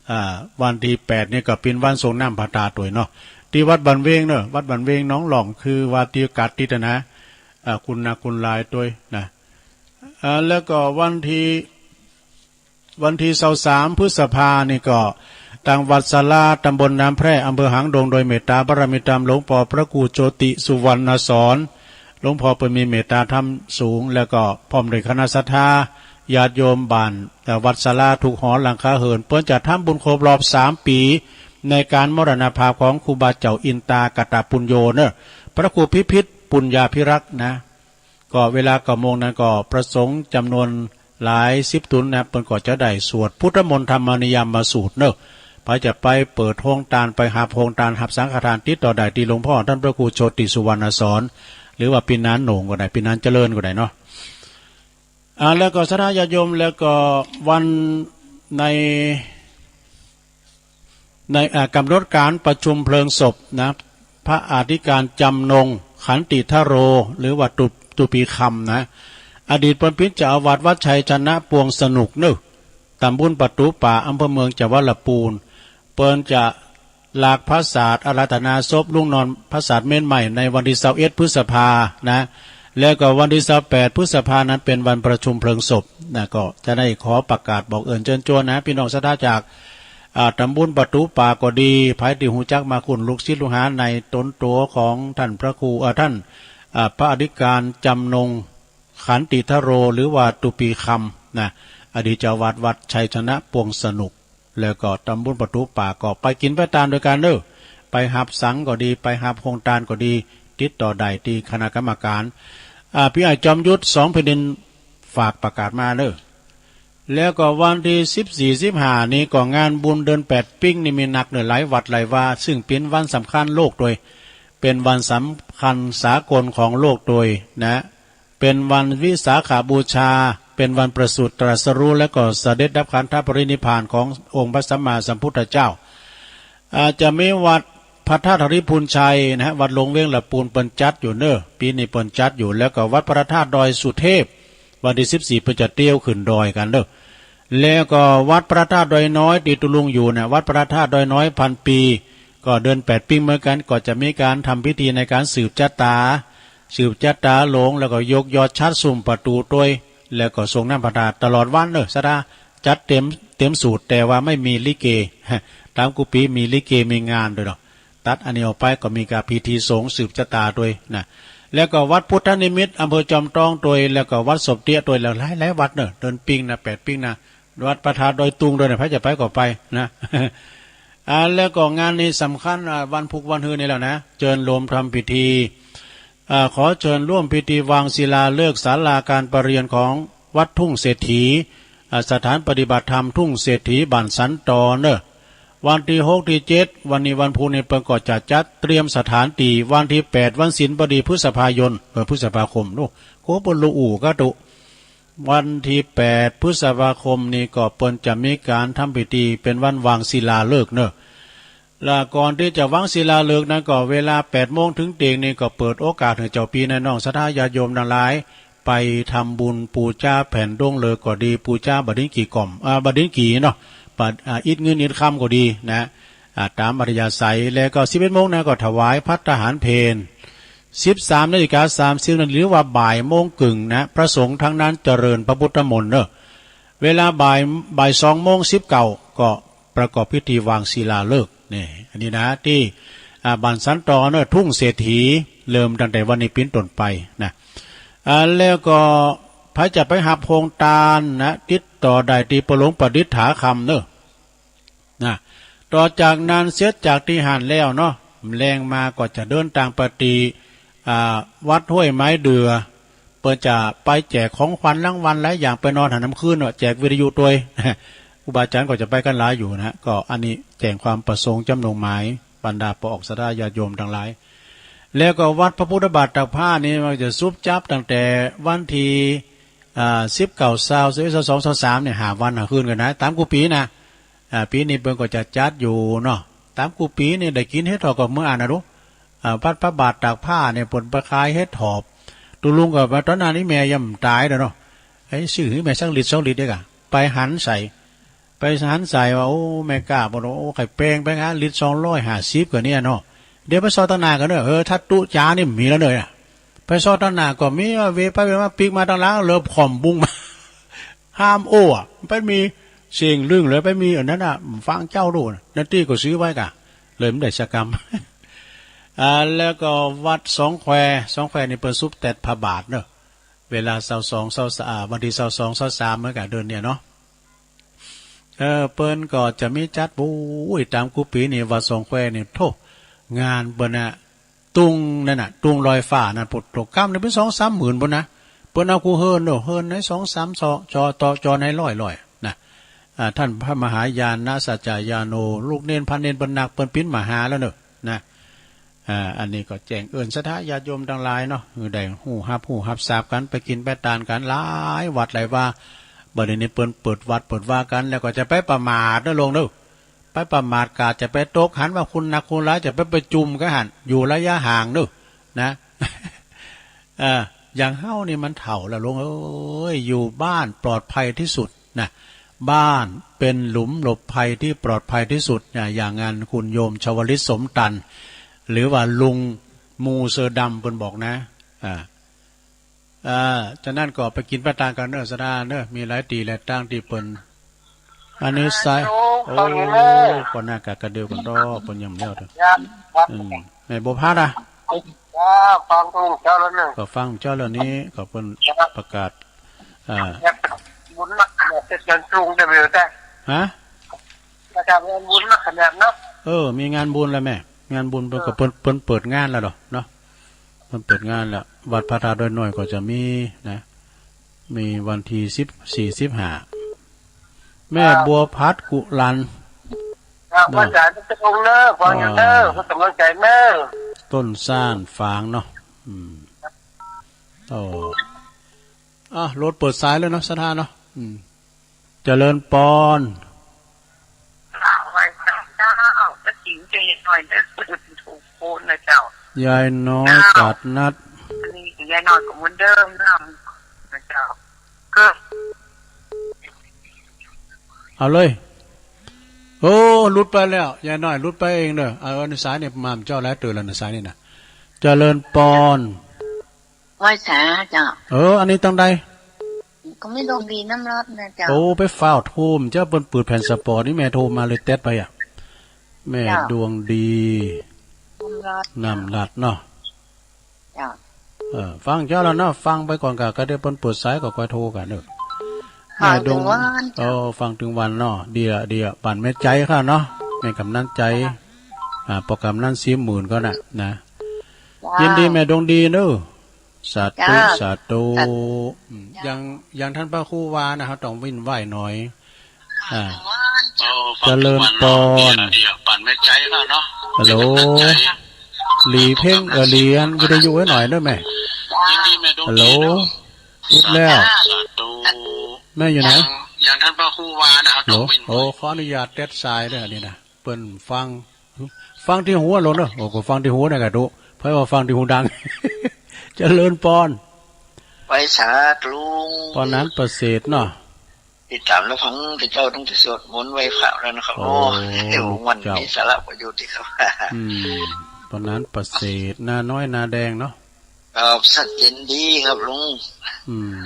อ่า วันที่แปดนี่ก็เป็นวันส่งน้ำพระธาตุตวยเนาะ ที่วัดบ้านเวียงเนาะ วัดบ้านเวียงหนองล่อง คือว่าติดกาดติดนะ อ่า คนนักคนหลายตวยนะ อ่า แล้วก็วันที่ วันที่ซาวสามพฤษภานี่ก็ ทางวัดสารา ตำบลน้ำแพร่ อำเภอหางดง โดยเมตตาบารมีธรรมหลวงพ่อพระครูโชติสุวรรณสอน หลวงพ่อเปิ้นมีเมตตาธรรมสูง แล้วก็พร้อมด้วยคณะศรัทธาญาติโยมบ้าน เอ่อ วัดสารา ทุกหอหลังคาเรือน เปิ้นจะทำบุญครบรอบสามปี ในการมรณภาพของครูบาเจ้าอินตากตปุญโญเนอะ พระครูพิพิธปุญญาภิรักษ์นะ ก็เวลาเก้าโมงนั้นก็พระสงฆ์จำนวน หลายสิบตุนนะ เปิ้นก็จะได้สวดพุทธมนต์ธรรมนิยามสูตรเนอะ ใผจะไปเปิดโฮงตาน ไปหับโฮงตาน หับสังฆทาน ติดต่อได้ตี้หลวงพ่อต้านพระครูโชติสุวรรณสอน หรือว่าปี้นานโหน่งก็ได้ ปี้นานเจริญก็ได้เนาะ อ่า แล้วก็ศรัทธาญาติโยม แล้วก็วันใน ใน อ่า กำหนดการประชุมเพลิงศพนะ พระอธิการจำนง ขันติทโร หรือว่าตุ ตุปีคำนะ อดีตเปิ้นปิ้นเจ้าอาวาสวัดชัยชนะปวงสนุกเนอะ ตำบลประตู๋ป่า อำเภอเมือง จังหวัดละปูน เปิ้นจะหลากพระสาดอาราธนาศพลุงนอนพระสาดเม้นใหม่ในวันตี้ซาวเอ็ดพฤษภานะ แล้วก็วันตี้ซาวแปดพฤษภานั้นเป็นวันประชุมเพลิงศพนะ ก็จะได้ขอประกาศบอกเอิญเชิญชวนนะ พี่น้องศรัทธาจาก อ่า ตำบลประตู๋ป่าก็ดี ใผตี้ฮู้จักมาคุณลูกศิษย์ลูกหาในตนตัวของท่านพระครู เอ่อ ท่าน อ่า พระอธิการจำนง ขันติทโร หรือว่าตุปีคำนะ อดีตเจ้าอาวาสวัดชัยชนะปวงสนุก แล้วก็ตำบลประตู๋ป่าก็ไปกินไปตานด้วยกันเนอะ ไปหับสังก็ดี ไปหับโฮงตานก็ดี ติดต่อได้ตี้คณะกรรมการ อ่า พี่อ้ายจอมยุทธสองแผ่นดินฝากประกาศมาเนอะ แล้วก็วันตี้สิบสี่ สิบห้า นี้ก็งานบุญเดือนแปดปิ๊งนี่มีนักเนอะ หลายวัดหลายวา ซึ่งเป็นวันสำคัญโลกโดย เป็นวันสำคัญสากลของโลกโดยนะ เป็นวันวิสาขบูชา เป็นวันประสูติตรัสรู้ และก็เสด็จดับขันธปรินิพพานขององค์พระสัมมาสัมพุทธเจ้า อ่า จะมีวัดพระธาตุหริภุญชัยนะฮะ วัดหลวงเวียงละปูนเปิ้นจัดอยู่เนอะ ปี๋นี้เปิ้นจัดอยู่ แล้วก็วัดพระธาตุดอยสุเทพ วันตี้สิบสี่เปิ้นจะเตียวขึ้นดอยกันเนอะ แล้วก็วัดพระธาตุดอยน้อยตี้ตุ๊ลุงอยู่นะ วัดพระธาตุดอยน้อยพันปี ก็เดือนแปดปิ๊งเหมือนกัน ก็จะมีการทำพิธีในการสืบชะตา สืบชะตาหลวง แล้วก็ยกยอดฉัตรซุ่มประตู๋ตวย แล้วก็สรงน้ำพระธาตุตลอดวันเนอะ ศรัทธาจัดเต็ม เต็มสูตร แต่ว่าไม่มีลิเก ตามกู้ปี๋มีลิเกมีงานโดยเนาะ ตัดอันนี้ออกไปก็มีการพิธีสรงสืบชะตาตวยนะ แล้วก็วัดพุทธนิมิตร อำเภอจอมทองตวย แล้วก็วัดสมเตี้ยตวย แล้วหลายๆวัดเนอะ เดือนปิ๊งนะ แปดปิ๊งนะ วัดพระธาตุดอยตุงตวยนะ ใผจะไปก็ไปนะ อ่า แล้วก็งานนี้สำคัญ อ่า วันพุธวันฮือนี่แหละนะ เชิญร่วมทำพิธี อ่า ขอเชิญร่วมพิธีวางศิลาฤกษ์ศาลาการประเรียนของวัดทุ่งเศรษฐี อ่า สถานปฏิบัติธรรมทุ่งเศรษฐีบ้านสันตอเนอะ วันตี้หกตี้เจ็ด วันนี้วันพุธนี่เปิ้นก็จะจัดเตรียมสถานตี้ วันตี้แปดวันศีลพอดีพฤษภายน เออ พฤษภาคม โอ้ โกเปิ้นฮู้กะตุ วันตี้แปดพฤษภาคมนี่ก็เปิ้นจะมีการทำพิธีเป็นวันวางศิลาฤกษ์เนอะ และก่อนตี้จะวางศิลาฤกษ์นั้นก็เวลาแปดโมงเถิงเตียงนี่ก็เปิดโอกาสหื้อเจ้าปี้น้องศรัทธาญาติโยมตังหลาย ไปทำบุญปู๋จาแผ่นดวงฤกษ์ก็ดี ปู๋จาบดินทร์กี่ก่อม อ่า บดินทร์กี่เนาะ บาด อ่า อิฐเงินอิฐคำก็ดีนะ อ่า ตามอัธยาศัย แล้วก็สิบเอ็ดโมงนะก็ถวายภัตตาหารเพล สิบสามนาฬิกาสามสิบนาที หรือว่าบ่ายโมงครึ่งนะ พระสงฆ์ทั้งนั้นเจริญพระพุทธมนต์เนอะ เวลาบ่าย บ่ายสองโมงสิบเก้าก็ประกอบพิธีวางศิลาฤกษ์ นี่ อันนี้นะ ตี้ อ่า บ้านสันตอเนอะ ทุ่งเศรษฐี เริ่มตั้งแต่วันนี้เป็นต้นไปนะ อ่า แล้วก็ใผจะไปหับโฮงตานนะ ติดต่อได้ตี้ป้อหลวงประดิษฐาคำเนอะ นะ ต่อจากนั้นเสร็จจากตี้หั้นแล้วเนาะ แลงมาก็จะเดินตางไปตี้ อ่า วัดห้วยไม้เดือ เปิ้นจะไปแจกของขวัญรางวัลหลายอย่าง ไปนอนหั้นนำคืนเนาะ แจกวิทยุตวย ครูบาอาจารย์ก็จะไปกันหลายอยู่นะ ก็อันนี้แจ้งความประสงค์จำนงหมายบรรดาป้อออกศรัทธาญาติโยมตังหลาย แล้วก็วัดพระพุทธบาทตากผ้านี่มันจะซุบจับตั้งแต่วันตี้ อ่า สิบเก้า ซาว สิบเอ็ด ซาวสอง ซาวสามเนี่ย ห้าวันห้าคืนกันนะ ตามกู้ปี๋นะ อ่า ปี๋นี้เปิ้นก็จะจัดอยู่เนาะ ตามกู้ปี๋นี่ได้กินเห็ดหอบกับมื้ออันนะลูก อ่า วัดพระบาทตากผ้าเนี่ยเปิ้นไปขายเห็ดหอบ ตุ๊ลุงก็ว่าตอนนั้นอีแม่ยังบ่ตายเด้อเนาะ ไอ้ซื้อหื้อแม่สักลิตรสองลิตรเด้อกะ ไปหันใส่ ไปหันใส่ว่า โอ้ แม่กล้าบ่เนาะ โอ้ ไข่แปงไปงะ ลิตรสองร้อยห้าสิบกะเนี่ยเนาะ เดี๋ยวไปซอดตังหน้าก่อนเนาะ เออ ถ้าตุ๊จ๋านี่มีแล้วเนาะ ไปซอดตังหน้าก็มี เวไปเวมา ปิ๊กมาตังหลัง เริ่มข่อมบุ้งมา ห้ามโอ้อะ ไปมีเสียงลึงเลย ไปมีอันนั้นน่ะ ฟังเจ้าดูนะ นั่นตี้ก็ซื้อไว้กะ เลยบ่ได้สักกำ อ่า แล้วก็วัดสองแคว สองแควนี่เปิ้นซุบแต๊ดพระบาทเนาะ เวลาซาวสอง ซาวสาม อ่า วันตี้ซาวสอง ซาวสาม เหมือนกันเดือนเนี่ยเนาะ เออ เปิ้นก็จะมีจัด โอ้ย ตามกู้ปี๋นี่วัดสองแควนี่ โธ่ งานเปิ้นน่ะ ตุงนั่นน่ะ ตุงลอยฟ้านั่น โผดโตกำนี่เปิ้นสองสามหมื่นพุ้นนะ ไป ปิ้นเอากู้เฮิรนเนาะ เฮิรนไหนสองสามซอ จอต่อจอไหนร้อยร้อยนะ อ่า ต้านพระมหายานะสัจจายาโน ลูกเณรพระเณรเปิ้นนัก เปิ้นปิ้นมาหาแล้วเนาะ นะ อ่า อันนี้ก็แจ้งเอิ้นศรัทธาญาติโยมตังหลายเนาะ หื้อได้ฮู้ฮับฮู้ฮับทราบกั๋น ไปกิ๋นไปตานกั๋นหลายวัดหลายวา บัดนี้เปิ้นเปิดวัดเปิดวากั๋น แล้วก็จะไปประมาทเนาะลุงเนาะ ไปประมาทกาดจะไปตก หันว่าคนนักคนหลายจะไปประชุมกั๋นหั้น อยู่ระยะห่างเนาะ นะ เอ่อ อย่างเฮานี่มันเฒ่าแล้วลุงเอ้ย อยู่บ้านปลอดภัยที่สุดนะ บ้านเป็นหลุมหลบภัยที่ปลอดภัยที่สุดนะ อย่างนั้นคุณโยมชวลิตสมตัน หรือว่าลุงมูเสือดำเปิ้นบอกนะ อ่า อ่า ฉะนั้นก็ไปกิ๋นไปตานกั๋นเนาะ ศรัทธาเนาะ มีหลายตี้หลายตางตี้เปิ้น อันนี้สาย โอ้ ฟังอยู่เนาะ ก็น่ากะกะเดียวกั๋นดอก เปิ้นยังบ่แล้วเด้อ ครับ อืม แม่บัวพัดอ่ะ จ้า ฟังเจ้าแล้วเนาะ ก็ฟังเจ้าแล้วนี้ ก็เปิ้นประกาศ อ่า บุญนักขนาดเจ็ดเดือนกรุงเดบิวต์ ฮะ ประกาศงานบุญนักขนาดเนาะ เออ มีงานบุญแล้วแม่ งานบุญเปิ้นก็ เออ เปิ้น เปิ้นเปิดงานแล้วเนาะ เนาะ เปิ้นเปิดงานแล้ว วัดพระธาตุดอยน้อยก็จะมีนะ มีวันที่สิบสี่ สิบห้า แม่บัวพัดกุลัน ครับ เนาะ อาจารย์ทุกองค์เนอะ ฟังอยู่เนอะ อ่า ให้กำลังใจเนอะ ต้นซ่านฝางเนาะ อืม โอ้ อ่ะ รถเปิดสายแล้วเนาะ ศรัทธาเนาะ อืม เจริญปอน กราบไหว้พระเจ้า เจ้าจริงใจหน่อยเด้อ ถูกโพสต์นะเจ้า ยายน้อย เจ้า กาดนัด อันนี้ยายน้อยก็เหมือนเดิมนะ นะเจ้า ก็ เอาเลย โอ้ หลุดไปแล้ว ยายน้อยหลุดไปเองเด้อ เอา อันนี้สายนี่มาเจ้าหลายเตื้อแล้วนะ สายนี่นะ เจริญปอน ไหว้สาเจ้า เออ อันนี้ตังใด ก็มีดวงดีน้ำรอดนะเจ้า โอ้ ไปฟ้าวโทรมเจ้า เปิ้นเปิดแผ่นสปอร์ตนี่ แม่โทรมาเลยแต๊ดไปอ่ะ แม่ เจ้า ดวงดี น้ำรอด น้ำรอดเนาะ เจ้า เออ ฟังเจ้าแล้วเนาะ ฟังไปก่อนกะ กะเดี๋ยวเปิ้นเปิดสายก็ค่อยโทรกะเนาะ ฟัง แม่ดวง ตึงวันเจ้า เออ ฟังตึงวันเนาะ ดีละ ดีละ ปันแม่ใจ๋ค่ะเนาะ แม่กำนันใจ๋ อ่า ปอกำนันสี่หมื่นก็น่ะ นะ เจ้า ยินดีแม่ดวงดีเนาะ สาธุ เจ้า สาธุ สาธุ อืม อย่าง อย่างท่านพระครูว่านะ เฮาต้องวิ้นไหว้หน่อย อ่า เจริญปอน ฮัลโหล หลีเพ่ง เออ หลีอันวิทยุไว้หน่อยเนาะแม่ ฮัลโหล ติดแล้ว แม่อยู่ไหน ฮัลโหล โอ้ ขออนุญาตแต๊ดสายเด้อ อันนี้นะ เปิ้นฟัง ฟังตี้หูอะลุงเนาะ โอ้ ก็ฟังตี้หูนะกะตุ ไผว่าฟังตี้หูดัง เจริญปอน ไหว้สาลุง ปอนนั้นประเสริฐเนาะ ติดตามรับฟังแต่เจ้าตั้งแต่สวดมนต์ไหว้พระแล้วนะครับ โอ้ โอ้ เดี๋ยววัน เจ้า มีสาระประโยชน์ดีครับ อืม ปอนนั้นประเสริฐ นาน้อยนาแดงเนาะ ครับ ชัดเจนดีครับลุง อืม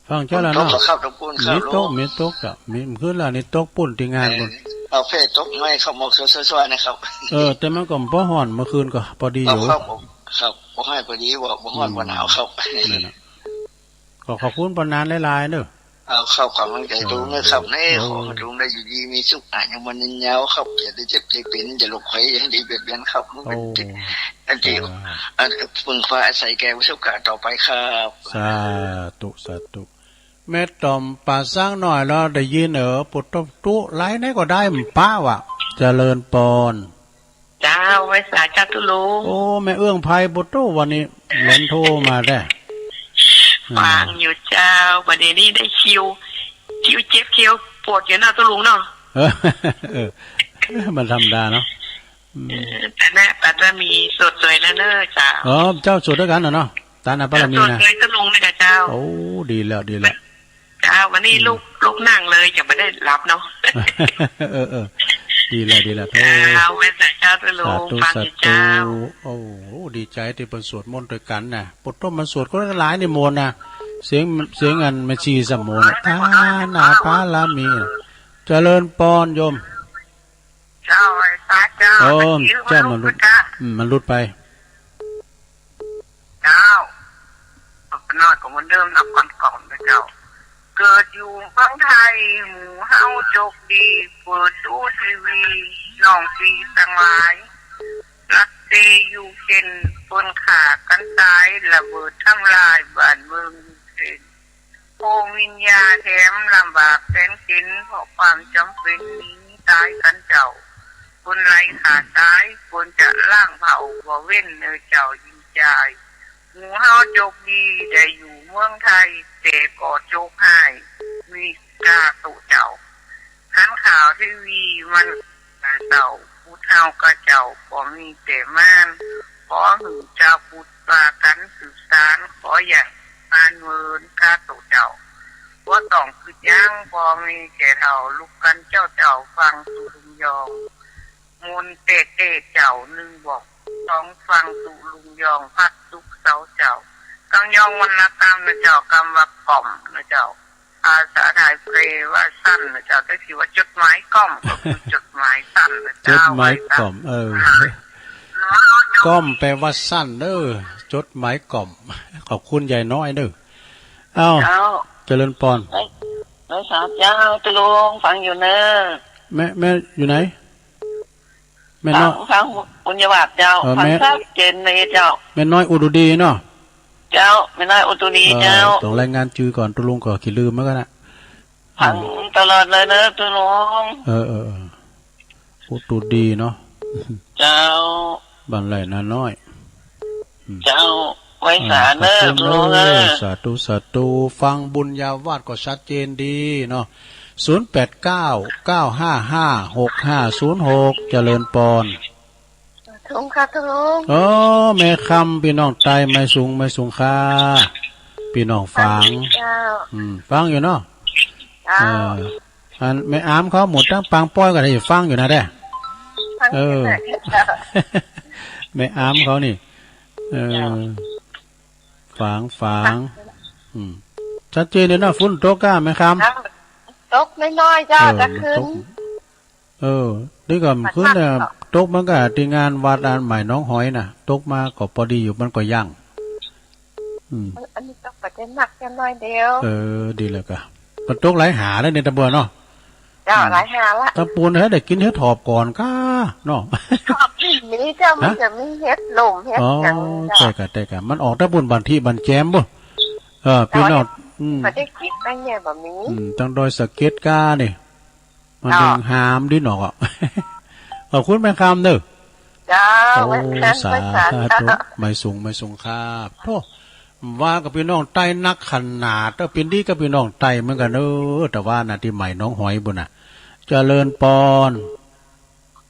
ฟังเจ้าแล้วเนาะ ฝนตกเหรอครับ ตรงปูนครับ มีตก ลุง มีตกจ้ะ มี มื้อคืนแล้วนี่ตกปูนตี้งานปูน เออ เอาเพ่ตกไม้เข้าหมอกสวยๆๆ นะครับ เออ แต่มันก็บ่ฮ้อน มื้อคืนก็พอดีอยู่ ครับผม ครับ บ่ฮ้อนพอดี บ่ บ่ฮ้อน อืม บ่หนาวครับ นั่นน่ะ ก็ขอบคุณปานนั้นหลายๆเด้อ เอาครับ ขอกำลังใจลุงนะครับ เออ เนาะ โอ้ ขอให้ลุงได้อยู่ดีมีสุข อายุมันยืนยาวครับ อย่าได้เจ็บได้เป็น อย่าโรคไข้ อย่าให้ได้เบียดเบียนครับ มันเป็น โอ้ จิต อันที่ อ่า อันพึ่งพาอาศัยแก่ประสบการณ์ต่อไปครับ สาธุ สาธุ แม่ต่อมป่าสักหน่อยแล้วได้ยิน เออ ปุตตะตุไลน์ไหนก็ได้ มันปะว่ะ เจริญปอน เจ้า ไหว้สาเจ้าตุ๊ลุง โอ้ แม่เอื้องไพรปุตโต วันนี้หลานโทรมาแท้ ฟังอยู่เจ้า บัดนี้นี่ได้คิว คิวเจ็บคิวปวดอยู่เนาะตุ๊ลุงเนาะ เออ เออ มันธรรมดาเนาะ อืม เออ แต่นะ ปัตตานีสวดสวยแล้วเนอะเจ้า อ๋อ เจ้าสวดด้วยกันน่ะเนาะ ตานนะปารมีนะ สวดสวยตุ๊ลุงเลยค่ะเจ้า โอ้ ดีแล้ว ดีแล้ว เจ้า วันนี้ อืม ลุก ลุกนั่งเลย ยังไม่ได้หลับเนาะ เออ เออ ดีแล้ว ดีแล้ว โธ่ เจ้า ไหว้สาเจ้าตุ๊ลุง สาธุ ฟังอยู่ สาธุ เจ้า โอ้โห ดีใจตี้เปิ้นสวดมนต์ด้วยกันนะ ปุตโตมันสวดก็หลายนี่มนต์นะ เสียง เสียงอันแม่ชีสมนต์นะ ตานนะปารมีนะ เจริญปอนโยม เจ้า ไหว้สาเจ้า โอ้ ตะกี้ เจ้า มันหลุด มันหลุดไป อืม มันหลุดไป เจ้า น้อยก็เหมือนเดิมนะ ก่อนๆ นะเจ้า เกิดอยู่เมืองไทย หมู่เฮาโชคดี เปิดดูทีวี น้องพี่ทั้งหลาย รักเตอยู่เช่น คนฆ่ากันตาย ระเบิดทำลายบ้านเมืองยูเครน โควิดยาแถมลำบากแสนเข็ญ เพราะความจ๋ำเป๋นหนีตายกั๋นเจ้า คนไร้ฆ่าต๋าย คนจะล้างเผ่าบ่เว้นเน่อเจ้าหญิงจาย หมู่เฮาโจคดีได้อยู่เมืองไทย แต่ก็โจคฮ้าย มีกาตุเจ้า หันข่าวทีวีมันเศร้า ผู้เฒ่ากับเจ้าก็มีแต่มาน ขอหื้อเจ้าพุทธปากั๋นสืบสาน ขออย่าผ่านเมินกาตุเจ้า บ่ต้องกึ๊ดหยัง พ่อแม่แก่เฒ่า ลุกกั๋นเจ้าเจ้า ฟังตุลุงยอง มนต์เต๊ะๆ เจ้า หนึ่งบ่อง สอง ฟังตุลุงยอง พักสุขเสาร์เจ้า กำยองวรรณกรรมนะเจ้า กำว่าก่อมนะเจ้า ภาษาไทยแปลว่าสั้นนะเจ้า แต่ที่ว่าจดหมายก่อมก็คือจดหมายสั้นนะเจ้า จดหมายก่อม เออ ก่อมแปลว่าสั้นเด้อ จดหมายก่อม ขอบคุณยายน้อยเด้อ เอ้า เจ้า เจริญปอน ไหว้ ไหว้สาเจ้า ตะลุง ฟังอยู่เนอะ แม่ แม่อยู่ไหน แม่น้อย ฟัง ฟังบุญญาบาตรเจ้า เออ ฟัง แม่ ชัดเจนเลยเจ้า แม่น้อยอุดรดีเนาะ เจ้า แม่น้อยอุดรดี เออ เจ้า ต้องรายงานจื่อก่อน ตะลุงก็ขี้ลืมเหมือนกันนะ ฟัง อืม ตลอดเลยเนอะ ตะลุง เออ เออ เออ อุดรดีเนาะ เจ้า บ้านไร่นาน้อย อืม เจ้า ไหว้สาเนอะ อ่า ขอบคุณ ตะลุงเนอะ เออ สาธุ สาธุ ฟังบุญญาบาตรก็ชัดเจนดีเนาะ ศูนย์แปดเก้า เก้าห้าห้า หกห้าศูนย์หก เจริญปอน สาธุค่ะ ตะลุง โอ้ แม่คำ พี่น้องใต้ ไม้สูง ไม้สูงค่ะ พี่น้องฝาง สวัสดีเจ้า อืม ฟังอยู่เนาะ เจ้า เออ อันแม่อามเขาหมดทั้งปางป้อยก็ได้ฟังอยู่นะเด้อ ฟังอยู่ เออ นะเจ้า แม่อามเขานี่ เออ เจ้า ฝาง ฝาง อืม ชัดเจนเลยเนาะ ฝนตกก้าแม่คำ ตกน้อยๆ เจ้า เออ กลางคืน ตก เออ นี่ก็ขึ้นเนี่ย ตกมันก็ที่งานวัดอันใหม่หนองหอยน่ะ ตกมาก็พอดีอยู่ มันก็ยั่ง อืม อันนี้ตกก็จะหนักแค่น้อยเดียว เออ ดีแล้วก็ มันตกหลายหาแล้วเนี่ย ตะบัวเนาะ เจ้า อืม หลายหาละ ตะปูนให้ได้กินเห็ดถอบก่อนก้าเนาะ ถอบที่นี้เจ้า มัน ฮะ จะมีเห็ดลมเห็ด อ๋อ หยังเจ้า ใช่กะ ใช่กะ มันออกตะปูนบันทีบันแจมบ่ เออ พี่น้อง ดอย อืม ก็ได้กินตั้งเนี่ยบ่มี อืม ตั้งดอยสะเก็ดก้านี่ มัน เจ้า ดึงหามดิ้นออกอ่ะ ขอบคุณแม่คำเด้อ เจ้า โอ้ แม่คำ สาธุ แม่คำ ไม้สูง ไม้สูงครับ โธ่ ว่ากับพี่น้องใต้นักขนาด เออ เป็นดีกับพี่น้องใต้เหมือนกันเออ แต่ว่าน่ะที่ใหม่หนองหอยบุญน่ะ เจริญปอน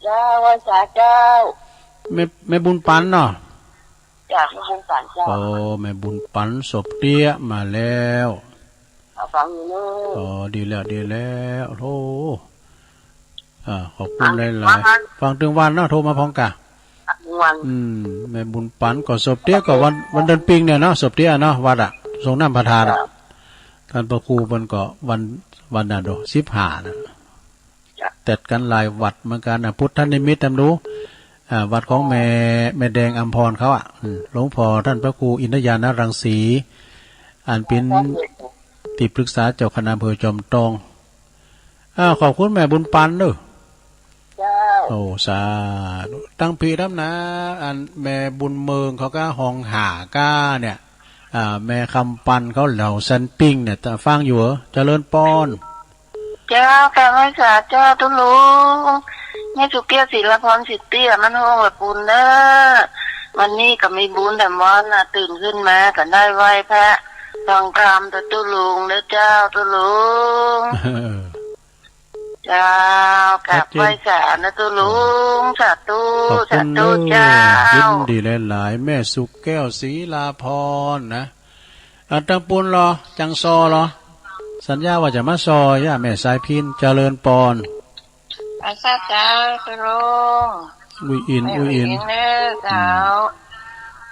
เจ้า ไหว้สาเจ้า แม่ แม่บุญปันเนาะ จ้ะ แม่บุญปันเจ้า โอ้ แม่บุญปัน ศพเตี้ยมาแล้ว เอาฟังอยู่เนอะ อ๋อ ดีแล้ว ดีแล้ว โธ่ อ่า ขอบคุณหลายๆ ฟังวัน ฟังถึงวันเนาะ โทรมาพร้อมกะ ฟังวัน อืม แม่บุญปันก็ศพเตี้ยก็วัน วันเดือนปิงเนี่ยเนาะ ศพเตี้ยเนาะ วัดอะ ทรงน้ำพระธาตุอะ จ้ะ ท่านพระครูเพิ่นก็วัน วันนั้นโด สิบห้าน่ะ จัดกันหลายวัดเหมือนกันนะ พุทธนิมิตตามดู อ่า วัดของแม่ แม่แดงอำพรเขาอ่ะ อืม หลวงพ่อท่านพระครูอินทญาณรังสี อันเป็นที่ปรึกษาเจ้าคณะอำเภอจอมทอง อ่า ขอบคุณแม่บุญปันเด้อ เจ้า โอ้ สาธุ ตั้งพี่น้ำนะ อันแม่บุญเมืองเขาก็ห้องหาก้าเนี่ย อ่า แม่คำปันเขาเหล่าสันปิงเนี่ย จะฟังอยู่เหรอ เจริญปอน เจ้า กราบไหว้สาเจ้าตุ๊ลุง แม่สุเปียก ศิลปร สิทธิ์เตี้ย มันห้องละปูนเนอะ วันนี้ก็มีบุญแต่มอนนะ ตื่นขึ้นมาก็ได้ไหว้พระฟังธรรมแต่ตุ๊ลุงเด้อเจ้าตุ๊ลุง เออ เจ้า กราบไหว้สานะตุ๊ลุง สาธุ ขอบคุณ สาธุ เด้อ เจ้า ยินดีหลายๆ แม่สุแก้ว ศิลาพรนะ อ่ะ ตังปูนรอ จังซอรอ สัญญาว่าจะมาซอย ย่าแม่สายพิน เจริญปอน อาซาเจ้า ตุ๊ลุง อุ้ยอิน แม่ อุ้ยอิน อุ้ยอินเด้อเจ้า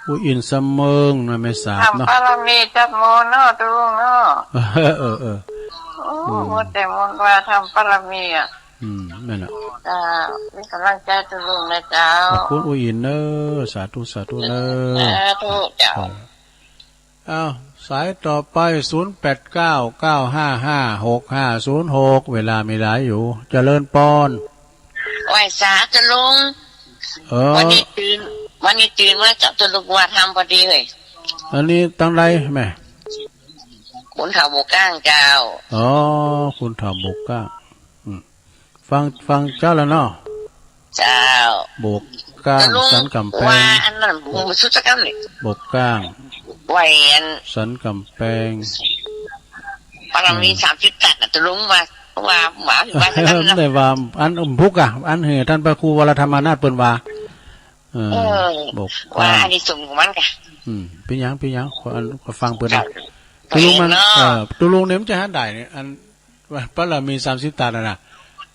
อืม อุ้ยอินเสมิงนะ แม่สาบเนาะ ทำบารมีจักโมเนาะ ตุ๊ลุงเนาะ เออ เออ เออ โอ้ อืม มัวแต่มนต์ว่าทำบารมีอ่ะ อืม นั่นแหละ เจ้า มีกำลังใจตุ๊ลุงนะเจ้า ขอบคุณอุ้ยอินเนอะ สาธุ สาธุเนอะ สาธุเจ้า ครับ อ้าว สายต่อไป ศูนย์แปดเก้า เก้าห้าห้า หกห้าศูนย์หก เวลามีหลายอยู่ เจริญปอน ไหว้สาตุ๊ลุง เออ วันนี้ตื่น วันนี้ตื่นมาเจ้าตะลุกว่าทำพอดีเลย อันนี้ตังใดแม่ ขุนเฒ่าโบกกลางเจ้า อ๋อ ขุนเฒ่าโบกกลาง อืม ฟัง ฟังเจ้าแล้วเนาะ เจ้า โบกกลาง ตะลุง สันกำแพง ว่าอันนั้น บ่สุดสักคำนี่ โบกกลาง ไหวอัน สันกำแพง ปารมี อืม สามสิบตันน่ะ ตะลุงว่า ว่า ว่า ว่าสักคำเนาะ ได้ว่า อันพุกอะ อันเหือท่านพระครูวรธรรมานาถเปิ้นว่า เออ เออ บอกว่า ว่าอานิสงส์ของมันกะ อืม เป็นหยัง เป็นหยัง ขอ อัน ขอฟังเปิ้นนะ เจ้า ตกลงมัน เห็นเนาะ เออ ตกลงเนี่ยมันจะหาได้เนี่ย อัน ว่าบารมีสามสิบตันน่ะนะ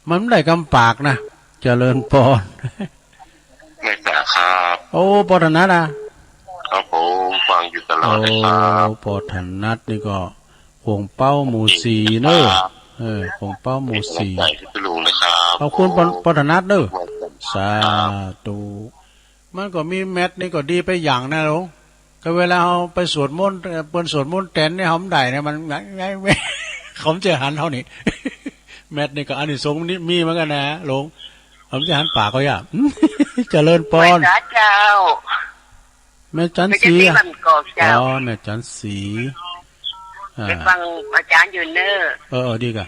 มันบ่ได้กำปากนะ เจริญปอน ไม่กล้าครับ โอ้ ปอถนัดนะ ครับผม ฟังอยู่ตลอดเลยครับ โอ้ ปอถนัดนี่ก็ ขวงเป้าหมู่สี่เนอะ ครับ เออ ขวงเป้าหมู่สี่ เป็นกำลังใจให้คุณลุงนะครับ ขอบคุณปอ ผม ปอถนัดเนอะ ครับ สาธุ มันก็มีแมตช์นี่ก็ดีไปอย่างนะลุง ก็เวลาเฮาไปสวดมนต์ เอ่อ เปิ้นสวดมนต์แตนนี่เฮาบ่ได้นะ มันไง ไง เขาจะหันเฮานี่ แมตช์นี่ก็อานิสงส์นี่มีเหมือนกันนะลุง เขาจะหันปากเขาอย่า เจริญปอน ไหว้สาเจ้า แม่จันทร์ศรี แม่จันทร์ศรี อะ บ้านกอกเจ้า อ๋อ แม่จันทร์ศรี อ่า ไปฟังอาจารย์อยู่เนอะ เออ เออ ดีกะ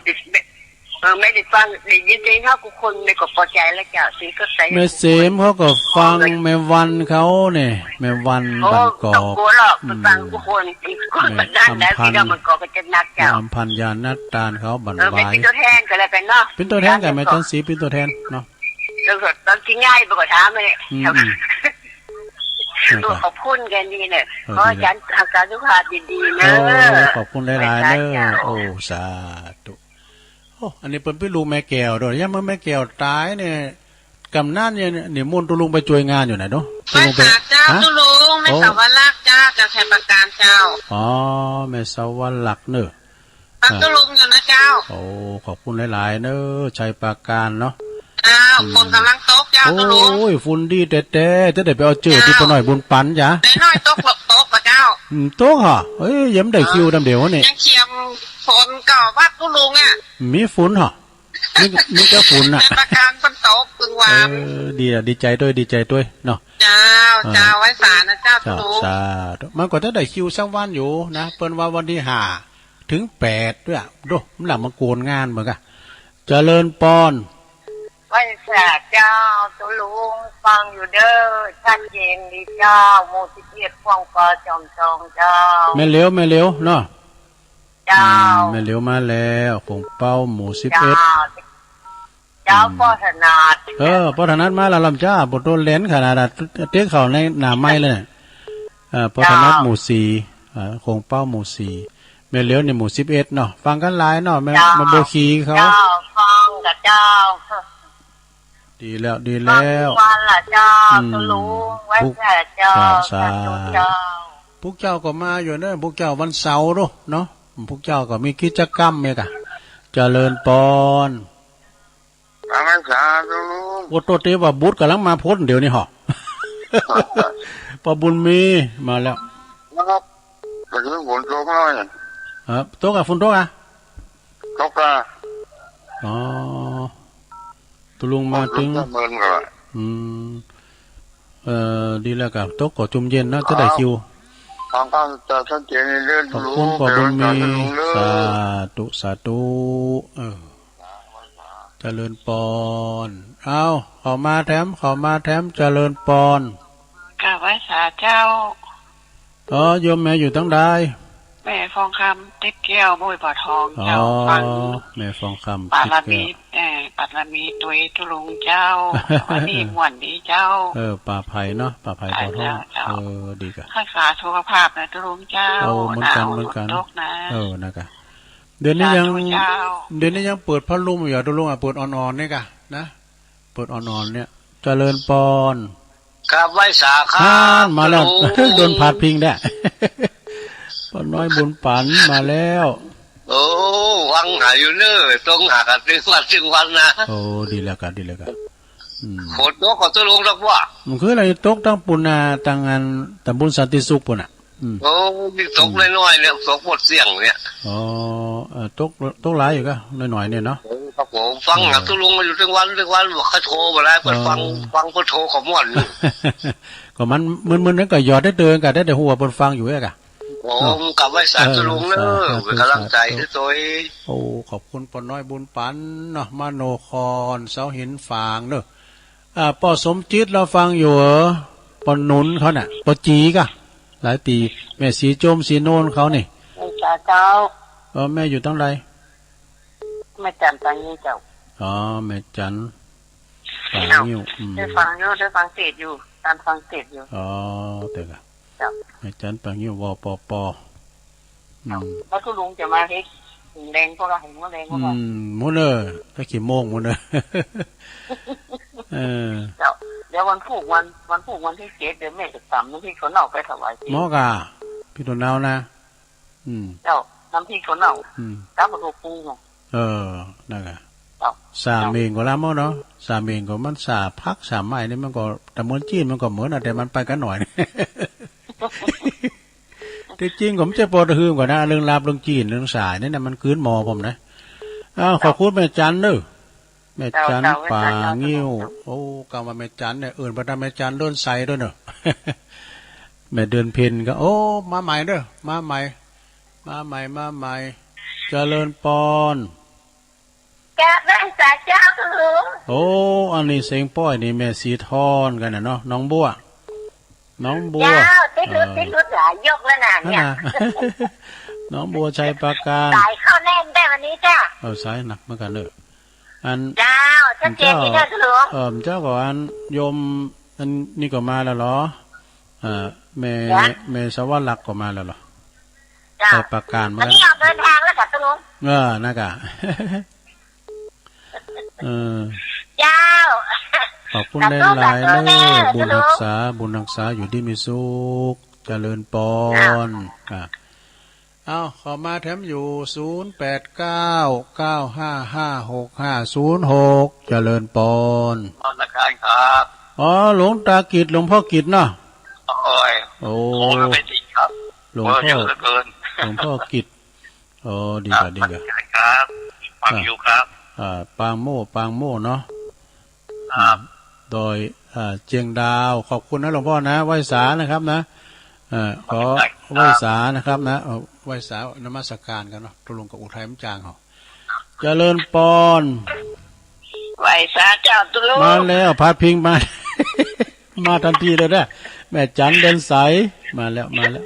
เออ แม่ได้ฟัง ได้ยินเสียงเขาทุกคน แม่ก็พอใจแล้วเจ้า เสียงสดใส แม่เสมเขาก็ฟัง แม่วันเขาเนี่ย แม่วัน โอ้ บ้านกอก ต้องกลัวหรอก อืม ฟังทุกคน คน แม่ บ้านนั้นแล้ว อำพันธ์ พี่น้องบ้านกอกก็จะหนักเจ้า แม่อำพันธ์ ญาณตานเขา บ้าน เออ แม่ วาย เป็นตัวแทนก็แล้วกันเนาะ เป็นตัวแทนกะ แม่จันทร์ศรี เป็นตัวแทนเนาะ แล้วก็ตอนที่ง่ายบอกว่าถามเลย อืม อืม ขอบคุณกันดีเนี่ย เออ ขออาจารย์ ดีนะ อาจารย์สุขภาพดีๆเนอะ โอ้ ขอบคุณหลายๆเนอะ ไหว้สาเจ้า โอ้ สาธุ โอ้ อันนี้เปิ้นเป็นลูกแม่แก้วด้วย ยามมื้อแม่แก้วตายเนี่ย กำนันเนี่ย นิมนต์ตุ๊ลุงไปช่วยงานอยู่นะเนาะ ตุ๊ลุงไป ไหว้สาเจ้า ฮะ ตุ๊ลุง แม่ โอ้ สวรรคเจ้า จากชัยปราการเจ้า อ๋อ แม่สวรรคเนอะ ฟังตุ๊ลุงอยู่นะเจ้า โอ้ ขอบคุณหลายๆเนอะ ชัยปราการเนาะ เจ้า อืม ฝนกำลังตกเจ้า โอ้ ตุ๊ลุง ฝนดีแต๊ๆ จะได้ไปเอาเจอ เจ้า ตี้ป้าน้อยบุญปันจ้ะ ป้าน้อยตก ตกบ่เจ้า อืม ตกเหรอ เอ้ย ยังบ่ได้คิวดำเดียวนี่ ยังเขียมฝนก็วัดตุ๊ลุงอะ มีฝนเหรอ มี มีแต่ฝนน่ะ ชัยปราการฝนตกเพิ่งวาน เออ ดีอะ ดีใจด้วย ดีใจด้วยเนาะ เจ้า อ่า เจ้า ไหว้สานะเจ้า เจ้า ตุ๊ลุง สาธุ มันก็จะได้คิวสักวันอยู่นะ เปิ้นว่าวันที่ห้า ถึงแปดด้วยอะ โด มันหลังมาโกนงานเหมือนกัน เจริญปอน ไหว้สาเจ้า ตุ๊ลุง ฟังอยู่เด้อ ชัดเจนดีเจ้า หมู่สิบเอ็ด ขวงเป้าจอมทองเจ้า แม่เหลียว แม่เหลียวเนาะ เจ้า อืม แม่เหลียวมาแล้ว ขวงเป้า หมู่สิบเอ็ด เจ้า เจ้า อืม ปอถนัด เออ ปอถนัดมาแล้วลำจ้า บ่โตแหลนขนาดนั้น เต๊ะเข้าในหน้าไม้เลยน่ะ เออ ปอถนัด เจ้า หมู่สี่ เออ ขวงเป้า หมู่สี่ แม่เหลียวนี่หมู่สิบเอ็ดเนาะ ฟังกันหลายเนาะ แม่ เจ้า แม่บัวขีเขา เจ้า ฟังกับเจ้า ดีแล้ว ดีแล้ว ฟังทุกวันล่ะเจ้า อืม ตุ๊ลุง ไหว้สาเจ้า เจ้า สาธุ สาธุเจ้า พวกเจ้าก็มาอยู่เนอะ พวกเจ้าวันเสาร์เนอะ เนาะ พวกเจ้าก็มีกิจกรรมเนี่ยกะ เจริญปอน อามันสาธุลุง โอ้ โตเตว่าบุตรกำลังมาพ้นเดี๋ยวนี้เหรอ ป้าบุญมีมาแล้ว ครับ แต่คือฝนตกน้อย ครับ ตกอะ ฝนตกอะ ตกอะ อ๋อ ตุ๊ลุงมาถึง ฝนตกเมินก็ อืม เอ่อ ดีแล้วครับ ตกก็จุ่มเย็นนะ จะได้คิว ทางการจะชัดเจนในเรื่อง ขอบคุณป้าบุญมี เรื่องการเรื่อง สาธุ สาธุ เออ เจริญปอน เอา เข้ามาแถม เข้ามาแถม เจริญปอน กราบไหว้สาเจ้า อ๋อ โยมแม่อยู่ตังใด แม่ฟองคำ ติดแก้ว บ้วยบ่อทอง เจ้า อ๋อ ฟัง แม่ฟองคำ บารมี ติดแก้ว เอ่อ บารมีตวยตุ๊ลุงเจ้า วันนี้ม่วนดีเจ้า เออ ป่าไผ่เนาะ ป่าไผ่บ่อทอง เจ้า เออ ดีกะ รักษาสุขภาพนะตุ๊ลุงเจ้า โอ้ เหมือนกัน หนาว เหมือนกัน ฝนตกนะ เออ นะกะ เดี๋ยวนี้ยัง สาธุเจ้า เดี๋ยวนี้ยังเปิดพัดลมอยู่เหรอตุ๊ลุงอะ เปิดอ่อนๆเนี่ยกะ นะ เปิดอ่อนๆเนี่ย เจริญปอน กราบไหว้สาครับ อ่านมาแล้ว ตุ๊ลุง โดนพาดพิงแล้ว ป้าน้อยบุญปันมาแล้ว โอ้ หวังหาอยู่เนอะ ต้องหากันตึงวันตึงวันนะ โอ้ ดีแล้วกะ ดีแล้วกะ อืม ฝนตกก็ตุ๊ลุงดอกว่า มันคืออะไรตกตั้งปุ้นน่ะ ตั้งอัน ตำบลสันติสุขปุ้นน่ะ อืม โอ้ นี่ตก อืม น้อยๆเนี่ย ตกหมดเสี้ยงเนี่ย อ๋อ เอ่อ ตก ตกหลายอยู่กะ น้อยๆเนี่ยเนาะ โอ้ ครับผม ฟัง เออ หาตุ๊ลุงอยู่ทั้งวันทั้งวัน บอกเขาโทรมาได้ เปิดฟัง เออ ฟังเปิดโทรขอม่วนอยู่ ก็มันมึนๆ นั่นก็หยอดได้เดินก็ได้แต่หัวเปิดฟังอยู่เอ้ยกะ ผม เนาะ กลับไหว้สา เออ ตุ๊ลุงเนอะ สาธุ เป็นกำลังใจ สาธุ ให้ตัวเอง โอ้ ขอบคุณป้อน้อยบุญปันเนาะ มโนคร เสาหินฝางเนอะ อ่า ป้อสมจิตเราฟังอยู่เหรอ ป้อหนุนเขาน่ะ ป้อจีกะ หลายตี แม่สีโจมสีโนนเขานี่ เจ้า เจ้า เออ แม่อยู่ตั้งใด แม่จันทร์ปางิ้วเจ้า อ๋อ แม่จันทร์ปางิ้ว เจ้า อืม ได้ฟังอยู่ ได้ฟังเทศน์อยู่ ตามฟังเทศน์อยู่ อ๋อ เต๋อกะ เจ้า แม่จันทร์ปางิ้ว วปป อืม แล้วตุ๊ลุงจะมาเฮ็ดแรงก็ละ เห็นว่าแรงก็ละ อืม หมุนเอ้อ ตะกี้โมงหมุนเอ้อ เออ เจ้า เดี๋ยววันพุธวัน วันพุธวันที่เจ็ด เดี๋ยวแม่จะตำน้ำพริกข้าวเน่าไปถวายเจ๊ หม้อกะ พริกข้าวเน่านะ อืม เจ้า น้ำพริกข้าวเน่า อืม กับข้าวโพดปรุงอะ เออ นั่นกะ เจ้า สาเมงก็ละหม้อเนาะ สาเมงก็มันสาผักสาไม้นี่มันก็ แต่เหมือนจีนมันก็เหมือนนะ แต่มันไปกันหน่อย ที่จริงผมจะปอดหืมก่อนนะ เรื่องลาบเรื่องจีนเรื่องสายนี่นะ มันคืนหมอผมนะ อ้าว ขอบคุณแม่จันเนอะ แม่จัน เจ้า เจ้า ปางิ้ว แม่จัน โอ้ กำว่าแม่จันเนี่ย เอิ้นไปตามแม่จันเดินใสด้วยเนอะ แม่เดือนเพ็ญก็ โอ้ มาใหม่เด้อ มาใหม่ มาใหม่ มาใหม่ เจริญปอน กราบไหว้สาเจ้าคุณลุง โอ้ อันนี้เสียงป้อยนี่แม่สีทอนกันนะเนาะ น้องบัว น้องบัว เจ้า ติดหลุด เออ ติดหลุดหลายยกแล้วนะเนี่ย นั่นน่ะ น้องบัวชัยปราการ สายเข้าแน่นได้วันนี้จ้ะ เออ สายหนักเหมือนกันเนอะ อัน เจ้า ชัดเจนดีนะคุณลุง เออ เจ้าก็อันโยมอันนี้ก็มาแล้วเหรอ เออ แม่ เจ้า แม่สวรรคก็มาแล้วเหรอ เจ้า ชัยปราการเหมือนกัน วันนี้ออกเดินทางแล้วค่ะคุณลุง เออ นั่นกะ เออ เจ้า ขอบคุณหลายๆ เนอะ สาธุ สาธุ บุญฮักษา บุญฮักษา อยู่ดีมีสุข เจริญปอน เจ้า อ่ะ เอา เข้ามาแถมอยู่ ศูนย์แปดเก้า เก้าห้าห้า หกห้าศูนย์หก เจริญปอน นมัสการครับ อ๋อ หลวงตากิจ หลวงพ่อกิจเนาะ โอ้ย โอ้ โอ้ย ไม่ติดครับ หลวงพ่อ เยอะเหลือเกิน หลวงพ่อกิจ อ๋อ ดีกว่า ครับ ดีกว่า ครับ ฟังอยู่ครับ อ่า ปางโม่ ปางโม่เนาะ ครับ อืม ดอย อ่า เจียงดาว ขอบคุณนะหลวงพ่อนะ ไหว้สานะครับนะ เอ่อ ขอ ขอบคุณครับ ไหว้สานะครับนะ เอ่อ ไหว้สานมัสการกันเนาะ ตุ๊ลุงกับอุทัยมันจางเหรอ เจริญปอน ไหว้สาเจ้าตุ๊ลุง มาแล้ว พาดพิงมา มาทันทีเลยนะ แม่จันเดินใส มาแล้ว มาแล้ว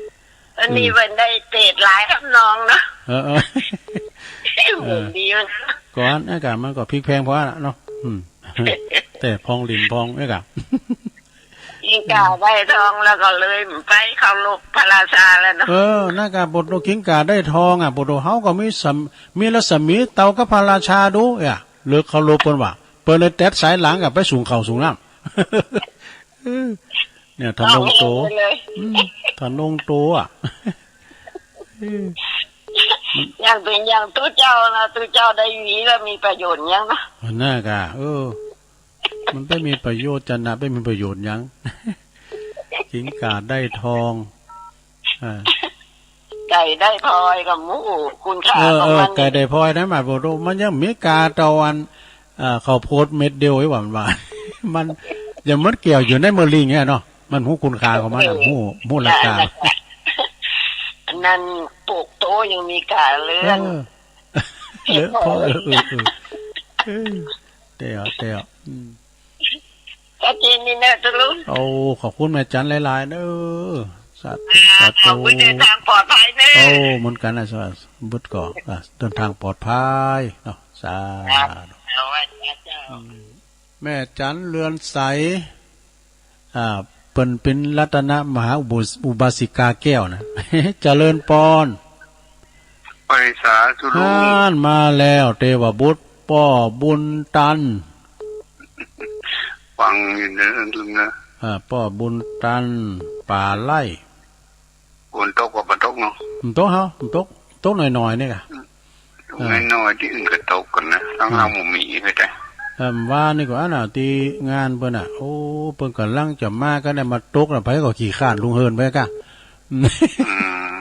อันนี้ อืม เพิ่นได้เทศน์หลายทำนองเนาะ เออ เออ เออ ดีมัน ก่อนอากาศมันก็พลิกแพลงพอละเนาะ อืม แต่พองหลินพองเอ้ยกะ กินก๋าได้ทองแล้วก็เลยไปเคารพพระราชาแล้วเนาะ เออ นั่นกะ บทโลกินก๋าได้ทองอ่ะ บทโลเฮาก็มีสำ- มีรัศมีเท่ากับพระราชาดู เอ้ย เลิกเคารพเปิ้นว่า เปิ้นเลยแต๊ดสายหลังกะไปสูงเข้าสูงน้ำ เออ เนี่ย ทะนงโต เอาเลย อืม ทะนงโตอ่ะ เออ อย่างเป็นอย่างตุ๊เจ้านะ ตุ๊เจ้าได้หวีแล้วมีประโยชน์หยังนะ นั่นกะ เออ มันไปมีประโยชน์จะนะ ไปมีประโยชน์หยัง กินก๋าได้ทอง อ่า ไก่ได้พลอยก็บ่ฮู้คุณค่า เออ ของมัน เออ ไก่ได้พลอยนะ หมายความว่ามันยังมีก๋าเต้าอัน อ่า ข้าวโพดเม็ดเดียวไอ้หวานหวาน มันยังมดแก้วอยู่ในมือลิงเนี่ยเนาะ มันฮู้คุณค่าของมันอะ เออ ฮู้ ฮู้ราคา นั่นแหละ อันนั้นปลูกโตยังมีก๋าเรื่อง เออ เลอะเพราะ เออ เออ เออ เออ เดี๋ยว เดี๋ยว อืม ชัดเจนนี่เนอะตุ๊ลุง โอ้ ขอบคุณแม่จันหลายๆ เนอะ สาธุ อ่า สาธุ ขอให้เดินทางปลอดภัยเนอะ โอ้ เหมือนกันนะ สาธุ บุตรก็ อ่ะ เดินทางปลอดภัยเนาะ สาธุ ครับ เอาไว้นะเจ้า อืม แม่จันเรือนใส อ่า เปิ้นเป็นรัตนมหาอุบาส- อุบาสิกาแก้วนะ เจริญปอน ไปสาธุลุง ฮ่านมาแล้ว เทวบุตร ป้อบุญตัน ฟังอยู่เนอะลุงนะ อ่า ป้อบุญตัน ป่าไร่ ฝนตกก็บ่ตกเนาะ มันตกเหรอ มันตก ตกหน่อยๆ นี่กะ ตกน้อยๆ ตี้อื่นก็ตกกันนะ ทางเฮาบ่มีคือแต่ เอิ่ม ว่านี่ก็อันน่ะ ตี้งานเปิ้นน่ะ โอ้ เปิ้นกำลังจะมาก็ได้มาตกน่ะ ไผก็ขี้คร้านลุงเฮินไปกะ อืม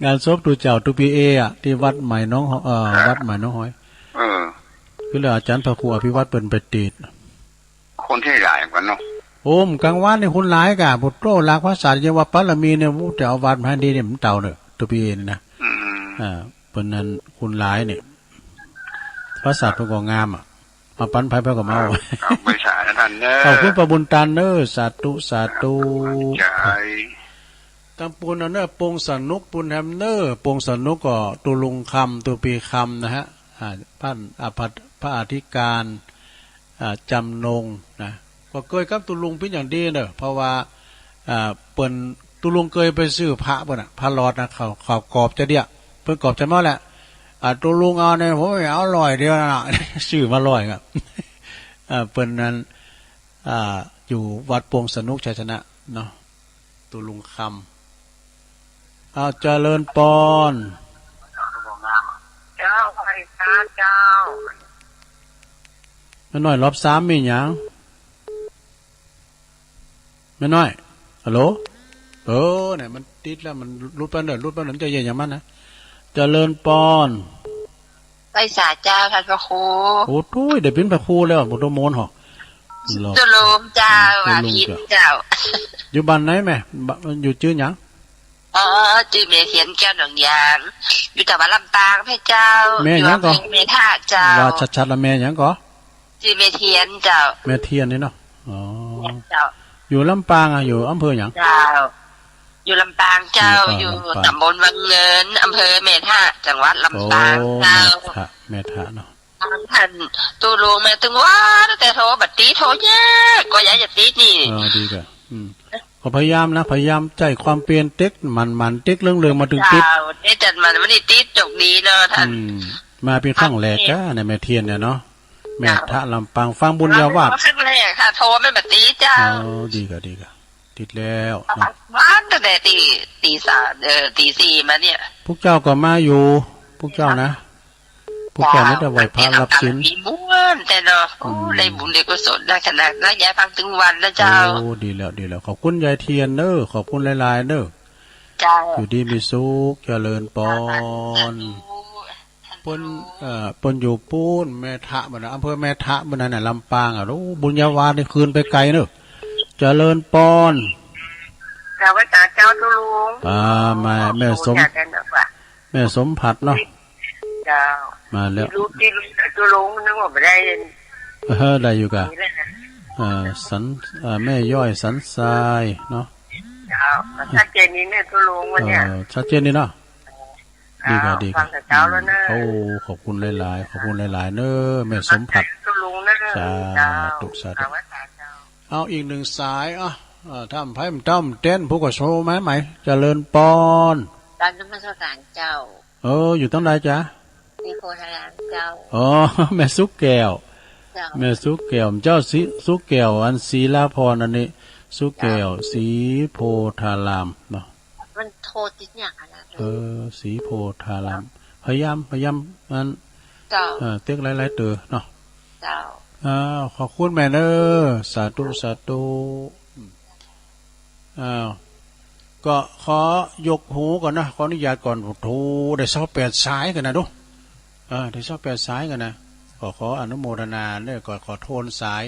งานศพตุ๊เจ้าตุ๊ปีเออะ ตี้วัดใหม่หนองหอ- เอ่อ วัดใหม่หนองหอย เออ คือแล้วอาจารย์พระครูอภิวัตรเปิ้นไปติด คนที่หลายกว่าเนาะ โอ้ม กลางวันนี่คนหลายกะ โอ้โห หลากภาษา เรียกว่าปารมีเนี่ย โอ้ แต่เอาวัดมาให้ดีเนี่ย มันเต่าเนี่ย ตัวพี่เองนี่นะ อืม อ่า เปิ้นนั้นคนหลายเนี่ย ภาษาเปิ้นก็งามอ่ะ มาปันไผเปิ้นก็มาเอา ครับ ขอบคุณพระบุญตันเนอะ ขอบคุณพระบุญตันเนอะ สาธุ สาธุ ใจ ตังปูนเอาเนอะ ปงสนุกปูนแฮมเนอะ ปงสนุกก็ตุลุงคำ ตุปีคำนะฮะ อ่า ท่านอภิ- พระอธิการ อ่า จำนงนะ ก็เกยกับตุลุงเป็นอย่างดีเนอะ เพราะว่า อ่า เปิ้น ตุลุงเกยไปซื้อพระเปิ้นน่ะ พระหลอดนะ เขา เขากรอบจะเดีย เปิ้นกรอบจะหมดแหละ อ่า ตุลุงเอาเนี่ย ผมเอาร้อยเดียวนะ ซื้อมาร้อยครับ อ่า เปิ้นนั้น อ่า อยู่วัดปงสนุกชัยชนะเนาะ ตุลุงคำ อ้าว เจริญปอน เจ้า ไหว้พระเจ้า แม่น้อยรอบสามมีหยัง แม่น้อย ฮัลโหล เออ เนี่ย มันติดแล้ว มันหลุดไปเนอะ หลุดไปเนอะ มันจะเย็นอย่างมันนะ เจริญปอน ไหว้สาเจ้า ท่านพระครู โอ้ ตุ้ย ได้เป็นพระครูแล้ว บ่ต้องโมนหรอก เจ้าโลมเจ้า ตุลุง ว่าผิดเจ้า เจ้า อยู่บ้านไหนแม่ บ้าน อยู่ชื่อหยัง อ๋อ จื้อแม่เทียนแก้วหนองยาง อยู่จังหวัดลำปางแม่เจ้า แม่หยังก่อ อยู่อำเภอแม่ทะเจ้า ว่าชัดๆ ละแม่หยังก่อ จื้อแม่เทียนเจ้า แม่เทียนนี่เนาะ อ๋อ เจ้า อยู่ลำปางอะ อยู่อำเภอหยัง เจ้า อยู่ลำปางเจ้า อยู่ลำปาง อยู่ตำบลวังเงิน อำเภอแม่ทะ จังหวัดลำปาง โอ้ เจ้า แม่ทะ แม่ทะเนาะ ท่านตุลุงแม่ตึงว่า ตั้งแต่โทรบัดนี้โทรยาก ก็ยายจะติดนี่ อ๋อ ดีกะ อืม ก็พยายามนะ พยายามใช้ความเพียรเต็ก หมั่นๆ เต็กเรื่องๆ มาตึงติด เจ้า เต็กจัดมันวันนี้ติดจกดีเนาะท่าน อืม มาเป็นครั้งแรกกะ เนี่ย แม่เทียนเนี่ยเนาะ แม่ทะลำปาง ฟังบุญญาวาส ครั้งแรกค่ะ โทรไม่บัดนี้เจ้า อ๋อ ดีกะ ดีกะ ติดแล้วเนาะ วันตั้งแต่ตี ตีสาม เอ่อ ตีสี่มาเนี่ย พวกเจ้าก็มาอยู่ พวกเจ้านะ พวกเจ้านี่ได้ไหว้พระรับศีล มีม่วนแต่เนาะ โอ้ อืม ได้บุญได้กุศลได้ขนาดนั้น ยายฟังถึงวันนะเจ้า โอ้ ดีแล้ว ดีแล้ว ขอบคุณยายเทียนเนอะ ขอบคุณหลายๆ เนอะ เจ้า อยู่ดีมีสุข เจริญปอน สาธุ เปิ้น เอ่อ เปิ้นอยู่ปู้น แม่ทะบ่นะ อำเภอแม่ทะบ่นะ น่ะ ลำปางอะ โอ้ บุญญาวาสนี่คืนไปไกลเนอะ เจริญปอน เจ้า ไหว้สาเจ้าตุลุง อ่า แม่ แม่สม แม่สมผัสเนาะ เจ้า มาแล้ว ลูกที่ลูกตัวลงนึกว่าไม่ได้ เออ ได้อยู่กะ นี่แหละค่ะ เอ่อ สัน เอ่อ แม่ย้อยสันทรายเนาะ เจ้า ชัดเจนนี่แม่ตัวลงวันเนี้ย เอ่อ ชัดเจนนี่เนาะ ดีกะ เจ้า ดีกะ ฟังแต่เช้าแล้วนะ อืม โอ้ ขอบคุณหลายๆ ขอบคุณหลายๆ เนอะ แม่สมผัส ตัวลงนะ สาธุ เจ้า สาธุ เอาไว้สาเจ้า เอาอีกหนึ่งสาย อ่ะ เอ่อ ถ้าไผมันเต้น ผู้ก็โทรมาใหม่ เจริญปอน กราบนมัสการเจ้า เออ อยู่ตรงใดจ๊ะ ศรีโพธารามเจ้า อ๋อ แม่สุกแก้ว เจ้า แม่สุกแก้ว เจ้าศรี สุกแก้ว อันศรีลาพรณ์ อันนี้ สุกแก้ว เจ้า ศรีโพธารามเนาะ มันโทรติดยากขนาดนั้น เออ ศรีโพธาราม พยายาม พยายาม อัน เจ้า เอ่อ เต็กหลายๆ เต๋อเนาะ เจ้า อ้าว ขอบคุณแม่เนอะ สาธุ สาธุ อ้าว ก็ขอยกหูก่อนนะ ขออนุญาตก่อน โอ้โห ได้ซาวแปดสายกันนะดู เออ ได้ซาวแปดสายกันนะ ก็ขออนุโมทนาเนอะ ก็ขอโทนสาย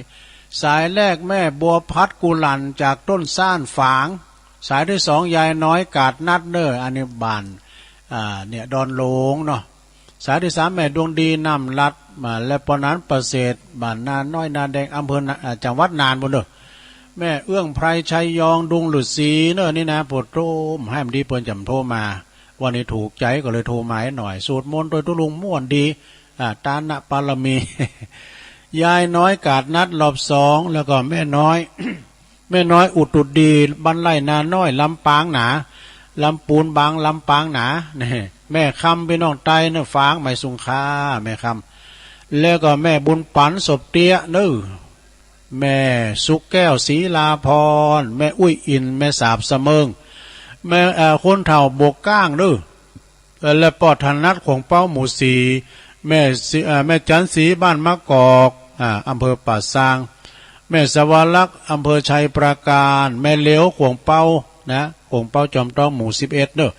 สายแรกแม่บัวพัดกุหลั่นจากต้นซ่านฝาง สายที่สองยายน้อยกาดนัดเนอะ อันนี้บ้าน อ่า เนี่ย ดอนหลวงเนาะ สายที่สามแม่ดวงดีน้ำลัด อ่า และปอนั้นประเสริฐ บ้านนาน้อยนาแดง อำเภอนา อ่า จังหวัดน่านปู้นเนอะ แม่เอื้องไพรชัยยองดุงฤๅษีเนอะ นี่นะ โปรดโทร ให้มันดีเปิ้นจำโทรมา วันนี้ถูกใจก็เลยโทรมาให้หน่อย สวดมนต์โดยตุลุงม่วนดี อ่า ตานะปารมี ยายน้อยกาดนัดรอบสอง แล้วก็แม่น้อย แม่น้อยอุตุดี บ้านไร่นาน้อย ลำปางหนา ลำปูนบาง ลำปางหนา นี่ แม่คำพี่น้องใต้เนอะ ฝางไม่สุงค่า แม่คำ แล้วก็แม่บุญปันศพเตี้ยเนอะ แม่สุกแก้วศรีลาพรณ์ แม่อุ้ยอิน แม่สาบสะเมิง แม่ เอ่อ คนเฒ่าบกก้างเนอะ เอ่อ และป้อถนัดของเป้าหมู่สี่ แม่ศรี เอ่อ แม่จันทร์ศรีบ้านมะกอก อ่า อำเภอป่าซาง แม่สวรรค อำเภอชัยปราการ แม่เหลียวของเป้านะ ของเป้าจอมทองหมู่สิบเอ็ดเนอะ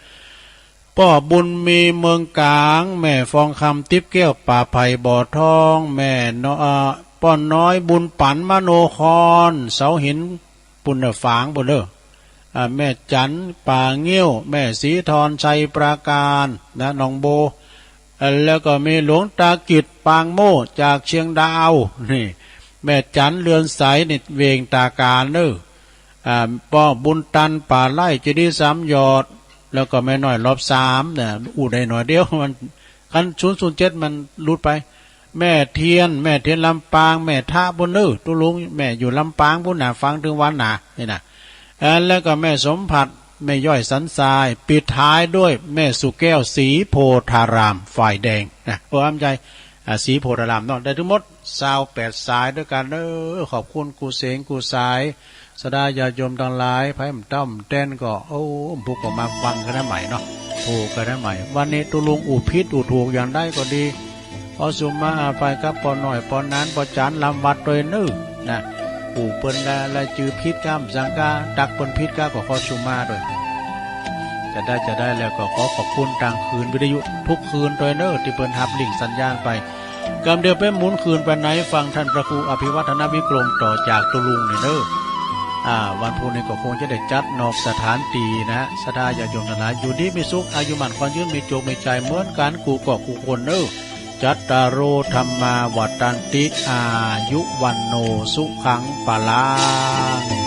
ป้อบุญมีเมืองกลาง แม่ฟองคำติ๊บแก้วป่าไผ่บ่อทอง แม่น้อ- เอ่อ ป้อน้อยบุญปันมโนคร เสาหินปุณณฝางปุ้นเด้อ อ่า แม่จันป่าเงี้ยว แม่สีทรชัยปราการนะ น้องโบ เอ่อ แล้วก็มีหลวงตากิจปางโม่จากเชียงดาว นี่ แม่จันเรือนใสนี่เวงตาการเด้อ อ่า ป้อบุญตันป่าไร่เจดีย์สามยอด แล้วก็แม่น้อยรอบสามนะ อู้ได้หน่อยเดียว มัน คันศูนย์ศูนย์เจ็ดมันหลุดไป แม่เทียน แม่เทียนลำปาง แม่ทะปุ้นเด้อ ตุ๊ลุง แม่อยู่ลำปางปุ้นนะ ฟังถึงวันนะ นี่นะ เอ่อ แล้วก็แม่สมผัส แม่ย้อยสันทราย ปิดท้ายด้วยแม่สุแก้ว ศรีโพธาราม ฝ่ายแดงนะ โอ้ อำใจ อ่า ศรีโพธารามเนาะ ได้ทั้งหมดซาวแปดสายด้วยกันเด้อ ขอบคุณกู้เสงกู้สาย ศรัทธาญาติโยมทั้งหลาย ไผบ่เต้าบ่แต้นก็ โอ้ ผู้ก็มาฟังกันได้ใหม่เนาะ ถูกกันได้ใหม่ วันนี้ตุ๊ลุงอู้ผิดอู้ถูกอย่างใดก็ดี ขอสุมาอภัยครับ ป้อน้อย ป้อหนาน ป้อจาน ลำวัดโดยเน้อ นะ อู้เปิ้นละ ละจื่อผิดกำสังกา ตักเปิ้นผิดกา ก็ขอสุมาโดย จะได้ จะได้แล้วก็ขอขอบคุณตางคืนวิทยุทุกคืนโดยเน้อ ตี้เปิ้นฮับลิงก์สัญญาณไป กำเดียวไปหมุนคืนไปในฝั่งท่านพระครูอภิวัฒนวิกรมต่อจากตุ๊ลุงนี่เน้อ อ่า วันพุธนี้ก็คงจะได้จัดนอกสถานที่นะ ศรัทธาญาติโยมทั้งหลาย อยู่ดีมีสุข อายุมั่นขวัญยืน มีโจคมีชัยเหมือนกันกู้ก็กู้คนเน้อ จัตตาโร ธัมมา วัฑฒันติ อายุ วัณโณ สุขัง พลัง